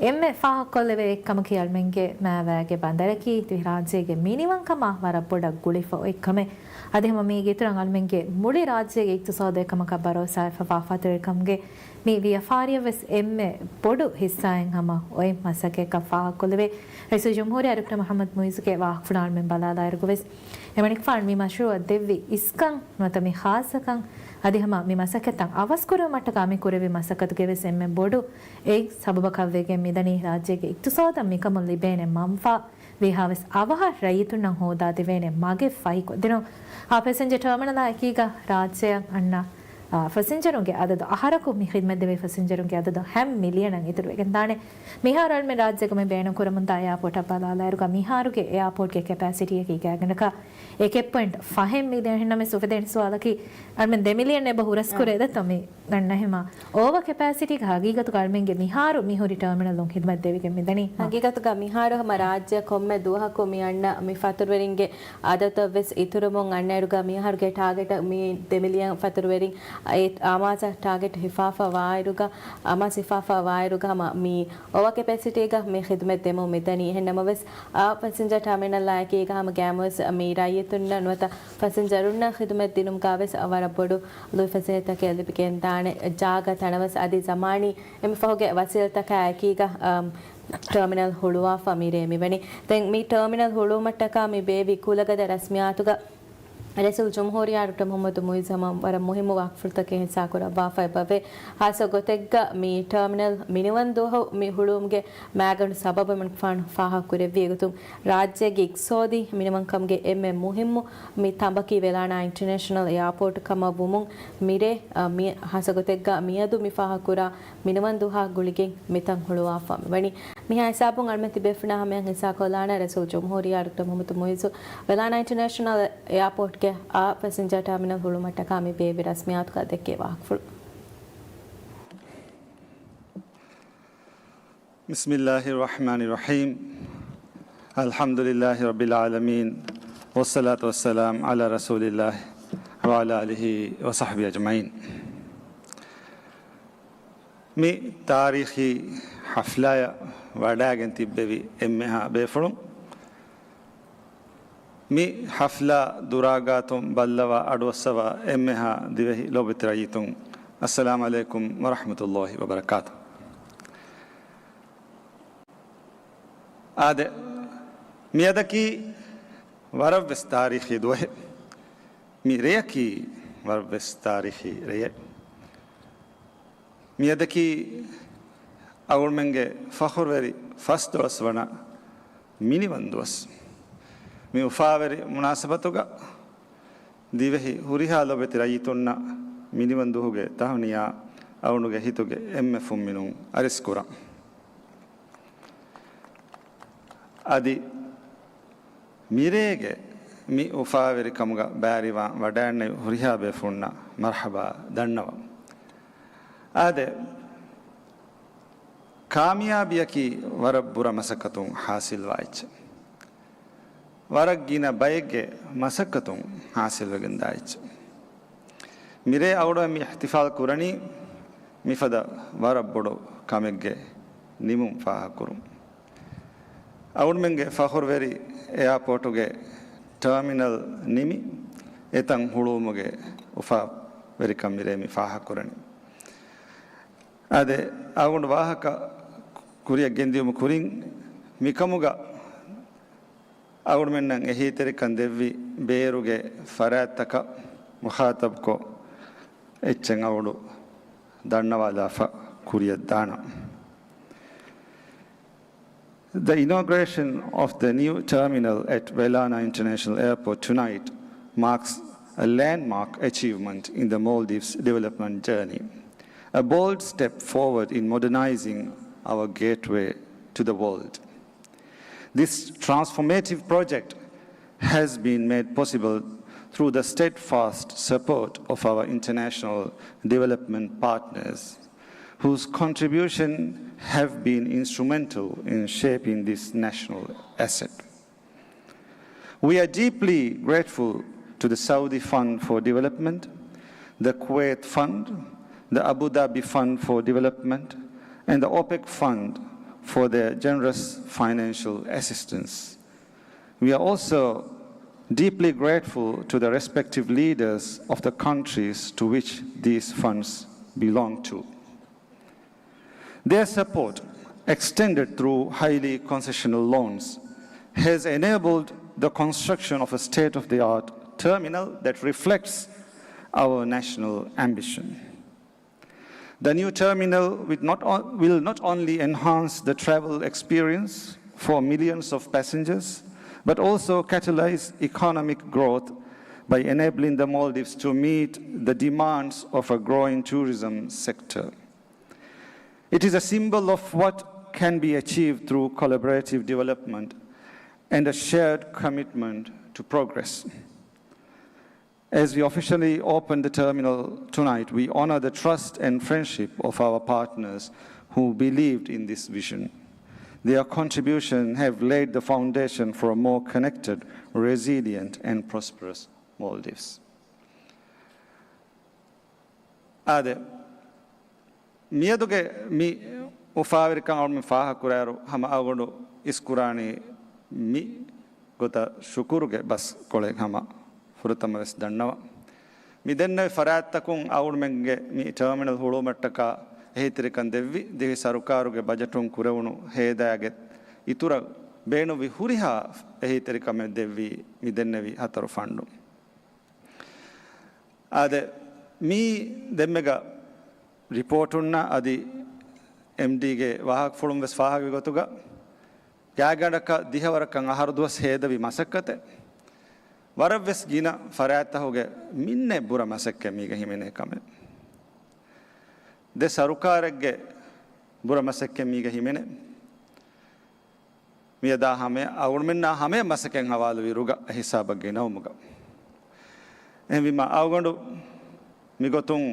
އެންމެ ފާހަގަކޮށްލެވޭ އެއްކަމަކީ އަޅުމެންގެ މާވާގެ ބަނދަރަކީ ދިވެހިރާއްޖޭގެ މިނިވަންކަމާ ވަރަށް ބޮޑަށް ގުޅިފަ އޮތްކަމެއް. އަދި ހަމަ މީގެ އިތުރަށް އަޅުމެންގެ މުޅި ރާއްޖޭގެ އިޤްތިޞާދު އެކަމަކަށް ބަރޯސާވެފަ ފަތުރުވެރިކަމުގެ މި ވިޔަފާރިއަށްވެސް އެންމެ ބޮޑު ހިއްސާއެއް ހަމަ އޮތް މަސައްކަތްކަން ފާހަގަކޮށްލެވޭ. ރައީސުލްޖުމްހޫރިއްޔާ ޑޮކްޓަރ މުޙައްމަދު މުޢިއްޒުގެ ވާހަކަފުޅަށް އަޅުމެން ބަލާލާއިރުގަވެސް، އެމަނިކުފާނު މި މަޝްރޫއަށް ދެއްވި އިސްކަން ނުވަތަ މި ޚާއްޞަކަން އަދި ހަމަ މި މަސައްކަތްތައް އަވަސްކުރުމަށްޓަކާ މި ކުރެއްވި މަސައްކަތުގެވެސް އެންމެ ބޮޑު އެއް ސަބަބަކަށްވެގެން މިދަނީ ރާއްޖޭގެ އިޤްތިޞާދަށް މިކަމުން ލިބޭނެ މަންފާ ވީހާވެސް އަވަހަށް ރައްޔިތުންނަށް ހޯދާދެވޭނެ މަގެއް ފަހިކޮށްދިނުން. އާ ފެސެންޖަރ ޓާމިނަލާ އެކީގަ ރާއްޖެއަށް އަންނަ، އާ، ފެސެންޖަރުންގެ އަދަދު އަހަރަކު މި ޚިދުމަތް ދެވޭ ފެސެންޖަރުންގެ އަދަދު ހަ މިލިއަނަށް އިތުރުވެގެންދާނެ. މިހާރު އަޅުމެން ރާއްޖޭގަ މި ބޭނުންކުރަމުންދާ އެއާޕޯޓަށް ބަލާލާއިރުގަ މިހާރުގެ އެއާޕޯޓްގެ ކެޕޭސިޓީއަކީ ގާތްގަނޑަކަށް އެކެއް ޕޮއިންޓް ފަހެއް މިލިއަން. އެހެންނަމަވެސް އުފެދޭނެ ސުވާލަކީ އަޅުމެން ދެ މިލިއަން އެބަ ހުރަސްކުރޭ ދެތޯ މި ގަންނަ ހިމާ އޯވަ ކެޕޭސިޓީގެ ހަގީގަތުގަ އަޅުމެންގެ މިހާރު މިހުރި ޓާމިނަލުން ޚިދުމަތް ދެވިގެން މިދަނީ. ހަގީގަތުގަ މިހާރު ހަމަ ރާއްޖެ ކޮންމެ ދުވަހަކު މި އަންނަ މި ފަތުރުވެރިންގެ އަދަދަށްވެސް އިތުރުމުން އަންނައިރުގަ މިހާރުގެ ޓާގެޓަށް މި ދެ މިލިއަން ފަތުރުވެރިން އެ އާމާޒަށް ޓާގެޓް ހިފާފަ ވާއިރުގަ، އާމާޒު ހިފާފަ ވާއިރުގަ ހަމަ މި އޯވަ ކެޕޭސިޓީގަ މި ޚިދުމަތް ދެމުން މިދަނީ. އެހެން ނަމަވެސް، އާ ފެސެންޖަރ ޓާމިނަލާ އެކީގަ ހަމަ ގައިމުވެސް މި ރައްޔިތުންނަށް ނުވަތަ ފެސެންޖަރުންނަށް ޚިދުމަތް ދިނުމުގަވެސް ވަރަށް ބޮޑު ލުއިފަސޭހަތަކެއް ލިބިގެންދާނެ. ޖާގަ ތަނަވަސް އަދި ޒަމާނީ އެންމެ ފަހުގެ ވަސީލަތަކާ އެކީގަ، އަމް، ޓާމިނަލް ހުޅުވާފަ މިރޭ މިވަނީ. ދެން މި ޓާމިނަލް ހުޅުވުމަށްޓަކާ މި ބޭއްވި ކުލަގަދަ ރަސްމިއްޔާތުގަ ރައީސުލްޖުމްހޫރިއްޔާ ޑޮކްޓަރ މުޙައްމަދު މުޢިއްޒު ހަމަ ވަރަށް މުހިއްމު ވާހަކަފުޅުތަކެއް ހިއްސާކުރައްވާފަ އެބަވޭ. ހާއްސަ ގޮތެއްގަ މި ޓާމިނަލް މިނިވަން ދުވަހު މި ހުޅުވުމުގެ މައިގަނޑު ސަބަބު އެމަނިކުފާނު ފާހަގަކުރެއްވި އެގޮތުން، ރާއްޖޭގެ އިޤްތިޞާދީ މިނިވަންކަމުގެ އެންމެ މުހިއްމު މި ތަނބަކީ ވެލާނާ އިންޓަރނޭޝަނަލް އެއާޕޯޓް ކަމަށް ވުމުން މިރޭ، އަ، މި ހާއްސަ ގޮތެއްގަ މިއަދު މި ފާހަގަކުރާ މިނިވަން ދުވަހާ ގުޅިގެން މިތަން ހުޅުވާފަ މިވަނީ. މިހާ ހިސާބުން އަޅުމެން ތިބޭފުޅުންނާ ހަމަޔަށް ހިއްސާކޮށްލާނަން ރައީސުލްޖުމްހޫރިއްޔާ ޑޮކްޓަރ މުޙައްމަދު މުޢިއްޒު ވެލާނާ އިންޓަރނޭޝަނަލް އެއާޕޯޓްގެ އާ ފެސެންޖަރ ޓާމިނަލް ހުޅުވުމަށްޓަކާ މި ބޭއްވި ރަސްމިއްޔާތުގަ ދެއްކޭ ވާހަކަފުޅު. بسم الله الرحمن الرحيم. الحمد لله رب العالمين. والصلاة والسلام على رسول الله وعلى آله وصحبه أجمعين. މި ތާރީޚީ ޙަފްލާއަށް ވަޑައިގެން ތިއްބެވި އެންމެހާ ބޭފުޅުން، މި ޙަފްލާ ދުރާގާތުން ބައްލަވާ އަޑުއައްސަވާ އެންމެހާ ދިވެހި ލޯބިވެތި ރައްޔިތުން، އައްސަލާމް ޢަލައިކުމް ވަރަޙްމަތުﷲި ވަބަރަކާތު. އާދެ، މިއަދަކީ ވަރަށްވެސް ތާރީޚީ ދުވަހެއް. މި ރެޔަކީ ވަރަށްވެސް ތާރީޚީ ރެޔެއް. މިއަދަކީ އަޅުގަނޑުމެންގެ ފަޚުރުވެރި ފަސްދޮޅަސް ވަނަ މިނިވަން ދުވަސް. މި އުފާވެރި މުނާސަބަތުގަ ދިވެހި ހުރިހާ ލޯބިވެތި ރައްޔިތުންނަށް މިނިވަން ދުވަހުގެ ތަހުނިޔާ އަޅުގަނޑުގެ ހިތުގެ އެންމެ ފުންމިނުން އަރިސްކުރަން. އަދި މިރޭގެ މި އުފާވެރިކަމުގަ ބައިވެރިވާން ވަޑައިގެންނެވި ހުރިހާ ބޭފުޅުންނަށް މަރްޙަބާ ދަންނަވަން. އާދެ، ކާމިޔާބީއަކީ ވަރަށް ބުރަ މަސައްކަތުން ޙާޞިލްވާ އެއްޗެއް. ވަރަށް ގިނަ ބައެއްގެ މަސައްކަތުން ޙާޞިލްވެގެންދާ އެއްޗެއް. މިރޭ އަޅުގަނޑު މި އިޙްތިފާލް ކުރަނީ މިފަދަ ވަރަށް ބޮޑު ކަމެއްގެ ނިމުން ފާހަގަކުރުން. އަޅުގަނޑުމެންގެ ފަޚުރުވެރި އެއާޕޯޓުގެ ޓާމިނަލް ނިމި، އެތަން ހުޅުވުމުގެ އުފާވެރިކަން މިރޭ މި ފާހަގަކުރަނީ. އާދެ، އަޅުގަނޑު ވާހަކަ ކުރިއަށް ގެންދިޔުމުގެ ކުރިން މިކަމުގަ އަޅުގަނޑުމެންނަށް އެހީތެރިކަން ދެއްވި ބޭރުގެ ފަރާތްތަކަށް މުޚާޠަބުކޮށް އެއްޗެއް އަޅުގަނޑު ދަންނަވާލާފަ ކުރިއަށް ދާނަން. The inauguration of the new terminal at Welana International Airport tonight marks a landmark achievement in the Maldives' development journey, a bold step forward in modernizing our gateway to the world. This transformative project has been made possible through the steadfast support of our international development partners, whose contribution have been instrumental in shaping this national asset. We are deeply grateful to the Saudi Fund for Development the Kuwait Fund, the Abu Dhabi Fund for Development, and the OPEC Fund for their generous financial assistance. We are also deeply grateful to the respective leaders of the countries to which these funds belong to. Their support, extended through highly concessional loans, has enabled the construction of a state-of-the-art terminal that reflects our national ambition. The new terminal will not on-, will not only enhance the travel experience for millions of passengers, but also catalyze economic growth by enabling the Maldives to meet the demands of a growing tourism sector. It is a symbol of what can be achieved through collaborative development and a shared commitment to progress. As we officially open the terminal tonight, we honor the trust and friendship of our partners who believed in this vision. Their contributions have laid the foundation for a more connected, resilient, and prosperous Maldives. އާދެ، މިއަދުގެ މި އުފާވެރިކަން އަޅުމެން ފާހަގަކުރާއިރު، ހަމަ އަޅުގަނޑު އިސްކުރާނީ މި ގޮތަށް ޝުކުރުގެ ބަސްކޮޅެއް ހަމަ ފުރަތަމަ ވެސް ދަންނަވަން. މި ދެންނެވި ފަރާތްތަކުން އަޅުމެންގެ މި ޓާމިނަލް ހުޅުވުމަށްޓަކާ އެހީތެރިކަން ދެއްވި، ދިވެހި ސަރުކާރުގެ ބަޖެޓުން ކުރެވުނު ހޭދައިގެ އިތުރަށް ބޭނުންވި ހުރިހާ އެހީތެރިކަމެއް ދެއްވީ މި ދެންނެވި ހަތަރު ފަންޑުން. އާދެ، މީ ދެންމެގަ ރިޕޯޓުންނަށް އަދި އެމްޑީގެ ވާހަކަފުޅުން ވެސް ފާހަގަވި ގޮތުގަ، ގާތްގަނޑަކަށް ދިހަވަރަކަށް އަހަރު ދުވަސް ހޭދަވި މަސައްކަތެއް، ވަރަށް ވެސް ގިނަ ފަރާތްތަކުގެ މިންނެއް ބުރަ މަސައްކަތް މީގަ ހިމެނޭ ކަމެއް. ދެ ސަރުކާރެއްގެ ބުރަ މަސައްކަތް މީގަ ހިމެނޭ. މިއަދާ ހަމަ އަޅުމެންނާ ހަމަ މަސައްކަތް ހަވާލުވި ރުގަ އެ ހިސާބަށް ގެނައުމުގަ. އެހެންވީމަ އަޅުގަނޑު މިގޮތުން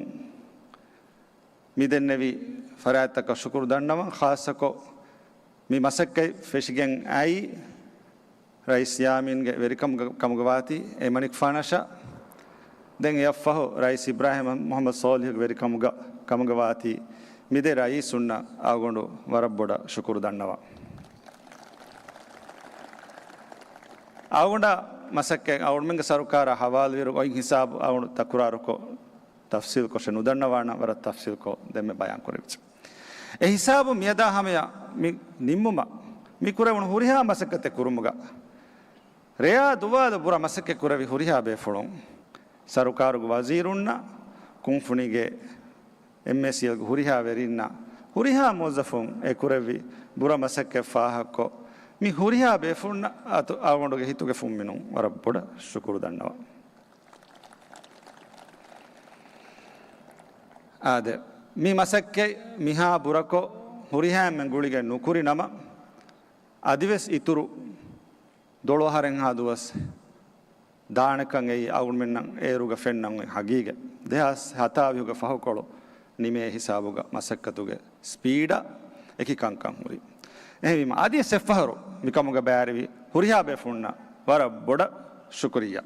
މި ދެންނެވި ފަރާތްތަކަށް ޝުކުރު ދަންނަވަން، ޚާއްޞަކޮށް މި މަސައްކަތް ފެށިގެން އައި ރައީސް ޔާމީންގެ ވެރިކަމުގަ-، ކަމުގަ ވާތީ އެމަނިކުފާނަށާ، ދެން އެއަށްފަހު ރައީސް އިބްރާހިމް މުޙައްމަދު ޞާލިޙުގެ ވެރިކަމުގަ ކަމުގަ ވާތީ މި ދެ ރައީސުންނަށް އަޅުގަނޑު ވަރަށް ބޮޑަށް ޝުކުރު ދަންނަވަން. އަޅުގަނޑާ މަސައްކަތް އަޅުމެންގެ ސަރުކާރާ ހަވާލުވިއިރު އޮތް ހިސާބު އަޅުގަނޑު ތަކުރާރުކޮށް، ތަފްސީލްކޮށެއް ނުދަންނަވާނަން، ވަރަށް ތަފްސީލްކޮށް ދެންމެ ބަޔާން ކުރެވިއްޖެ. އެ ހިސާބު މިއަދާ ހަމަޔަށް މި ނިންމުމަށް މި ކުރެވުނު ހުރިހާ މަސައްކަތެއް ކުރުމުގަ، ރެޔާ ދުވާލު ބުރަ މަސައްކަތް ކުރެވި ހުރިހާ ބޭފުޅުން، ސަރުކާރުގެ ވަޒީރުންނަށް، ކުންފުނީގެ އެމްއޭސީއެލްގެ ހުރިހާ ވެރިންނަށް، ހުރިހާ މުވައްޒަފުން އެ ކުރެއްވި ބުރަ މަސައްކަތް ފާހަގަކޮށް، މި ހުރިހާ ބޭފުޅުންނަށް އަތު އަޅުގަނޑުގެ ހިތުގެ ފުންމިނުން ވަރަށް ބޮޑަށް ޝުކުރު ދަންނަވަން. އާދެ، މި މަސައްކަތް މިހާ ބުރަކޮށް، ހުރިހާ އެންމެން ގުޅިގެން ނުކުރި ނަމަ، އަދިވެސް އިތުރު ދޮޅު އަހަރެއްހާ ދުވަސް ދާނެކަން އެއީ އަޅުގަނޑުމެންނަށް އޭރުގަ ފެންނަން އޮތް ހަގީގަތް. ދެހާސް ހަތާވީހުގެ ފަހުކޮޅު ނިމޭ ހިސާބުގަ މަސައްކަތުގެ ސްޕީޑާ އެކި ކަންކަން ހުރި. އެހެންވީމަ، އަދިވެސް އެއްފަހަރު މިކަމުގަ ބައިވެރިވި ހުރިހާ ބޭފުޅުންނަށް ވަރަށް ބޮޑަށް ޝުކުރިއްޔާ.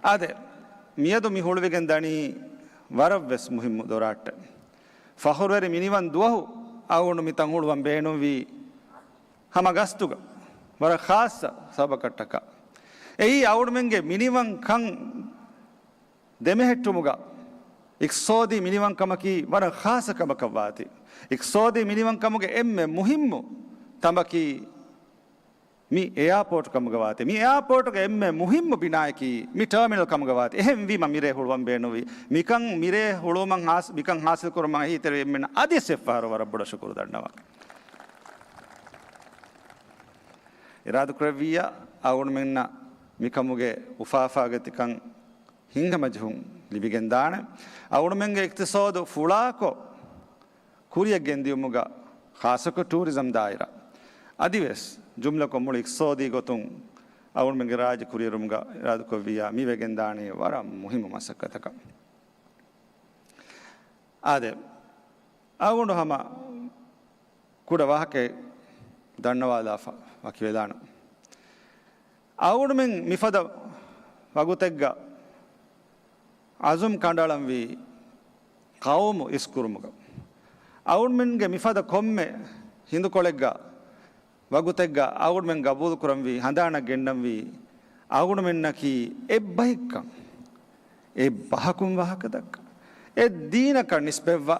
އާދެ، މިއަދު މި ހުޅުވިގެން ދަނީ ވަރަށް ވެސް މުހިއްމު ދޮރާއްޓެއް. ފަޚުރުވެރި މިނިވަން ދުވަހު އަޅުގަނޑު މިތަން ހުޅުވަން ބޭނުންވީ ހަމަ ގަސްތުގަ ވަރަށް ޚާއްޞަ ސަބަބަކަށްޓަކާ. އެއީ އަޅުގަނޑުމެންގެ މިނިވަން ކަން ދެމެހެއްޓުމުގަ އިޤްތިޞާދީ މިނިވަންކަމަކީ ވަރަށް ޚާއްޞަ ކަމަކަށް ވާތީ. އިޤްތިޞާދީ މިނިވަންކަމުގެ އެންމެ މުހިއްމު ތަނބަކީ މި އެއާޕޯޓް ކަމުގަ ވާތީ. މި އެއާޕޯޓުގެ އެންމެ މުހިއްމު ބިނާއަކީ މި ޓާމިނަލް ކަމުގަ ވާތީ. އެހެންވީމަ މިރޭ ހުޅުވަން ބޭނުންވީ. މިކަން މިރޭ ހުޅުވުމަށް ހާސް-، މިކަން ހާސިލް ކުރުމަށް އެހީތެރި އެންމެންނަށް އަދިވެސް އެއްފަހަރު ވަރަށް ބޮޑަށް ޝުކުރު ދަންނަވަން. އިރާދަކުރެއްވިއްޔާ އަޅުގަނޑުމެންނަށް މިކަމުގެ އުފާފާގަތިކަން ހިނގަމަޖެހުން ލިބިގެންދާނެ. އަޅުގަނޑުމެންގެ އިޤްތިޞާދު ފުޅާކޮށް ކުރިޔަށް ގެންދިޔުމުގަ ޚާއްޞަކޮށް ޓޫރިޒަމް ދާއިރާ އަދިވެސް ޖުމްލަކޮށް މުޅި އިޤްތިޞާދީ ގޮތުން އަޅުގަނޑުމެންގެ ރާއްޖެ ކުރިއެރުމުގަ އިރާދަކުރެއްވިއްޔާ މި ވެގެންދާނީ ވަރަށް މުހިއްމު މަސައްކަތަކަށް. އާދެ، އަޅުގަނޑު ހަމަ ކުޑަ ވާހަކައެއް ދަންނަވާލާފަ ވަކިވެލާނަން. އަޅުގަނޑުމެން މިފަދަ ވަގުތެއްގަ އަޒުމް ކަނޑައަޅަންވީ ޤައުމު އިސްކުރުމުގަ. އަޅުގަނޑުމެންގެ މިފަދަ ކޮންމެ ހިނދުކޮޅެއްގަ ވަގުތެއްގަ އަޅުގަނޑުމެން ގަބޫލުކުރަންވީ ހަނދާނަށް ގެންނަންވީ އަޅުގަނޑުމެންނަކީ އެއްބަހެއްކަން، އެއްބަހަކުން ވާހަކަ ދައްކަން، އެއްދީނަކަށް ނިސްބަތްވާ،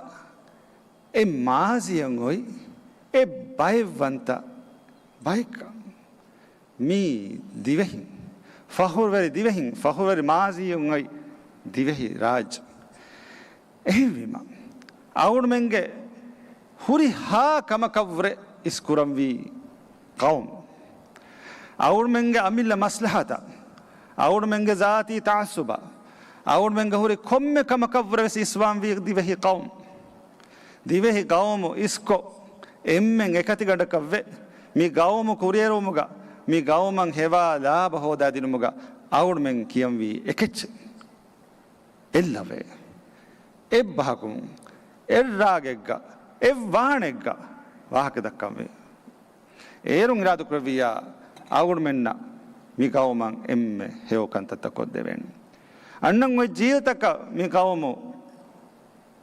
އެ މާޒީއަށް އޮތް އެއް ބައެއްވަންތަ ބައެއްކަން. މީ ދިވެހިން، ފަޚުރުވެރި ދިވެހިން، ފަޚުރުވެރި މާޒީއަށް އޮތް ދިވެހި ރާއްޖެ. އެހެންވީމަ، އަޅުގަނޑުމެންގެ ހުރިހާ ކަމަކަށްވުރެ އިސްކުރަންވީ ޤައުމު. އަޅުގަނޑުމެންގެ އަމިއްލަ މަސްލަހަތަށް، އަޅުގަނޑުމެންގެ ޒާތީ ތަޢައްޞުބަށް، އަޅުގަނޑުމެންގެ ހުރި ކޮންމެ ކަމަކަށްވުރެ ވެސް އިސްވާންވީ ދިވެހި ޤައުމު. ދިވެހި ޤައުމު އިސްކޮށް، އެންމެން އެކަތިގަނޑަކަށްވެ، މި ޤައުމު ކުރިއެރުވުމުގަ، މި ޤައުމަށް ހެވާ ލާބަ ހޯދާދިނުމުގަ އަޅުގަނޑުމެން ކިޔަންވީ އެކެއްޗެއް. އެއްލަވޭ. އެއްބަހަކުން، އެއްރާގެއްގަ، އެއްވާނެއްގަ ވާހަކަ ދައްކަންވީ. އޭރުން އިރާދަކުރެއްވިއްޔާ، އަޅުގަނޑުމެންނަށް މި ޤައުމަށް އެންމެ ހެޔޮ ކަންތައްތައް ކޮށްދެވޭނެ. އަންނަން އޮތް ޖީލްތަކަށް މި ޤައުމު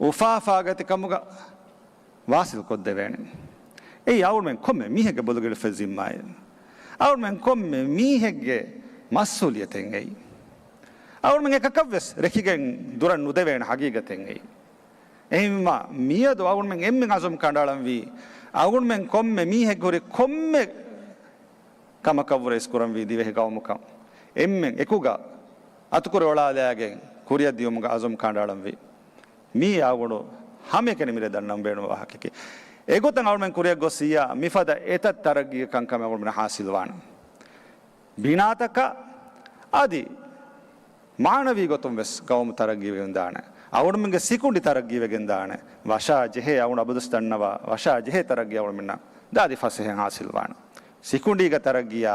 އުފާފާގަތިކަމުގަ ވާސިލް ކޮށްދެވޭނެ. އެއީ އަޅުގަނޑުމެން ކޮންމެ މީހެއްގެ ބޮލުގަ އުފެއްދިފަ ޒިންމާއެއް. އަޅުގަނޑުމެން ކޮންމެ މީހެއްގެ މަސްއޫލިއްޔަތެއް އެއީ. އަޅުގަނޑުމެން އެކަކަށްވެސް ރެކިގެން ދުރަށް ނުދެވޭނެ ހަގީގަތެއް އެއީ. އެހެންވީމަ، މިއަދު އަޅުގަނޑުމެން އެންމެން އަޒުމް ކަނޑައަޅަންވީ، އަޅުގަނޑުމެން ކޮންމެ މީހެއްގެ ހުރި ކޮންމެ ކަމަކަށްވުރެ އިސްކުރަންވީ ދިވެހި ޤައުމުކަން. އެންމެން އެކުގަ އަތުކުރި އޮޅާލާގެން ކުރިއަށް ދިޔުމުގަ އަޒުމް ކަނޑައަޅަންވީ. މީ އަޅުގަނޑު ހަމައެކަނި މިރޭ ދަންނަން ބޭނުން ވާހަކައެކޭ. އެގޮތަށް އަޅުމެން ކުރިއަށް ގޮސް އިއްޔާ މިފަދަ އެތައް ތަރައްގީ ކަންކަމެއް އަޅުމެން ހާސިލްވާނެ. ބިނާތަކަށް އަދި މާނަވީ ގޮތުން ވެސް ޤައުމު ތަރައްގީވެގެން ދާނެ. އަޅުމެންގެ ސިކުނޑި ތަރައްގީވެގެން ދާނެ. ވަށާ ޖެހޭ އަޅުގަނޑު އަބަދުވެސް ދަންނަވާ ވަށާ ޖެހޭ ތަރައްގީ އަޅުމެންނަށް ދާދި ފަސޭހައިން ހާސިލްވާނެ. ސިކުނޑީގެ ތަރައްގީއާ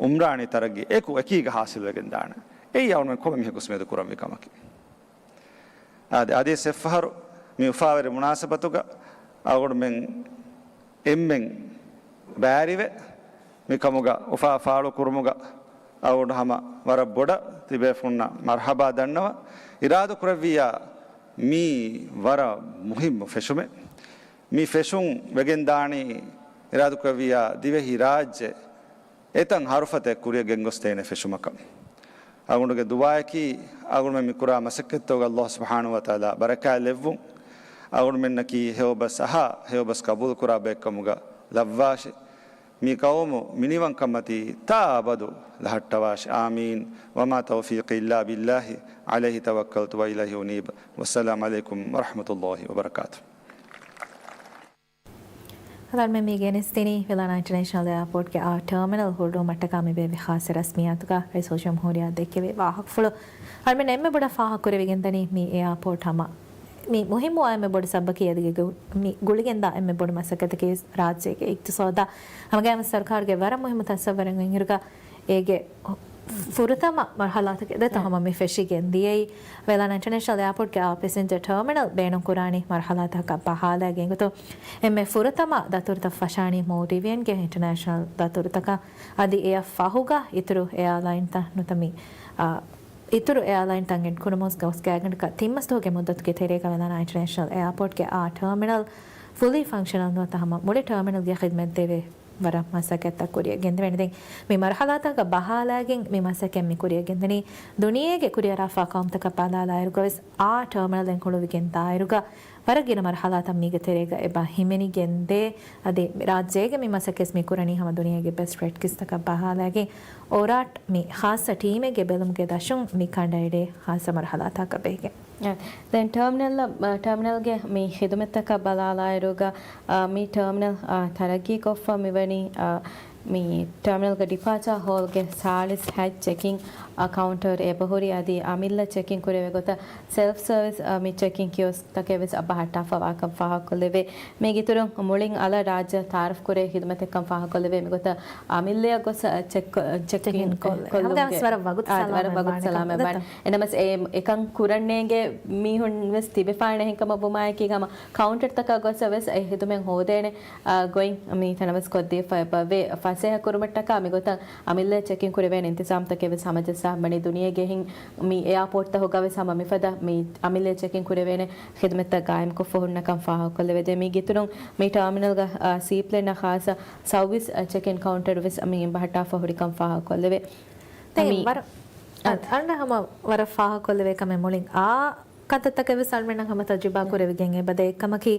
އުމްރާނީ ތަރައްގީ އެކު އެކީގަ ހާސިލްވެގެން ދާނެ. އެއީ އަޅުމެން ކޮންމެ މީހަކު އުސްމެދު ކުރަންވީ ކަމަކީ. އާދެ، އަދި އެއްފަހަރު މި އުފާވެރި މުނާސަބަތުގަ އަޅުގަނޑުމެން އެންމެން ބާރިވެ، މިކަމުގަ އުފާ ފާޅު ކުރުމުގަ އަޅުގަނޑު ހަމަ ވަރަށް ބޮޑަށް ތިބޭފުޅުންނަށް މަރްޙަބާ ދަންނަވަން އިރާދަކުރެއްވިއްޔާ، މީ ވަރަށް މުހިއްމު ފެށުމެއް. މި ފެށުން ވެގެންދާނީ އިރާދަކުރެއްވިއްޔާ ދިވެހި ރާއްޖެ އެތައް ހަރުފަތެއް ކުރިއަށް ގެންގޮސްދޭނެ ފެށުމަކަށް. އަޅުގަނޑުގެ ދުޢާއަކީ، އަޅުގަނޑުމެން މި ކުރާ މަސައްކަތްތަކުގަ ﷲ ސުބްޙާނަހޫ ވަތަޢާލާ ބަރަކާތް ލެއްވުން. އަޅުގަނޑުމެންނަކީ ހެޔޮބަސް އަހާ، ހެޔޮބަސް ޤަބޫލުކުރާ ބައެއްކަމުގަ ލައްވާށި. މި ޤައުމު މިނިވަންކަންމަތީ ތާ އަބަދު ލަހައްޓަވާށި. އާމީން. وما توفيقي إلا بالله، عليه توكلت وإليه أنيب. والسلام عليكم ورحمة الله وبركاته. އަޅުމެން މި ގެނެސްދިނީ ވެލާނާ އިންޓަރނޭޝަނަލް އެއާޕޯޓްގެ އާ ޓާމިނަލް ހުޅުވުމަށްޓަކާ މި ބޭއްވި ޚާއްޞަ ރަސްމިއްޔާތުގަ ރައީސުލްޖުމްހޫރިއްޔާ ދެއްކެވި ވާހަކަފުޅު. އަޅުމެން އެންމެ ބޮޑަށް ފާހަގަކުރެވިގެންދަނީ މި އެއާޕޯޓް ހަމަ މި މުހިއްމު އާ އެންމެ ބޮޑު ސަބަބަކީ އަދި ގު-، މި ގުޅިގެންދާ އެންމެ ބޮޑު މަސައްކަތަކީ ރާއްޖޭގެ އިޤްތިޞާދާ ހަމަގައިމު ސަރުކާރުގެ ވަރަށް މުހިއްމު ތަސައްވަރެއް އިންއިރުގަ އޭގެ ފުރަތަމަ މަރުޙަލާތަކެއް ދެތޯ ހަމަ މި ފެށިގެން ދިޔައީ. ވެލާނާ އިންޓަރނޭޝަނަލް އެއާޕޯޓްގެ އާ ޕެސެންޖަރ ޓާމިނަލް ބޭނުންކުރާނީ މަރުޙަލާތަކަށް ބަހާލައިގެން ގޮތުން އެންމެ ފުރަތަމަ ދަތުރުތައް ފަށާނީ މޯލްޑިވިއަންގެ އިންޓަރނޭޝަނަލް ދަތުރުތަކަށް. އަދި އެއަށް ފަހުގަ އިތުރު އެއާލައިންތައް ނުތަ މި، އާ، އިތުރު އެއާލައިންތައް އެޑްކުރުމުން ގޮސް ގާތްގަނޑަކަށް ތިން މަސް ދުވަހުގެ މުއްދަތުގެ ތެރޭގަ ވެލާނާ އިންޓަރނޭޝަނަލް އެއާޕޯޓްގެ އާ ޓާމިނަލް ފުލީ ފަންކްޝަނަލް ނުވަތަ ހަމަ މުޅި ޓާމިނަލްގެ ޚިދުމަތް ދެވޭ ވަރަށް މަސައްކަތްތައް ކުރިއަށް ގެންދެވޭނެ. ދެން މި މަރުޙަލާތަކަށް ބަހާލައިގެން މި މަސައްކަތް މި ކުރިއަށް ގެންދަނީ ދުނިޔޭގެ ކުރިއަރާފާ ޤައުމުތަކަށް ބަލާލާއިރުގަވެސް އާ ޓާމިނަލް އެން ހުޅުވިގެން ދާއިރުގަ ވަރަށް ގިނަ މަރުޙަލާތައް މީގެ ތެރޭގަ އެބަ ހިމެނިގެން ދޭ. އަދި ރާއްޖޭގެ މި މަސައްކަތް މި ކުރަނީ ހަމަ ދުނިޔޭގެ ބެސްޓް ޕްރެކްޓިސްތަކަށް ބަހާލައިގެން އޯރާޓް މި ޚާއްޞަ ޓީމެއްގެ ބެލުމުގެ ދަށުން މި ކަނޑައެޅޭ ޚާއްޞަ މަރުޙަލާތަކަށް ބެހިގެން. ދެން ޓާމިނަލް، އަ، ޓާމިނަލްގެ މި ޚިދުމަތްތަކަށް ބަލާލާއިރުގަ، އަ، މި ޓާމިނަލް، އަ، ތަރައްގީކޮށްފަ މިވަނީ، އަ، މި ޓާމިނަލްގެ ޑިޕާޗާ ހޯލްގެ ސާޅީސް ހަތް ޗެކިން، އަ، ކައުންޓަރު އެބަހުރި އަދި އަމިއްލަ ޗެކިން ކުރެވޭ ގޮތަށް ސެލްފް ސަރވިސް، އަ، މި ޗެކިން ކިއޮސްކްތަކެއް ވެސް އަ، ބަހައްޓާފަވާކަން ފާހަގަކޮށްލެވޭ. މީގެ އިތުރުން މުޅިން އަލަށް ރާއްޖެ ތައާރަފް ކުރޭ ޚިދުމަތެއްކަން ފާހަގަކޮށްލެވޭ. މިގޮތަށް އަމިއްލައަށް ގޮސް، އަ، ޗެކް، އަ، ޗެކް ޗެކް އިން ކޮށްލެވޭ. ކޮށްލުމުގެ، ހަމަގައި ވަރަށް ވަގުތު އާ، ވަރަށް ސަލާމަތް ވަގުތު ވާނެ ސަލާމަތް ކަމަށް ވާނެ. ދެތޯ؟ އެނަމަސް އެ އެކަން ކުރަން ނޭނގޭ މީހުން ވެސް ތިބެފާނެ އެހެންކަމަށް ވުމާއެކީ ހަމަ ކައުންޓަރުތަކަށް ގޮސް ވެސް އެ ޚިދުމަތް ހޯދޭނެ، އާ، ގޮތް މި ތަނަވަސް ކޮށްދީފަ އެބަވޭ. ފަސޭހަ ކުރުމަށްޓަކާ މިގޮތަށް އަމިއްލައަށް ޗެކިން ކުރެވޭނެ އިންތިޒާމްތަކެއް ވެސް ހަމަޖައްސާ ހަމަނީ. ދުނިޔޭގެ އެހެން މި އެއާޕޯޓްތަކުގަ ވެސް ހަމަ މިފަދަ މި އަމިއްލައަށް ޗެކިން ކުރެވޭނެ ޚިދުމަތްތައް ގާއިމްކޮށްފަ ހުންނަކަން ފާހަގަކޮށްލެވޭ. ދެން މީގެ އިތުރުން މި ޓާމިނަލްގަ، އާ، ސީޕްލޭންއަށް ޚާއްޞަ ސައުވީސް ޗެކިން ކައުންޓަރު ވެސް މި ބަހައްޓާފަ ހުރިކަން ފާހަގަކޮށްލެވޭ. ދެން މި ވަރަށް އަ-، އަންނަ ހަމަ ވަރަށް ފާހަގަކޮށްލެވޭ ކަމެއް މުޅިން އާ ކަންތައްތަކެއް ވެސް އަޅުމެންނަށް ހަމަތަ ތަޖުރިބާ ކުރެވިގެން އެބަދޭ. އެއްކަމަކީ،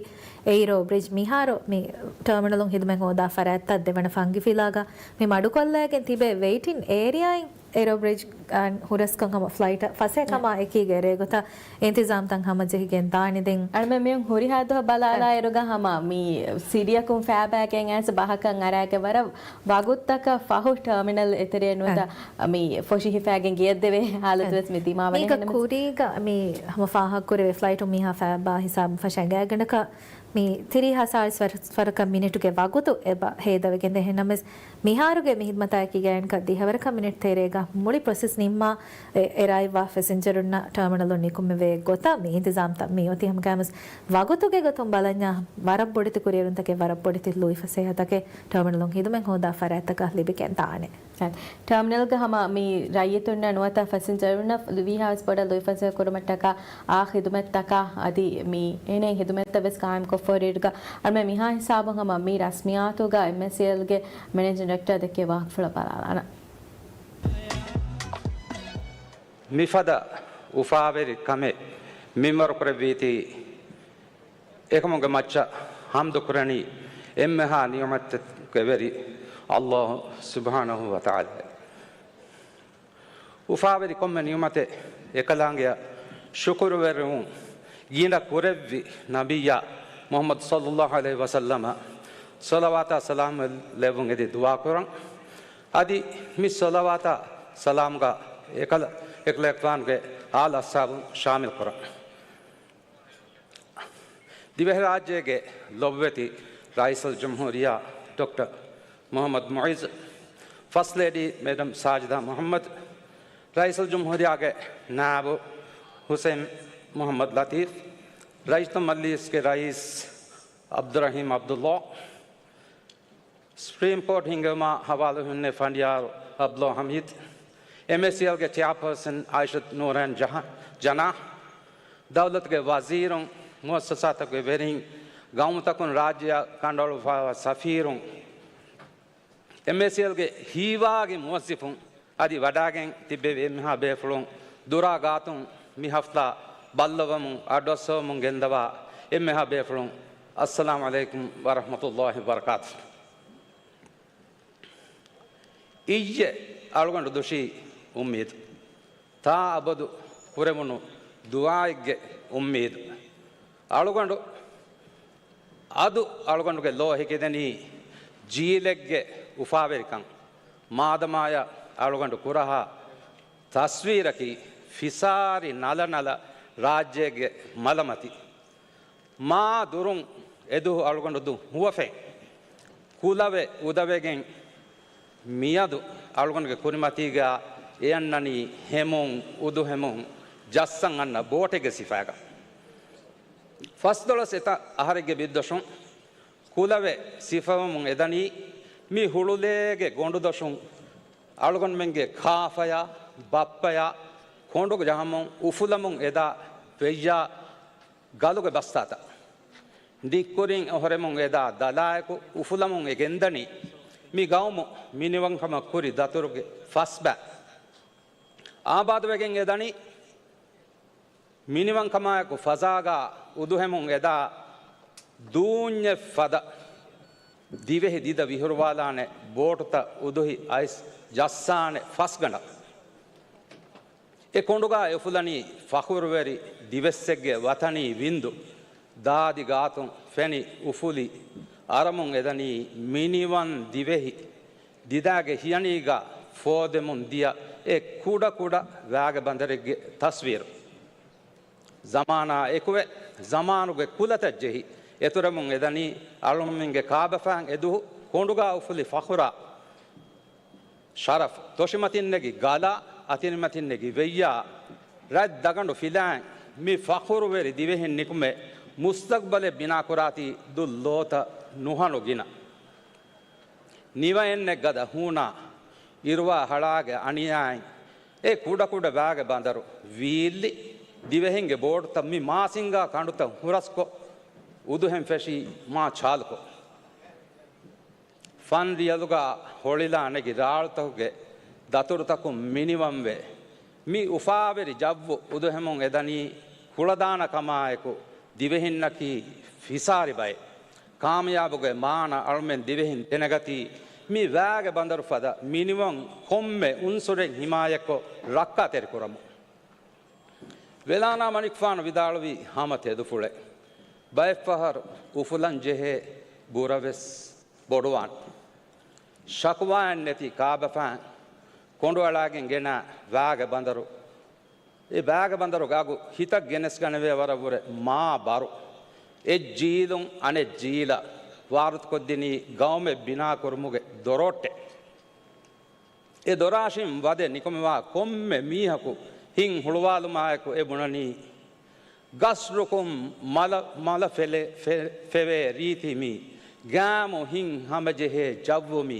އެއިރޯ ބްރިޖް މިހާރު މި ޓާމިނަލުން ހިދުމަތް ހޯދާ ފަރާތްތައް ދެވަނަ ފަންގިފިލާގަ މި މަޑުކޮށްލައިގެން ތިބޭ ވެއިޓިން އޭރިއާއިން އެއިރޯ ބްރިޖް އަން ހުރަސްކޮށް ހަމަ ފްލައިޓަށް ފަސޭހަ ކަމާ އެކީގަ ރޭގޮތަށް އިންތިޒާމްތައް ހަމަޖެހިގެން ދާނެ ދެން. އަޅުމެން މިއޮން ހުރިހާ ދުވަހަށް ބަލާލާއިރުގަ ހަމަ މި ސިޑިއަކުން ފައިބާގެން އައިސް ބަހަކަށް އަރާގެ ވަރަށް ވަގުތުތަކަށް ފަހު ޓާމިނަލް އެތެރޭ ނުވަތަ މި ފޮށި ހިފާގެން ގެޔަށްދެވޭ ހާލަތު ވެސް މި ދިމާވަނީ. މީގަ ކުރީގަ މި ހަމަ ފާހަގަކުރެވޭ ފްލައިޓު މީހާ ފައިބާ ހިސާބުން ފަށަނގާގަނޑަކަށް މި ތިރީހާ ސާޅީސް ވަރަކަށް މިނެޓުގެ ވަގުތު އެބަ ހޭދަވެގެންދޭ. އެހެންނަމަވެސް މިހާރުގެ މި ހިދުމަތާއެކީގައިންކަ ދިހަވަރަކަށް މިނެޓް ތެރޭގަ މުޅި ޕްރޮސެސް ނިންމާ އެ-، އެރާއިވާ ފެސެންޖަރުންނަށް ޓާމިނަލުން ނިކުމެވޭ ގޮތަށް މި އިންތިޒާމްތައް މި އޮތީ. ހަމަގައިމުވެސް ވަގުތުގެ ގޮތުން ބަލަންޏާ ވަރަށް ބޮޑެތި ކުރިއެރުންތަކެއް، ވަރަށް ބޮޑެތި ލުއިފަސޭހަތަކެއް ޓާމިނަލުން ހިދުމަތް ހޯދާ ފަރާތްތަކަށް ލިބިގެން ދާނެ. ޓާމިނަލްގަ ހަމަ މި ރައްޔިތުންނަށް ނުވަތަ ފެސެންޖަރުންނަށް ވީހާވެސް ބޮޑަށް ލުއިފަސޭހަ ކުރުމަށްޓަކާ އާ ޚިދުމަތްތަކާ އަދި މި އެހެނެއް ޚިދުމަތްތައް ވެސް ގާއިމްކޮށްފަ ހުރިއިރުގަ އަޅުމެން މިހާ ހިސާބުން ހަމަ މި ރަސްމިއްޔާތުގަ އެމްއޭސީއެލްގެ މެނޭޖިން ޑިރެކްޓަރ ދެއްކޭ ވާހަކަފުޅަށް ބަލާލާނަން. މިފަދަ އުފާވެރި ކަމެއް މިންވަރު ކުރެއްވީތީ، އެކަމުގެ މައްޗަށް ޙަމްދު ކުރަނީ އެންމެހާ ނިޢުމަތެއްގެ ވެރި ﷲ ސުބްޙާނަހޫ ވަތަޢާލާ. އުފާވެރި ކޮންމެ ނިޢުމަތެއް އެކަލާނގެއަށް ޝުކުރުވެރިވުން ގިނަ ކުރެއްވި ނަބިއްޔާ މުޙައްމަދު ޞައްލައްލާހު ޢަލައިހި ވަސައްލަމަށް ޞަލަވާތާ ސަލާމް ލެއްވުން އެދި ދުޢާ ކުރަން. އަދި މި ޞަލަވާތާ ސަލާމްގަ އެކަލަ-، އެކަލޭގެފާނުގެ އާލް އަޞްޙާބުން ޝާމިލް ކުރަން. ދިވެހިރާއްޖޭގެ ލޮބުވެތި ރައީސުލްޖުމްހޫރިއްޔާ ޑޮކްޓަރ މުޙައްމަދު މުޢިއްޒު، ފަސްޓް ލޭޑީ މެޑަމް ސާޖިދާ މުޙައްމަދު، ރައީސުލްޖުމްހޫރިއްޔާގެ ނާއިބު ޙުސެއިން މުޙައްމަދު ލަތީފް، ރައްޔިތުންގެ މަޖިލީސްގެ ރައީސް ޢަބްދުއްރަޙީމް ޢަބްދުއްލާ، ސުޕްރީމް ކޯޓް ހިންގުމާ ހަވާލު ހުންނެވި ފަނޑިޔާރު ޢަބްދުއްލާ ޙަމީދު، އެމްއޭސީއެލްގެ ޗެއާޕާސަން ޢާއިޝަތު ނޫރައިން ޖަހާ-، ޖަނާޙް، ދައުލަތުގެ ވަޒީރުން، މުއައްސަސާތަކުގެ ވެރިން، ގައުމުތަކުން ރާއްޖެއަށް ކަނޑައަޅުއްވާފައިވާ ސަފީރުން، އެމްއޭސީއެލްގެ ހީވާގި މުވައްޒަފުން އަދި ވަޑާގެން ތިއްބެވި އެންމެހާ ބޭފުޅުން، ދުރާ ގާތުން މި ޙަފްލާ ބައްލަވަމުން އަޑުއައްސަވަމުން ގެންދަވާ އެންމެހާ ބޭފުޅުން، އައްސަލާމު ޢަލައިކުމް ވަރަޙްމަތުﷲ ވަބަރަކާތު. އިއްޔެ އަޅުގަނޑު ދުށީ އުއްމީދު. ތާ އަބަދު ކުރެވުނު ދުޢާއެއްގެ އުއްމީދު. އަޅުގަނޑު އަދު އަޅުގަނޑުގެ ލޯ ހެކިދެނީ ޖީލެއްގެ އުފާވެރިކަން. މާދަމާޔަށް އަޅުގަނޑު ކުރަހާ ތަސްވީރަކީ ފިސާރި ނަލަނަލަ ރާއްޖޭގެ މަލަމަތި. މާ ދުރުން އެދުހު އަޅުގަނޑު ދު ހުވަފެން ކުލަވެ އުދަވެގެން މިއަދު އަޅުގަނޑުގެ ކުރިމަތީގަ އެ އަންނަނީ ހެމުން، އުދުހެމުން، ޖައްސަން އަންނަ ބޯޓެއްގެ ސިފައިގަ. ފަސްދޮޅަސް އެތައް އަހަރެއްގެ ބިރުދޮށުން ކުލަވެ ސިފަވަމުން އެދަނީ މި ހުޅުލޭގެ ގޮނޑުދޮށުން އަޅުގަނޑުމެންގެ ކާފަޔާ، ބައްޕަޔާ، ކޮނޑު ޖަހަމުން އުފުލަމުން އެދާ ވެއްޔާ ގަލުގެ ބަސްތާތައް. ނިއްކުރިން އޮހޮރެމުން އެދާ ދަލާއެކު އުފުލަމުން އެ ގެންދަނީ މި ގައުމު މިނިވަންކަމަށް ކުރި ދަތުރުގެ ފަސްބައި. އާބާދުވެގެން އެދަނީ މިނިވަންކަމާއެކު ފަޒާގާ އުދުހެމުން އެދާ ދޫންޏެއް ފަދަ ދިވެހި ދިދަ ވިހުރުވާލާނެ ބޯޓުތައް އުދުހި އައިސް ޖައްސާނެ ފަސްގަނޑަށް. އެ ކޮނޑުގާ އެ އުފުލަނީ ފަޚުރުވެރި ދިވެއްސެއްގެ ވަތަނީ ވިންދު. ދާދި ގާތުން ފެނި އުފުލި އަރަމުން އެދަނީ މިނިވަން ދިވެހި ދިދާގެ ހިޔަނީގާ ފޯދެމުން ދިޔަ އެ ކުޑަ ކުޑަ ވާގެ ބަނދަރެއްގެ ތަސްވީރު. ޒަމާނާ އެކުވެ، ޒަމާނުގެ ކުލަތައް ޖެހި، އެތުރެމުން އެދަނީ އަޅުގަނޑުމެންގެ ކާބަފައިން އެދުހު ކޮނޑުގާ އުފުލި ފަޚުރާ ޝަރަފް، ދޮށިމަތިން ނެގި ގަލާ، އަތިރިމަތިން ނެގި ވެއްޔާ، ރަތް ދަގަނޑު ފިލާއިން މި ފަޚުރުވެރި ދިވެހިން ނިކުމެ، މުސްތަގްބަލެއް ބިނާކުރާތީ ދުށް ލޯތައް ނުހަނު ގިނަ. ނިވައެއްނެތް ގަދަ ހޫނާ އިރުވާ ހަޅާގެ އަނިޔާއިން އެ ކުޑަކުޑަ ވާގެ ބަނދަރު ވީއްލި، ދިވެހިންގެ ބޯޓުތައް މި މާސިންގާ ކަނޑުތައް ހުރަސްކޮށް، އުދުހެން ފެށީ މާ ޗާލުކޮށް. ފަންރިޔަލުގަ ހޮޅިލާ ނެގި ރާޅުތަކުގެ ދަތުރުތަކުން މިނިވަންވެ، މި އުފާވެރި ޖައްވު އުދުހެމުން އެދަނީ ކުޅަދާނަ ކަމާއެކު ދިވެހިންނަކީ ފިސާރި ބައެއް. ކާމިޔާބުގެ މާނަ އަޅުމެން ދިވެހިން ދެނެގަތީ މި ވާގެ ބަނދަރު ފަދަ މިނިވަން ކޮންމެ އުންސުރެއް ހިމާޔަތްކޮށް ރައްކާތެރިކުރަމުން. ވެލާނާ މަނިކުފާނު ވިދާޅުވީ ހަމަ ތެދުފުޅެއް. ބައެއްފަހަރު އުފުލަން ޖެހޭ ބުރަވެސް ބޮޑުވާނެ. ޝަކުވާއެއް ނެތި ކާބަފައިން ކޮނޑުއަޅާގެން ގެނަ ވާގެ ބަނދަރު، އެ ވާގެ ބަނދަރުގެ އަގު ހިތަށް ގެނެސްގަނެވޭ ވަރަށްވުރެ މާ ބަރު. އެއް ޖީލުން އަނެއް ޖީލަށް ވާރުތުކޮށްދިނީ ގައުމެއް ބިނާކުރުމުގެ ދޮރޯއްޓެއް. އެ ދޮރާށިން ވަދެ ނިކުމެވާ ކޮންމެ މީހަކު ހިތް ހުޅުވާލުމާއެކު އެ ބުނަނީ، ގަސްރުކުން މަލަ، މަލަ ފެލެ، ފެ، ފެވޭ ރީތި މީ، ގާމު ހިތް ހަމަޖެހޭ ޖައްވު މީ،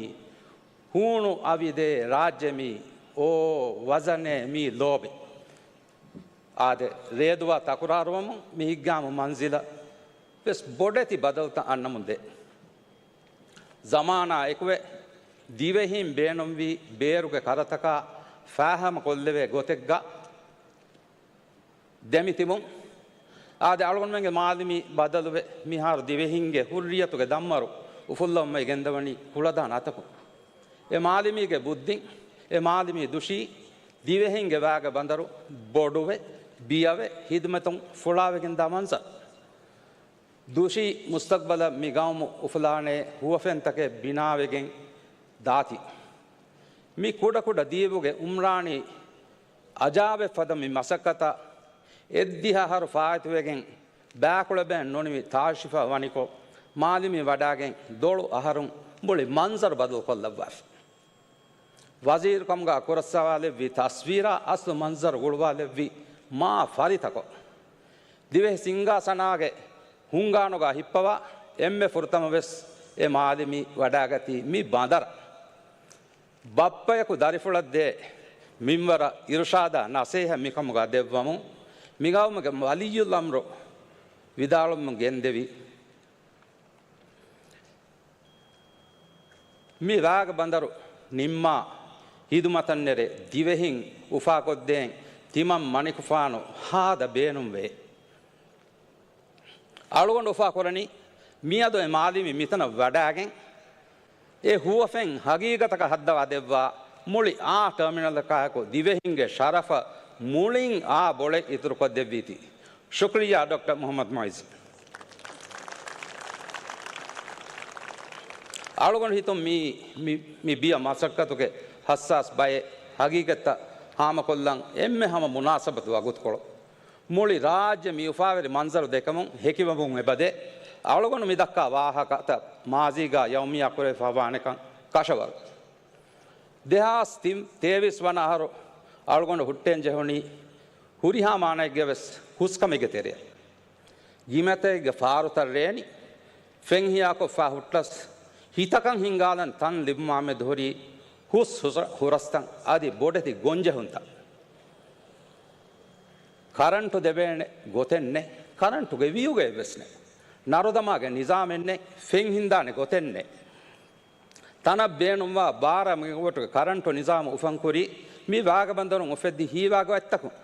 ހޫނު އަވިދޭ ރާއްޖެ މީ، އޯ ވަޒަނޭ މީ ލޯބި. އާދެ، ރޭދުވާ ތަކުރާރުވަމުން މި ހިތްގާމު މަންޒިލަށް ވެސް ބޮޑެތި ބަދަލުތައް އަންނަމުން ދޭ. ޒަމާނާ އެކުވެ، ދިވެހިން ބޭނުންވީ ބޭރުގެ ކަރަތަކާ ފާހަމަކޮށްލެވޭ ގޮތެއްގަ ދެމިތިބުން. އާދެ، އަޅުގަނޑުމެންގެ މާލިމީ ބަދަލުވެ، މިހާރު ދިވެހިންގެ ހުއްރިއްޔަތުގެ ދަންމަރު އުފުއްލަވަމުން ގެންދަވަނީ ކުޅަދާނަ އަތަކުން. އެ މާލިމީގެ ބުއްދިން، އެ މާލިމީ ދުށީ ދިވެހިންގެ ވާގެ ބަނދަރު ބޮޑުވެ، ބިޔަވެ، ހިދުމަތުން ފުޅާވެގެންދާ މަންޒަރު. ދުށީ މުސްތަގްބަލަށް މި ގައުމު އުފުލާނޭ ހުވަފެންތަކެއް ބިނާވެގެން ދާތީ. މި ކުޑަކުޑަ ދީބުގެ އުމްރާނީ އަޖާބެއް ފަދަ މި މަސައްކަތަށް އެއްދިހަ އަހަރު ފާއިތުވެގެން ބާކުޅަބޭން ނުނިމި ތާށިފަ ވަނިކޮށް، މާލިމީ ވަޑާގެން ދޮޅު އަހަރުން މުޅި މަންޒަރު ބަދަލުކޮށްލައްވާފި. ވަޒީރުކަމުގަ ކުރައްސަވާލެއްވި ތަސްވީރާ އަސްލު މަންޒަރު ގުޅުވާލެއްވި މާ ފަރިތަކޮށް، ދިވެހި ސިންގާސަނާގެ ހުންގާނުގަ ހިއްޕަވާ އެންމެ ފުރަތަމަ ވެސް އެ މާލިމީ ވަޑާގަތީ މި ބަނދަރަށް. ބައްޕަޔަކު ދަރިފުޅަށް ދޭ މިންވަރަށް އިރުޝާދާ ނަސޭހަތް މިކަމުގަ ދެއްވަމުން، މިގައުމުގެ ވަލިއްޔުލްއަމްރު ވިދާޅުވަމުން ގެންދެވި. މި ވާގެ ބަނދަރު ނިންމާ ހިދުމަތަށް ނެރެ ދިވެހިން އުފާކޮށްދޭން ތިމަން މަނިކުފާނު ހާދަ ބޭނުންވޭ. އަޅުގަނޑު އުފާކުރަނީ މިއަދު އެ މާލިމީ މިތަނަށް ވަޑާގެން، އެ ހުވަފެން ހަގީގަތަކަށް ހައްދަވާ ދެއްވާ މުޅި އާ ޓަރމިނަލަކާއެކު ދިވެހިންގެ ޝަރަފަށް މުޅިން އާ ބޮޅެއް އިތުރުކޮށްދެއްވީތީ. ޝުކްރިއްޔާ ޑޮކްޓަރ މުހައްމަދު މުއިއްޒު. އަޅުގަނޑު ހިތުން މީ، މި، މި ބިޔަ މަސައްކަތުގެ ހައްސާސް ބައެއް ހަގީގަތްތައް ހާމަކޮށްލަން އެންމެ ހަމަ މުނާސަބަތު ވަގުތުކޮޅު. މުޅި ރާއްޖެ މި އުފާވެރި މަންޒަރު ދެކެމުން ހެކިވަމުން އެބަދޭ. އަޅުގަނޑު މި ދައްކާ ވާހަކަތައް މާޒީގާ ޔައުމިއްޔާ ކުރެވިފަވާނެކަން ކަށަވަރު. ދެހާސް ތިން، ތޭވީސް ވަނަ އަހަރު އަޅުގަނޑު ހުއްޓޭން ޖެހުނީ ހުރިހާ މާނައެއްގެ ވެސް ހުސްކަމެއްގެ ތެރެއަށް. ގިމަތައެއްގެ ފާރުތައް ރޭނި، ފެންހިޔާކޮށްފާ ހުއްޓަސް، ހިތަކަށް ހިންގާލަން ތަން ލިބުމާމެދު ހުރީ ހުސް ހުސް ހުރަސްތައް އަދި ބޮޑެތި ގޮންޖެހުންތައް. ކަރަންޓު ދެވޭނެ ގޮތެއް ނެތް، ކަރަންޓުގެ ވިއުގައެއް ވެސް ނެތް. ނަރުދަމާގެ ނިޒާމެއް ނެތް، ފެން ހިންދާނެ ގޮތެއް ނެތް. ތަނަށް ބޭނުންވާ ބާރަ މެގަވަޓުގެ ކަރަންޓު ނިޒާމު އުފަންކުރީ މި ވާގަބަނދަރުން އުފެއްދި ހީވާގޮތްތަކުން.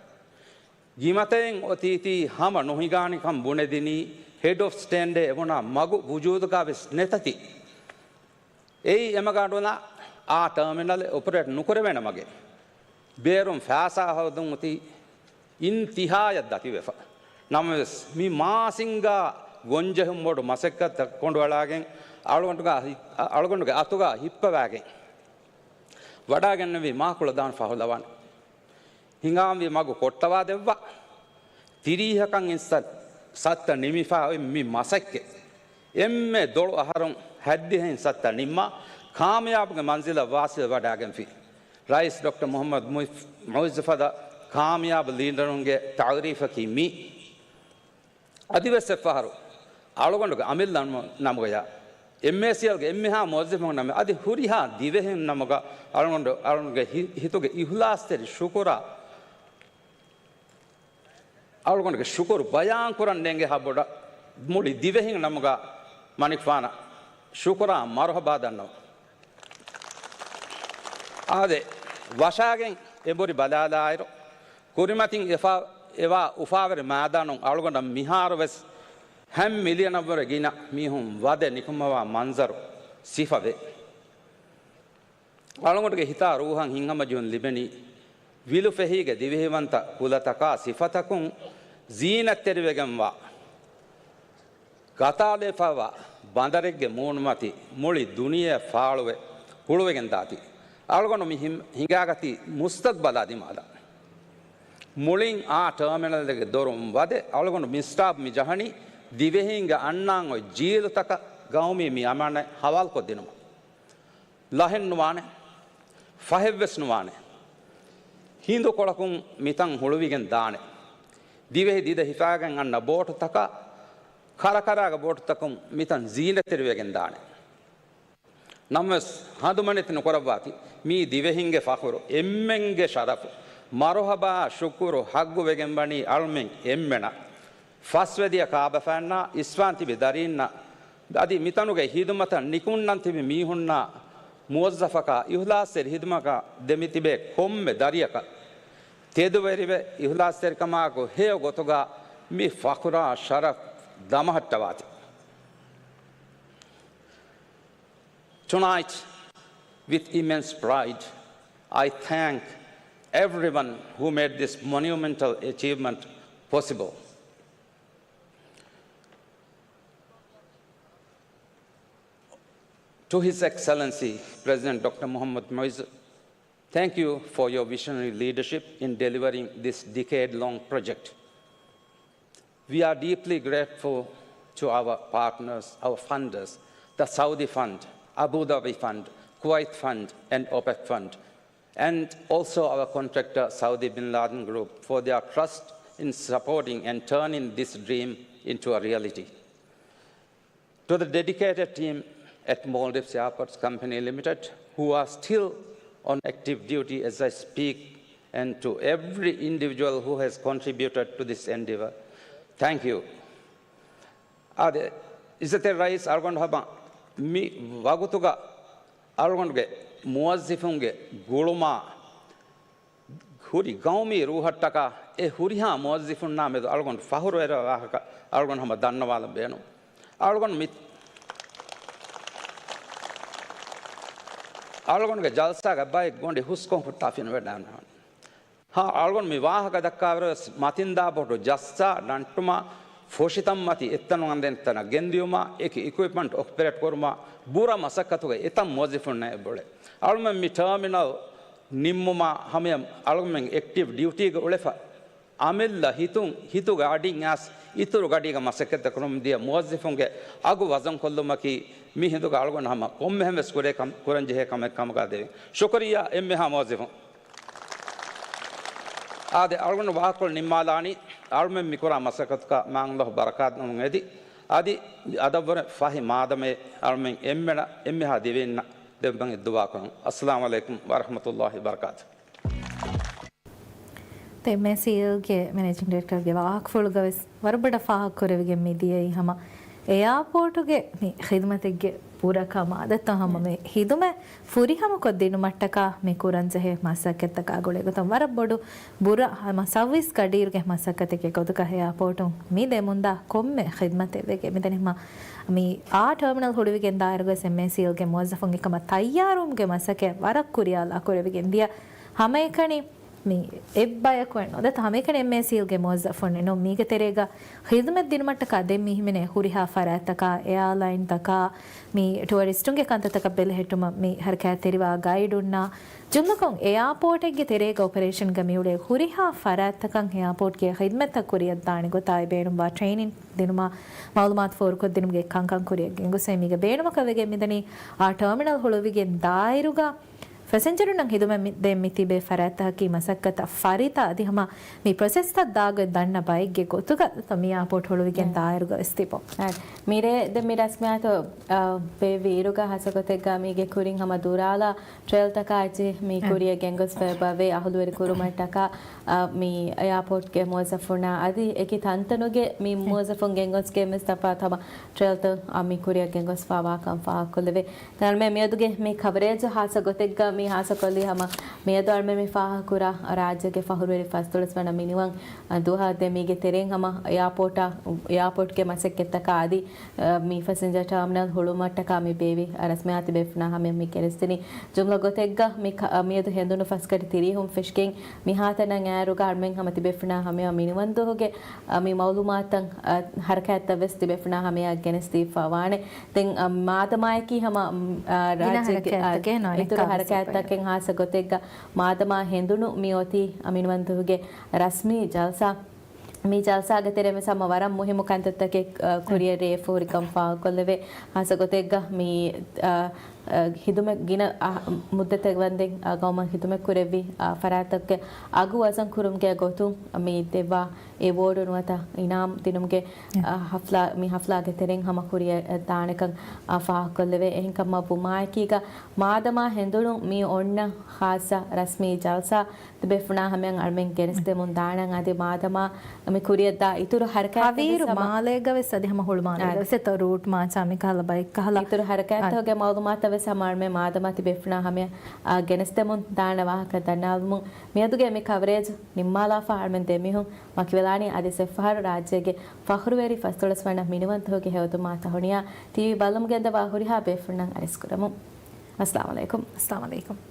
ގިމަތައެއް އޮތީތީ ހަމަ ނުހިނގާނެކަން ބުނެދިނީ ހެޑް އޮފް ސްޓޭންޑެއް އެބުނާ މަގު ވުޖޫދުގަ ވެސް ނެތަތީ. އެއީ އެމަގަ އަޑުނާ އާ ޓާމިނަލެއް އޮޕަރޭޓް ނުކުރެވޭނެ މަގެއް. ބޭރުން ފައިސާ ހޯދުން އޮތީ އިންތިހާޔަށް ދަތިވެފަ. ނަމަވެސް، މި މާސިންގާ ގޮންޖެހުން ބޮޑު މަސައްކަތްތައް ކޮނޑުއަޅާގެން އަޅުގަނޑުގާ ހި-، އަޅުގަނޑުގެ އަތުގާ ހިއްޕަވާގެން ވަޑާގެންނެވި މާކުޅަދާނަ ފަހުލަވާން ހިނގާންވީ މަގު ކޮށްޓަވާ ދެއްވާ. ތިރީހަކަށް އިންސަ-، ސައްތަ ނިމިފާ އޮތް މި މަސައްކަތް އެންމެ ދޮޅު އަހަރުން ހައްދިހައިން ސައްތަ ނިންމާ، ކާމިޔާބުގެ މަންޒިލަށް ވާސިލް ވަޑާގެންފި. ރައީސް ޑޮކްޓަރ މުހައްމަދު މުއި-، މުއިއްޒު ފަދަ ކާމިޔާބު ލީޑަރުންގެ ތައުރީފަކީ މީ. އަދިވެސް އެއްފަހަރު އަޅުގަނޑުގެ އަމިއްލަ ނަމު-، ނަމުގަޔާ އެމްއޭސީއެލްގެ އެންމެހާ މުވައްޒަފުން ނަމަ، އަދި ހުރިހާ ދިވެހިން ނަމުގަ އަޅުގަނޑު، އަޅުގަނޑުގެ ހި-، ހިތުގެ އިހުލާސްތެރި ޝުކުރާ، އަޅުގަނޑުގެ ޝުކުރު ބަޔާން ކުރަން ނޭނގޭ ހާ ބޮޑަށް މުޅި ދިވެހިން ނަމުގަ މަނިކުފާނަށް ޝުކުރާ މަރުހަބާ ދަންނަވަން. އާދެ، ވަށާގެން އެނބުރި ބަލާލާއިރު، ކުރިމަތިން އެފާ-، އެވާ އުފާވެރި މައިދާނުން އަޅުގަނޑަށް މިހާރު ވެސް ހަ މިލިއަނަށްވުރެ ގިނަ މީހުން ވަދެ ނިކުމަވާ މަންޒަރު ސިފަވޭ. އަޅުގަނޑުގެ ހިތާ ރޫހަށް ހިތްހަމަޖެހުން ލިބެނީ، ވިލުފެހީގެ ދިވެހިވަންތަ ކުލަތަކާ ސިފަތަކުން ޒީނަތްތެރިވެގެންވާ، ގަތާލެވިފައިވާ ބަނދަރެއްގެ މޫނުމަތި މުޅި ދުނިޔެއަށް ފާޅުވެ ހުޅުވެގެން ދާތީ. އަޅުގަނޑު މި ހިން-، ހިނގާގަތީ މުސްތަގްބަލާ ދިމާލަށް. މުޅިން އާ ޓާމިނަލްގެ ދޮރުން ވަދެ، އަޅުގަނޑު މި ސްޓާފް މި ޖަހަނީ ދިވެހީންގެ އަންނާން އޮތް ޖީލުތަކަށް ގައުމީ މި އަމާނަތް ހަވާލުކޮށްދިނުމަށް. ލަހެއް ނުވާނެ، ފަހެއްވެސް ނުވާނެ. ހިނދުކޮޅަކުން މިތަން ހުޅުވިގެން ދާނެ. ދިވެހި ދިދަ ހިފާގެން އަންނަ ބޯޓުތަކާ، ކަރަކަރާގެ ބޯޓުތަކުން މިތަން ޒީނަތްތެރިވެގެން ދާނެ. ނަމަވެސް ހަނދުމަނެތި ނުކުރައްވާތި، މީ ދިވެހިންގެ ފަޚުރު، އެންމެންގެ ޝަރަފު، މަރުހަބާ ޝުކުރު ހައްގުވެގެން ވަނީ އަޅުމެން އެންމެނަށް. ފަސްވެދިޔަ ކާބަފައިންނާ، އިސްވާން ތިބި ދަރީންނަށް، އަދި މިތަނުގެ ހިދުމަތަށް ނިކުންނަން ތިބި މީހުންނާ، މުވައްޒަފަކާ އިހުލާސްތެރި ހިދުމަތަކަށް ދެމިތިބޭ ކޮންމެ ދަރިޔަކަށް ތެދުވެރިވެ، އިހުލާސްތެރިކަމާއެކު ހެޔޮ ގޮތުގަ މި ފަޚުރާ ޝަރަފް ދަމަހައްޓަވާތި. Tonight, with immense pride, I thank everyone who made this monumental achievement possible. To His Excellency President Doctor Mohammad Muizzu, thank you for your visionary leadership in delivering this decade-long project. We are deeply grateful to our partners, our funders, the Saudi Fund, Abu Dhabi Fund, Kuwait Fund, and OPEC Fund, and also our contractor, Saudi Bin Laden Group, for their trust in supporting and turning this dream into a reality. To the dedicated team at Maldives Airports Company Limited, who are still on active duty as I speak, and to every individual who has contributed to this endeavor, thank you. އާދެ، އިއްޒަތްތެރި ރައީސް އަޅުގަނޑު ހަމަ މި ވަގުތުގަ އަޅުގަނޑުގެ މުވައްޒިފުންގެ ގުޅުމާ ހުރި ގައުމީ ރޫހަށްޓަކާ އެ ހުރިހާ މުވައްޒިފުންނާ މެދު އަޅުގަނޑު ފަޚުރުވެރިވާ ވާހަކަ އަޅުގަނޑު ހަމަ ދަންނަވާލަން ބޭނުން. އަޅުގަނޑު މި، އަޅުގަނޑުގެ ޖަލްސާގަ ބައެއް ގޮނޑި ހުސްކޮށް ހުއްޓާ ފިނުވެދާނެ. ހާ، އަޅުގަނޑު މި ވާހަކަ ދައްކާވަރަށް ވެސް މަތިންދާ ބޮޑު ޖައްސާ ނަންޓުމާ، ފޮށިތައްމަތި އެއްތަނުން އަނދެން ތަނަށް ގެންދިޔުމާ، އެކި އިކުއިޕްމަންޓް އޮޕަރޭޓް ކުރުމާ، ބުރަ މަސައްކަތުގަ އެތައް މުވައްޒިފުންނެއް އެބައުޅޭ. އަޅުމެން މި ޓާމިނަލް ނިންމުމާ ހަމަޔަށް އަޅުމެން އެކްޓިވް ޑިއުޓީގަ އުޅެފަ، އަމިއްލަ ހިތުން، ހިތުގެ އަޑިން އައިސް އިތުރު ގަޑީގަ މަސައްކަތްތައް ކުރަމުން ދިޔަ މުވައްޒިފުންގެ އަގު ވަޒަންކޮށްލުމަކީ މި ހިނދުގަ އަޅުގަނޑު ހަމަ ކޮންމެހެން ވެސް ކުރޭ ކަމް، ކުރަންޖެހޭ ކަމެއް ކަމުގަ ދެވިން. ޝުކުރިއްޔާ އެންމެހާ މުވައްޒިފުން. އާދެ، އަޅުގަނޑު ވާހަކަކޮޅު ނިންމާލާނީ، އަޅުމެން މިކުރާ މަސައްކަތަކަށް މާތް ﷲ ބަރަކާތް ނަމުން އެދި، އަދި އަދަށްވުރެ ފަހި މާދަމޭ އަޅުމެން އެންމެނަށް އެންމެހާ ދިވެހިންނަށް ދެއްވަން ދުޢާ ކުރަން. އައްސަލާމު ޢަލައިކުމް ވަރަޙްމަތުﷲ ވަބަރަކާތު. އެމްއޭސީއެލްގެ މެނޭޖިން ޑިރެކްޓަރގެ ވާހަކަފުޅުގަވެސް ވަރަށް ބޮޑަށް ފާހަގަކުރެވިގެން މިދިޔައީ ހަމަ އެއާޕޯޓުގެ މި ޚިދުމަތެއްގެ ބުރަކަމާ އަދައްތަ ހަމަ މި ޚިދުމަތް ފުރިހަމަކޮށްދިނުމަށްޓަކާ މި ކުރަންޖެހޭ މަސައްކަތްތަކާ ގުޅޭގޮތުން ވަރަށް ބޮޑު ބުރަ ހަމަ ސައުވީސް ގަޑިއިރުގެ މަސައްކަތެއްގެ ގޮތުގަ އެއާޕޯޓުން މި ދެމުންދާ ކޮންމެ ޚިދުމަތެއް ވެގެން މިދަނީ ހަމަ މި އާ ޓާމިނަލް ހުޅުވިގެން ދާއިރުގަ އެމްއޭސީއެލްގެ މުވައްޒަފުން އެކަމަށް ތައްޔާރުވުމުގެ މަސައްކަތް ވަރަށް ކުރިޔާލާ ކުރެވިގެން ދިޔަ ހަމައެކަނި މި އެއްބަޔަކު ނުވަތަ ހަމައެކަނި އެމްއޭސީއެލްގެ މުވައްޒަފުން ނޫން މީގެ ތެރޭގަ ޚިދުމަތް ދިނުމަށްޓަކާ ދެން މި ހިމެނޭ ހުރިހާ ފަރާތްތަކާ، އެއާލައިންތަކާ، މި ޓުއަރިސްޓުންގެ ކަންތައްތަކަށް ބެލެހެއްޓުމަށް މި ހަރަކާތްތެރިވާ ގައިޑުންނާ، ޖުމްލަކޮށް އެއާޕޯޓެއްގެ ތެރޭގަ އޮޕަރޭޝަންގަ މިއުޅޭ ހުރިހާ ފަރާތްތަކަށް އެއާޕޯޓްގެ ޚިދުމަތްތައް ކުރިއަށްދާނެ ގޮތާއި ބޭނުންވާ ޓްރެއިނިން ދިނުމާ، މައުލޫމާތު ފޯރުކޮށްދިނުމުގެ ކަންކަން ކުރިއަށް ގެންގޮސް މީގަ ބޭނުމަކަށް ވެގެން މިދަނީ އާ ޓާމިނަލް ހުޅުވިގެން ދާއިރުގަ ފެސެންޖަރުންނަށް ހިދުމަތް މި-، ދޭން މި ތިބޭ ފަރާތްތަކަކީ މަސައްކަތަށް ފަރިތަ އަދި ހަމަ މި ޕްރޮސެސްތައް ދާގޮތް ދަންނަ ބައެއްގެ ގޮތުގަ މި އެއާޕޯޓް ހުޅުވިގެން ދާއިރުގަ ވެސް ތިބުން. މިރޭ ދެ މި ރަސްމިއްޔާތު، އާ، ބޭއްވި އިރުގަ ހާއްސަ ގޮތެއްގަ މީގެ ކުރިން ހަމަ ދުރާލާ ޓްރެއިލްތަކާ އެއްޗެހި މި ކުރިއަށް ގެންގޮސްފައި ބަވޭ އަހުލުވެރި ކުރުމަށްޓަކާ، އާ، މި އެއާޕޯޓްގެ މުވައްޒަފުންނާ އަދި އެކި ތަންތަނުގެ މި މުވައްޒަފުން ގެންގޮސްގެން ވެސް ތަފާތު ހަމަ ޓްރެއިލްތައް، އާ، މި ކުރިއަށް ގެންގޮސްފާވާކަން ފާހަގަކޮށްލެވޭ. ދާނަމޭ މިއަދުގެ މި ކަވަރޭޖް ހާއްސަ ގޮތެއްގަ މި ހާއްސަކޮށްލީ ހަމަ މިއަދު އަޅުމެން މި ފާހަގަކުރާ ރާއްޖޭގެ ފަހުރުވެރި ފަސްދޮޅަސް ވަނަ މިނިވަން ދުވަހަށް ދެ މީގެ ތެރެއިން ހަމަ އެއާޕޯޓާ، އެއާޕޯޓްގެ މަސައްކަތްތަކާ އަދި، އަ، މި ފެސެންޖަރ ޓާމިނަލް ހުޅުވުމަށްޓަކާ މި ބޭއްވި ރަސްމިއްޔާތު ތިބޭފުޅުންނާ ހަމަޔަށް މި ގެނެސްދިނީ. ޖުމްލަ ގޮތެއްގަ މި ކަ-، މިއަދު ހެނދުނު ފަސް ކަޓި ތިރީހުން ފެށިގެން މިހާތަނަށް އައިއިރުގަ އަޅުމެން ހަމަ ތިބޭފުޅުންނާ ހަމަޔަށް މިނިވަންދުވަހުގެ، އަ، މި މައުލޫމާތުތައް، އަ، ހަރަކާތްތައް ވެސް ތިބޭފުޅުންނާ ހަމަޔަށް ގެނެސްދީފަވާނެ. ދެން، އަ، މާދަމާއަކީ ހަމަ، އަ، ރާއްޖޭގެ، އަ، އިތުރު ހަރަކާތްތަކެއް ހާއްސަ ގޮތެއްގަ މާދަމާ ހެނދުނު މި އޮތީ މިނިވަންދުވަހުގެ ރަސްމީ ޖަލްސާ، މި ޖަލްސާގެ ތެރެއިން ވެސް ހަމަ ވަރަށް މުހިއްމު ކަންތައްތަކެއް، އަ، ކުރިއަށް ރޭ ފޯރިކަން ފާހަގަކޮށްލެވޭ. ހާއްސަ ގޮތެއްގަ މި، އަ، އަ، ހިދުމަތް ގިނަ، އަ، މުއްދަތެއް ވަންދެން، އަ، ގައުމަށް ހިދުމަތް ކުރެއްވި، އަ، ފަރާތްތަކުގެ އަގު ވަޒަން ކުރުމުގެ ގޮތުން މި ދެއްވާ އެވޯޑު ނުވަތަ އިނާމް ދިނުމުގެ، އަ، ހަފްލާ، މި ހަފްލާގެ ތެރެއިން ހަމަ ކުރިއަށް ދާނެކަން، އަ، ފާހަގަކޮށްލެވޭ. އެހެންކަމަށް ވުމާއެކީގަ މާދަމާ ހެނދުނު މި އޮންނަ ހާއްސަ ރަސްމީ ޖަލްސާ ތިބޭފުޅުންނާ ހަމަޔަށް އަޅުމެން ގެނެސްދެމުން ދާނަން އަދި މާދަމާ މި ކުރިއަށްދާ އިތުރު ހަރަކާތްތައް ހަވީރު ވެސް ހަމަ މާލޭގަ ވެސް އަދި ހަމަ ހުޅުމާލޭގަ އާ. ވެސް އެތައް ރޫޓް މާޗާ މިކަހަލަ ބައެއްކަހަލަ އިތުރު ހަރަކާތްތަކުގެ މައުލޫމާތަށް ވެސް ހަމަ އަޅުމެން މާދަމާ ތިބޭފުޅުންނާ ހަމަޔަށް، އާ، ގެނެސްދެމުން ދާނެ ވާހަކަ ދަންނަވަމުން މިއަދުގެ މި ކަވަރޭޖް ނިންމާލާފަ އަޅުމެން ދެމިހުން ވަކިވެލާނީ އަދި އެއްފަހަރު ރާއްޖޭގެ ފަޚުރުވެރި ފަސްދޮޅަސް ވަނަ މިނިވަންތަކުގެ ހެޔޮތުމާ ތަހުނިޔާ ޓީވީ ބައްލަމުގެ އަނދަވާ ހުރިހާ ބޭފުޅުންނަށް އަރިސްކުރަމުން. އައްސަލާމު ޢަލައިކުމް. އައްސަލާމު ޢަލައިކުމް.